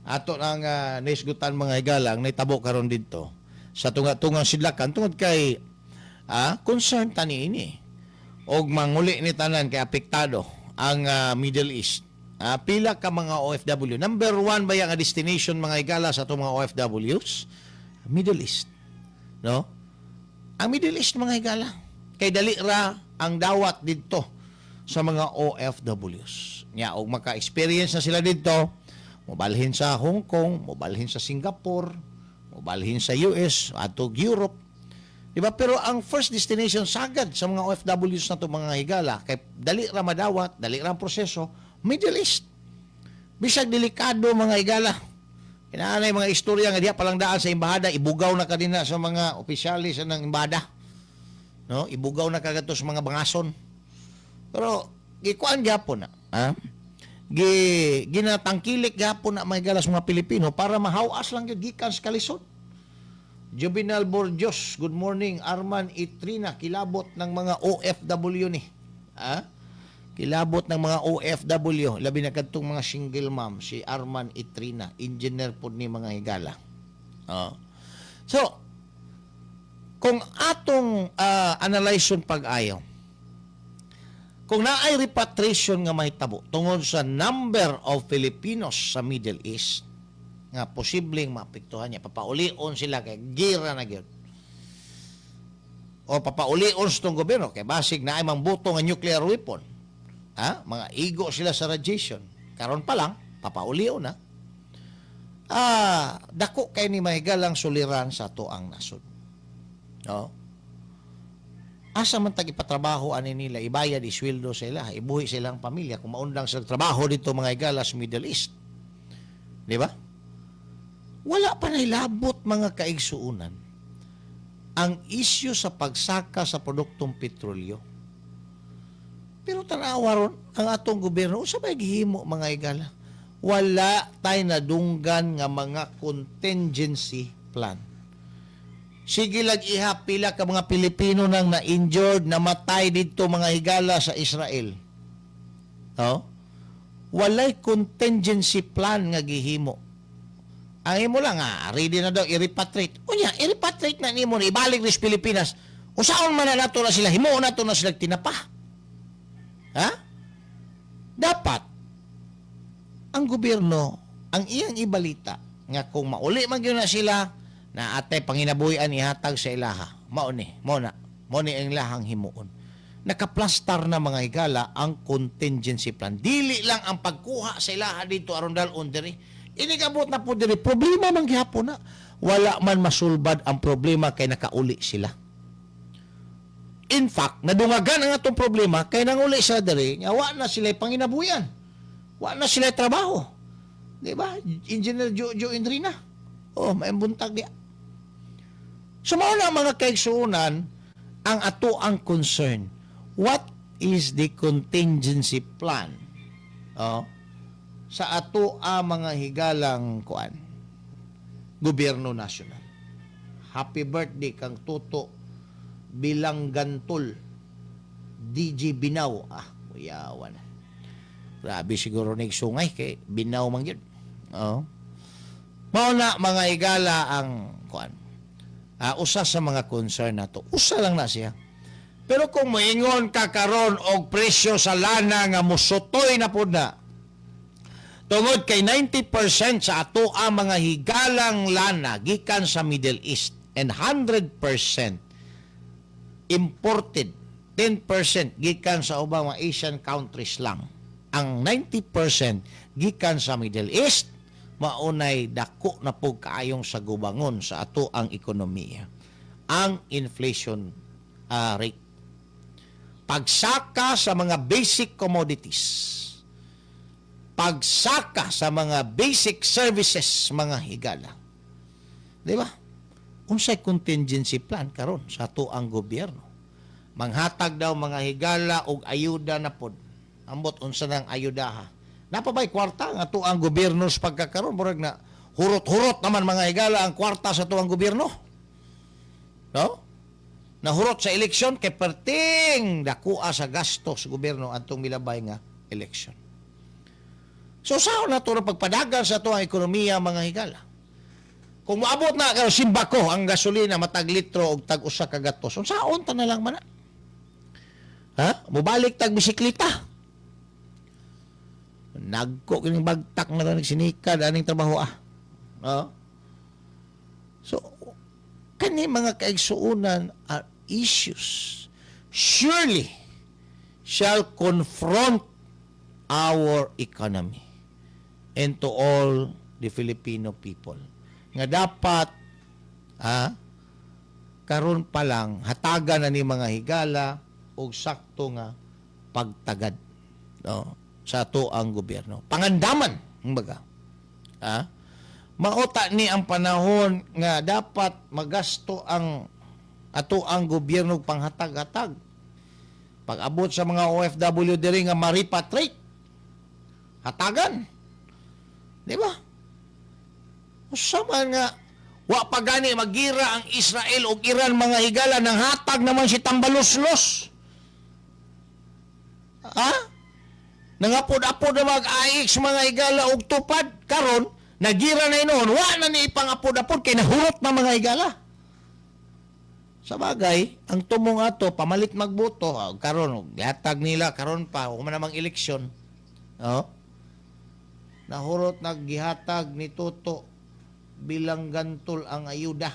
Ato nang naisgutan, mga higala, ang naitabo karon didto sa tunga-tungang sidlakan tungod kay concern tani ini og manguli ni tanan kay apektado ang Middle East. Pila ka mga OFW. Number one ba nga destination, mga higala, sa atong mga OFWs? Middle East. No? Ang Middle East, mga higala. Kay dali ra ang dawat didto sa mga OFWs. Nya og maka-experience na sila didto, mobalhin sa Hong Kong, mobalhin sa Singapore, mobalhin sa US, atog Europe. Di ba? Pero ang first destination sagad sa mga OFWs na to, mga higala, kay dali ra madawat, dali ra ang proseso, Middle East. Bisag delikado, mga higala. Inaanay mga istorya nga diha palang daan sa embahada, ibugaw na kanina sa mga opisyalis ng embahada. No? Ibugaw na kagadto sa mga bangason. Pero gikuan gyapon na, ha? Gi ginatangkilik gyapon na, mga higala, sa mga Pilipino para mahawas lang gyud gikan sa kalisod. Juvenal Borjos, good morning. Arman Itrina, kilabot ng mga OFW ni. Ha? Kilabot ng mga OFW, labi na kadtong mga single mom, si Arman Itrina, engineer po ni, mga higala. Oh. So, kung atong analyze pag-ayo, kung naay repatriation nga mahitabo tungod sa number of Filipinos sa Middle East nga posibleng maapektuhan niya, papaulion sila kay gira na gyud. O papaulion sa itong gobyerno kay basig naay mangbuto nga nuclear weapon. Ha? Mga igo sila sa radiation. Karon pa lang, papaulion na. Dako kay ni mahigalang suliran sa atoang nasod. No? Asa man tag ipatrabaho ani nila, ibayad isweldo sila, ibuhi silang pamilya kung maundang sa trabaho dito, mga higala, sa Middle East? Di ba? Wala pa nailabot, mga kaigsuunan, ang isyu sa pagsaka sa produktong petrolyo. Pero tanawa ron, ang atong gobyerno, unsa may gihimo, mga higala? Wala tay nadunggan nga mga contingency plan. Sige lag iha, pila ka mga Pilipino nang na-injured, namatay dito, mga higala, sa Israel. No? Walay contingency plan nga gihimo. Ang imo lang, ready na daw i-repatriate. Unya, i-repatriate na nimo, ibalik ni sa Pilipinas. Usaon man na nato na sila, himuon nato na sila tinapa. Ha? Dapat ang gobyerno ang iyang ibalita nga kung mauli man gyud na sila na atay panginabuhian ihatag sa ilaha. Mao ni, mao na. Mao ni ang ilahang himuon. Nakaplastar na, mga higala, ang contingency plan. Dili lang ang pagkuha sa ilaha dito aron dal-on diri. Inigabot na po diri, problema man gihapon na. Wala man masulbad ang problema kay nakauli sila. In fact, nadungagan ang atong problema kay nanguli sila diri, nga wa na sila panginabuyan. Wa na sila trabaho. Di ba? Engineer Jojo Indrina. Oh, may buntag diya. So mao na, mga kaigsuonan, ang ato ang concern. What is the contingency plan? Oh, sa ato ang mga higalang kuan gobyerno nasyonal. Happy birthday kang Toto bilang Gantol DG Binaw. Ah, kuyawan. Grabe siguro ni sungay kay Binaw man gyud. Oo. Mao na, mga higala, ang kuan. Usa sa mga concern nato. Usa lang na siya. Pero kung moingon ka karon og presyo sa lana nga musutoy na pud na tungod kay 90% sa ato ang mga higalang lana gikan sa Middle East and 100% imported, 10% gikan sa ubang mga Asian countries lang. Ang 90% gikan sa Middle East, maunay dako na pug kaayong sa gubangon sa ato ang ekonomiya. Ang inflation rate. Pagsaka sa mga basic commodities. Pagsaka sa mga basic services, mga higala. Di ba? Unsay contingency plan karon sa ato ang gobyerno? Manghatag daw, mga higala, og ayuda na pod. Ambot unsa nang ayudaha? Napa ba'y kwarta ang ato ang gobyerno sa pagkakaron? Murag na hurot-hurot naman, mga higala, ang kwarta sa ato ang gobyerno. No? Nahurot sa eleksyon kay perting dakua sa gasto sa gobyerno atong milabay nga eleksyon. So sao na to pagpadagan sa ato ang ekonomiya, mga higala? Kung moabot na karon simbako ang gasolina matag litro og tag usa ka gatos, unsaon ta na lang man na? Ha? Mobalik tag bisikleta. Nagko kining bagtak na rin sinikad aning trabaho ah. No? So kani mga kaigsuonan are issues surely shall confront our economy and to all the Filipino people nga dapat karon pa lang hatagan na ni mga higala og sakto nga pagtagad, no, sa ato ang gobyerno, pangandaman kumbaga. Mao ta ni ang panahon nga dapat magasto ang ato ang gobyerno panghatag-hatag pag-abot sa mga OFW diri nga ma-repatriate, hatagan, di ba? Usa man nga wa pa gani magira ang Israel ug Iran, mga higala, nang hatag naman si Tambaloslos. Ha? Nangapod-apod na mag-AX, mga higala, og tupad. Karon nagira na inoon, wa na ni ipangapod-apod kay nahurot na, mga higala. Sa bagay, ang tumong ato pamalit magboto. Karon gihatag nila karon pa human namang eleksyon. Oh. Nahurot naggihatag ni Toto bilang gantol ang ayuda.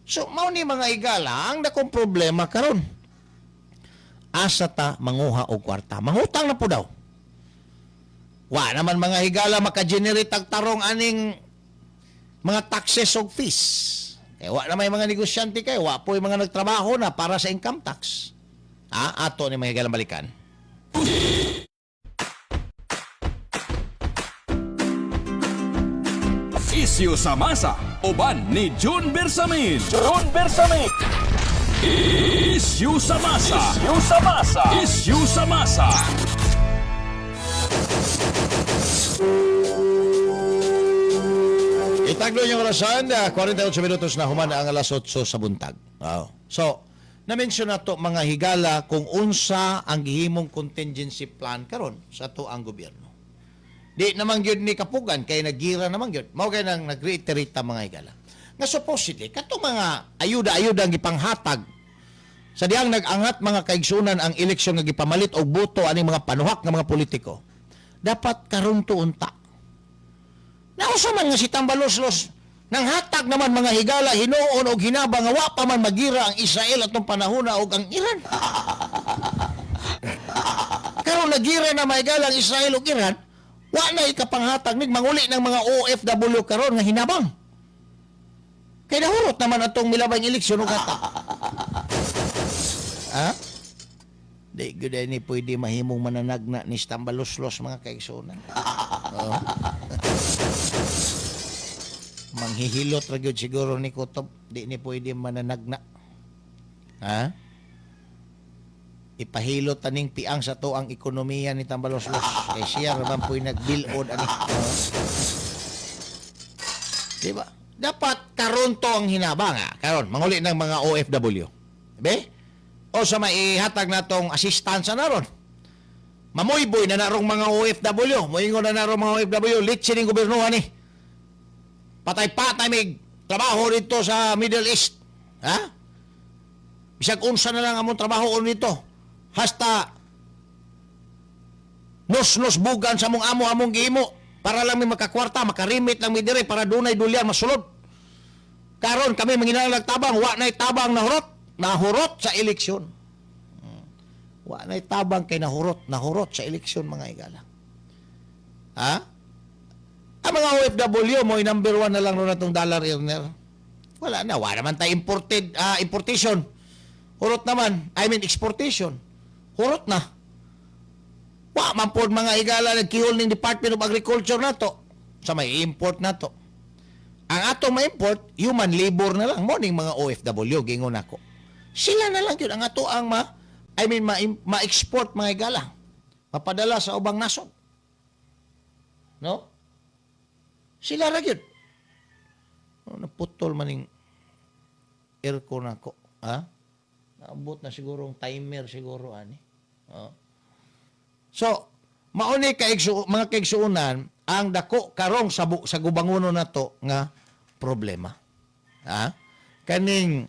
So mao ni, mga higala, ang dakong problema karon. Asa ta manguha og kwarta? Mangutang na po daw. Wa naman, mga higala, maka-generate ang tarong aning mga taxes og fees. Eh, wa na may mga negosyante kay wa po yung mga nagtrabaho na para sa income tax. Ato ni mga higala balikan. Isyu sa masa, uban ni June Bersamin. June Bersamin. Isyu sa masa. Isyu sa masa. Isyu sa masa. Itaglo yung orasan, 48 minutos na human ang alas 8 sa buntag. Wow. So, na-mention na to, mga higala, kung unsa ang gihimong contingency plan karon sa ato ang gobyerno. Di naman gyud ni kapugan kay nagira naman gyud. Mao kay nang nag-reiterate ta, mga higala. Nga supposedly kato mga ayuda-ayuda ang gipanghatag sa diyang nag-angat, mga kaigsunan, ang eleksyon nga gipamalit og boto aning mga panuhak nga mga politiko. Dapat karon to unta. Nausa man nga si Tambaloslos nang hatag naman, mga higala, hinuon og hinabang nga wa pa man magira ang Israel atong panahona og ang Iran. Karon nagira na, mga higala, ang Israel ug Iran, wa na ikapanghatag nig manguli ng mga OFW karon nga hinabang. Kay nahurot naman atong milabang eleksyon ug hatag. Ha? Di gyud ni pwede mahimong mananagna ni Tambaloslos, mga kaigsuonan. Oo. Manghihilot ra gyud siguro ni Kutob, di ni pwede mananagna. Ha? Ipahilot aning piang sa to ang ekonomiya ni Tambaloslos. Kay siya ra man po'y nagbilod ani. Oo. Di ba? Dapat karon to ang hinabang ha. Karon manguli ng mga OFW. Be? O sa maihatag na tong assistance na ron. Mamuyboy na narong mga OFW. Moingon na narong mga OFW. Litsi ning gobernuhan ni. Patay-patay may trabaho dito sa Middle East. Ha? Bisag unsa na lang among trabaho nito. Hasta nos-nos bugan sa mong amo among gihimo para lang may makakwarta, makarimit lang mi dire para dunay dulyan masulod. Karon kami manginahanglan tabang, wa na'y tabang, nahurot, nahurot sa eleksyon. Wa na'y tabang kay nahurot, nahurot sa eleksyon, mga higala. Ha? Ang mga OFW mo, number one na lang ron atong dollar earner. Wala na, wala naman tayo importation. Hurot naman, I mean exportation. Hurot na. Wa man pod, mga higala, nagkihol ning Department of Agriculture nato sa may import nato. Ang atong ma-import, human labor na lang mo ning mga OFW gingon nako. Sila na lang yun ang ato ang ma I mean ma-export, mga higala. Mapadala sa ubang nasod. No? Sila ra gyud. Oh, naputol maning aircon nako. Ha? Naabot na siguro ang timer siguro ani. Oh. So, mauni kaigsu mga kaigsuonan ang dako karong sa gubanguno nato nga problema. Ha? Kaning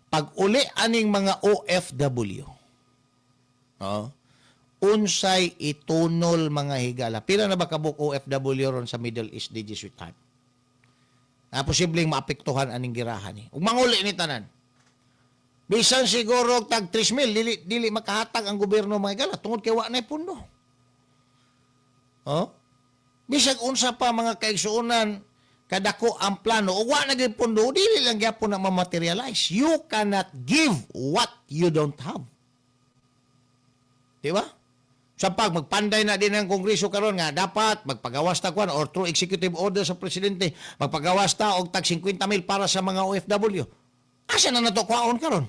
pag-uli aning mga OFW. Oh, unsay itunol, mga higala? Pila na ba kabuk OFW ron sa Middle East, DJ Sweetheart? Na posibleng maapektuhan aning girahan ni. Ug manguli ni tanan. Bisan siguro og tag 3,000, dili dili makahatag ang gobyerno, mga higala, tungod kay wa nay pundo. Oh? Bisag unsa pa, mga kaigsuonan, kadako ang plano ug wa na gyud pundo, dili lang gyapon na ma-materialize. You cannot give what you don't have. Di ba? Sa pag magpanday na din ang Kongreso karon nga dapat magpagawas ta kwan or through executive order sa presidente, magpagawas ta og tag 50 mil para sa mga OFW. Asa na nato kwaon karon?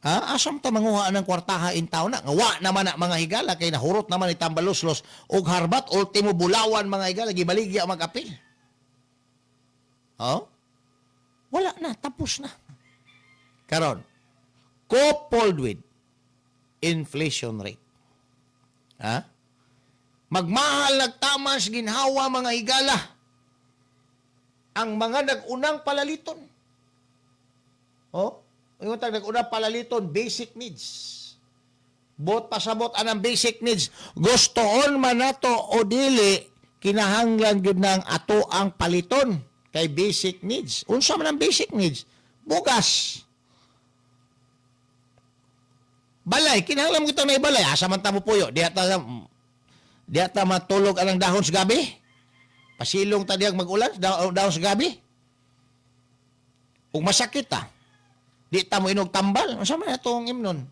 Ha? Asa ta manguha ng kwartaha in taon na? Nga wa naman na, mga higala, kay nahurot naman ni Tambaloslos og Harbat, ultimo Bulawan, mga higala, gibaligya mag-apil. Oh? Wala na, tapos na. Karon, coupled with inflation rate. Ha? Magmahal nagtamas ginhawa, mga higala. Ang mga nag-unang palaliton. Oh, yung tag nag-unang palaliton, basic needs. Bot pasabot anang basic needs. Gustoon man nato o dili, kinahanglan gyud nang ato ang paliton kay basic needs. Unsa man ang basic needs? Bugas. Balay, kinahanglan mo kita na balay. Asa man ta mo puyo? Diha ta matulog anang dahon sa gabi? Pasilong ta diyang mag-ulan, dahon sa gabi? Ug masakit ta. Di ta mo inog tambal. Unsa man atong imnon?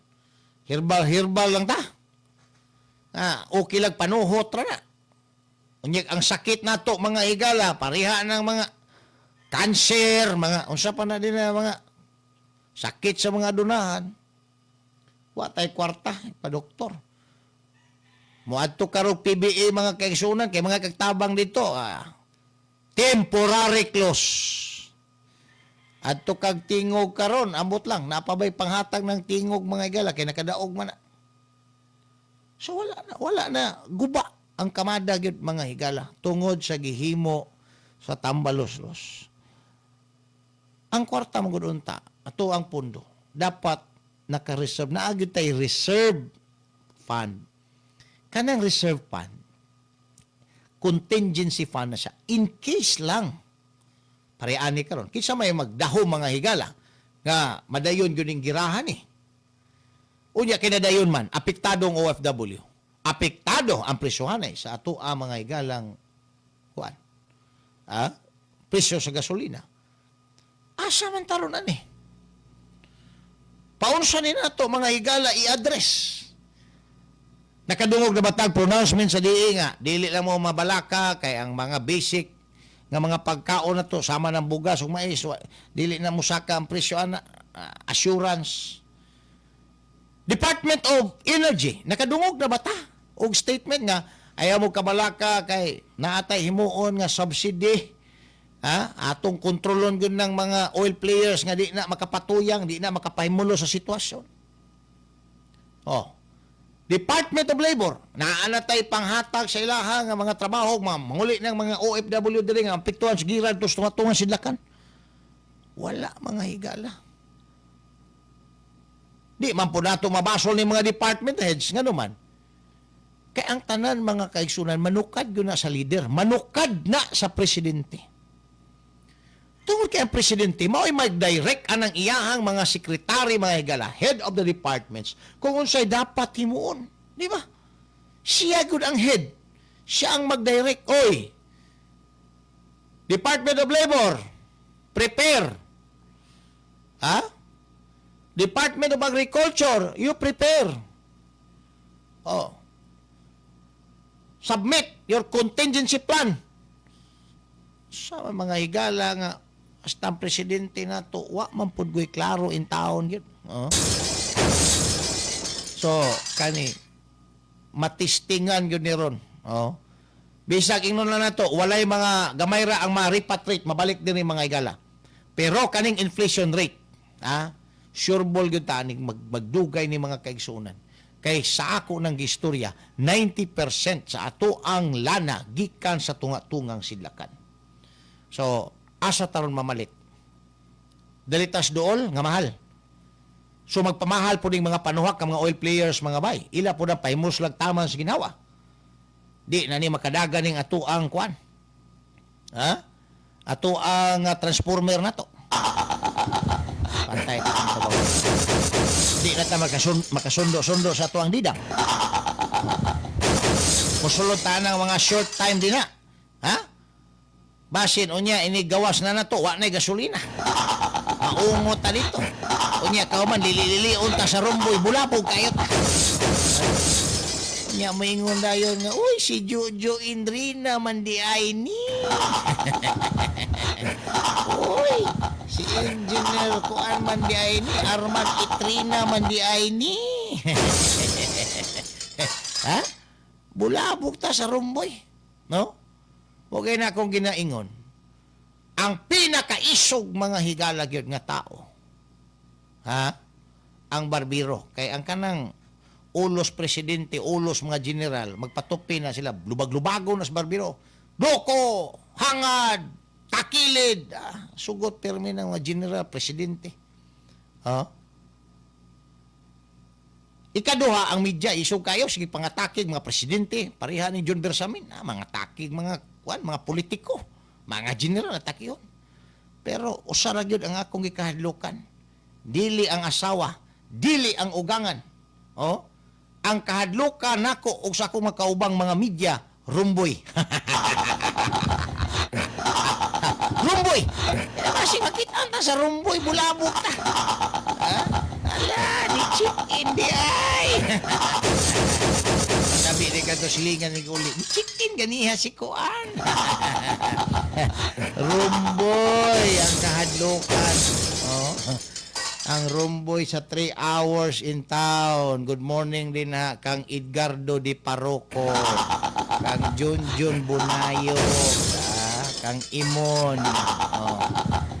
Herbal herbal lang ta. Ah, okay lang panuhot ra na. Unya ang sakit nato, mga higala, pareha ng mga cancer, mga unsa pa na din na mga sakit sa mga dunahan. Wa tay kwarta pa doktor. Moadto karog PBA, mga kaigsunan, kay mga kagtabang dito. Ah, temporary close. Adto kag Tingog karon, ambot lang, napabay panghatag ng Tingog, mga higala, kay nakadaog man na. So wala na guba ang kamada gyud, mga higala, tungod sa gihimo sa Tambaloslos. Ang kwarta mo gud unta, ato ang pundo. Dapat naka-reserve na gyud tay reserve fund. Kanang reserve fund, contingency fund na siya. In case lang, pareani karon kinsa may magdaho, mga higala, nga madayon gyud ning girahan eh. Unya kinadayon man, apektado ang OFW. Apektado ang presyohanay sa ato ang mga higalang kuan. Ah, presyo sa gasolina. Asa man taron ani? Paunsa ni nato, mga higala, i-address? Nakadungog na batag pronouncement sa DA nga dili lang mo mabalaka kay ang mga basic nga mga pagkaon na to sama ng bugas ug mais, dili na musaka ang presyo ana, ah, assurance. Department of Energy, nakadungog na bata og statement nga ayaw mo kabalaka kay naatay himuon nga subsidy, ha, atong kontrolon gyud ng mga oil players nga di na makapatuyang, di na makapahimulo sa sitwasyon? Oh, Department of Labor, naa na tay panghatag sa ilaha nga mga trabaho, mga manguli ng mga OFW diri nga apektuhan sa gira tos tunga-tunga sidlakan. Wala, mga higala. Di man po nato mabasol ni mga department heads, ngano man. Kay ang tanan, mga kaigsunan, manukad yun na sa leader, manukad na sa presidente. Tungod kay ang presidente, mao'y mag-direct anang iyahang mga sekretary, mga higala, head of the departments, kung unsay dapat himuon. Di ba? Siya gud ang head. Siya ang mag-direct. "Oy, Department of Labor, prepare. Ha? Department of Agriculture, you prepare. Oh. Submit your contingency plan." Sa mga higala nga hasta ang presidente nato wa man pud goy klaro in taon gyud. Oh. So kani matistingan gyud ni ron. Oh. Bisag ingnon lang nato, walay mga gamay ra ang ma-repatriate, mabalik din mga higala. Pero kaning inflation rate, sure ball gyud ta ning magdugay ni, mga kaigsuonan. Kay sa ako ng gistorya, 90% sa ato ang lana gikan sa tunga-tungang sidlakan. So, asa taron mamalit? Dali tas dool nga mahal. So magpamahal po ning mga panuhak ang mga oil players, mga bay. Ila po na pahimuslag taman sa ginawa. Di na ni makadagan ning ato ang kwan. Ha? Ato ang transformer na to. Pantay ta ang sabaw. Di na ta makasundo-sundo sa ato ang didang. Musulod ta ng mga short time din na. Ha? Basin unya ini gawas na nato, wa na gasolina. Maungot ta dito. Unya kauman lili-lilion ta sa rumboy, bulabog kayo ta. Unya moingon dayon nga, "Uy, si Jojo Indrina man di ay ni." "Uy, si Engineer Kuan man di ay ni, Arman Itrina man di ay ni." Ha? Bulabog ta sa rumboy. No? Huwag na akong ginaingon. Ang pinakaisog, mga higala, gyud nga tao. Ha? Ang barbero. Kay ang kanang ulos presidente, ulos mga general, magpatupi na sila, lubag-lubago na sa barbero. Doko, hangad, takilid. Ah, sugot pirmi ng mga general, presidente. Ha? Ikaduha, ang media, isog kayo, sige pangatakig, mga presidente, pareha ni John Bersamin, mga takig, mga, kuan, mga politiko, mga general, atake. Pero usa ra gyud ang akong gikahadlukan. Dili ang asawa, dili ang ugangan. Oh? Ang kahadlukan nako og sa akong makaubang mga media, rumboy. Rumboy! Kaya kasi makita ta sa rumboy, bulabog ta. Ha? Ala, di check in di ay. Sabi ni kato silingan ni Uli, di check in ganiha si Kuan. Rumboy ang kahadlukan. Oh. Ang rumboy sa 3 hours in town. Good morning din ha kang Edgardo Di Paroco, kang Junjun Bunayo, kang Imon. Oh.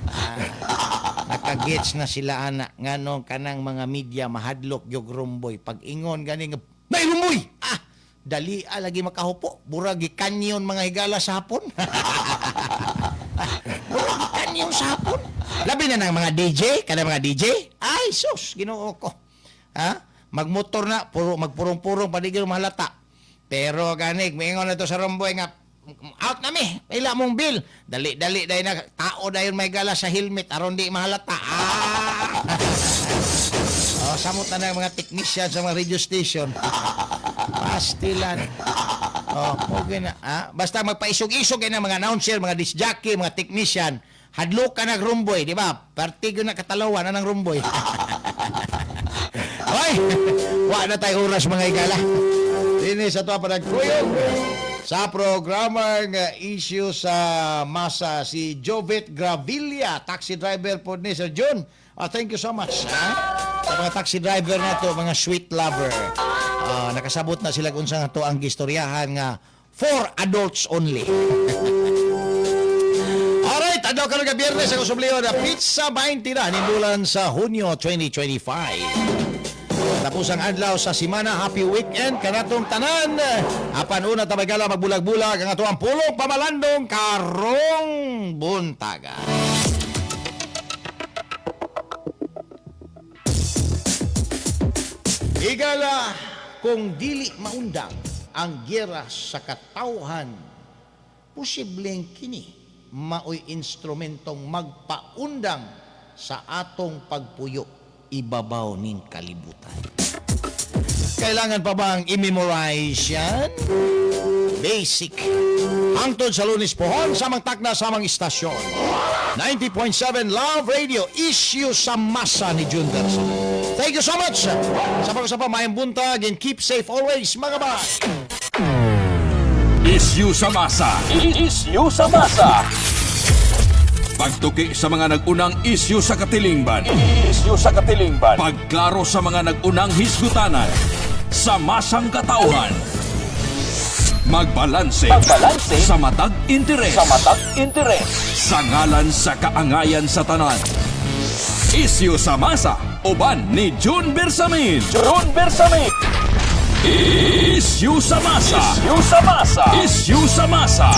Ah, nakagets na sila ana nganong kanang mga media mahadlok yung rumboy. Pag ingon gani nga may rumboy. Ah, dali lagi makahupo. Burag gikanyon, mga higala, sa hapon. Murag gikanyon sa hapon. Labi na ng mga DJ, kada mga DJ. Ay sus, Ginoo ko. Ha? Magmotor na, puro magpurong-purong padigil mahalata. Pero ganig, moingon na to sa rumboy nga out na mi, ila mong bill. Dali-dali dahil na tao dayon may gala sa helmet aron di mahalata. Ah! Oh, samot na ng mga technician sa mga radio station. Pastilan. Oh, okay na. Ah, basta magpaisog-isog na mga announcer, mga disc jockey, mga technician. Hadlok ka nag rumboy, di ba? Partigo na katalawan na ng rumboy. Hoy, wa na tayo oras, mga igala. Dini sa to panagkuyog sa programang issue sa masa, si Jovet Gravilla, taxi driver po ni Sir Jun. Thank you so much. Ha? Sa mga taxi driver na to, mga sweet lover. Nakasabot na sila kung saan to ang gistoryahan nga for adults only. Alright, adlaw karon nga Biyernes, ako subliyo na Pizza 20 na nimbulan sa Hunyo 2025. Tapos ang adlaw sa simana, happy weekend kanatong tanan. Apan una tabagala magbulag-bulag ang atuang pulong pamalandong karong buntaga. Higala, kung dili maundang ang gyera sa katawhan, posibleng kini maoy instrumentong magpaundang sa atong pagpuyo ibabaw ning kalibutan. Kailangan pa bang i-memorize yan? Basic. Hangtod sa Lunes pohon, samang takna, samang istasyon. 90.7 Love Radio, issue sa masa ni June Versa. Thank you so much. Sa pag-usap pa, maayong buntag and keep safe always, mga bay. Issue sa masa. Issue sa masa. Pagtuki sa mga nag-unang issue sa katilingban. Issue sa katilingban. Pagklaro sa mga nag-unang hisgutanan. Sa masang katauhan. Magbalanse. Magbalanse. Sa matag interes. Sa matag interes. Sa ngalan sa kaangayan sa tanan. Isyu sa masa, uban ni June Bersamin. June Bersamin. Isyu sa masa. Isyu sa masa. Isyu sa masa.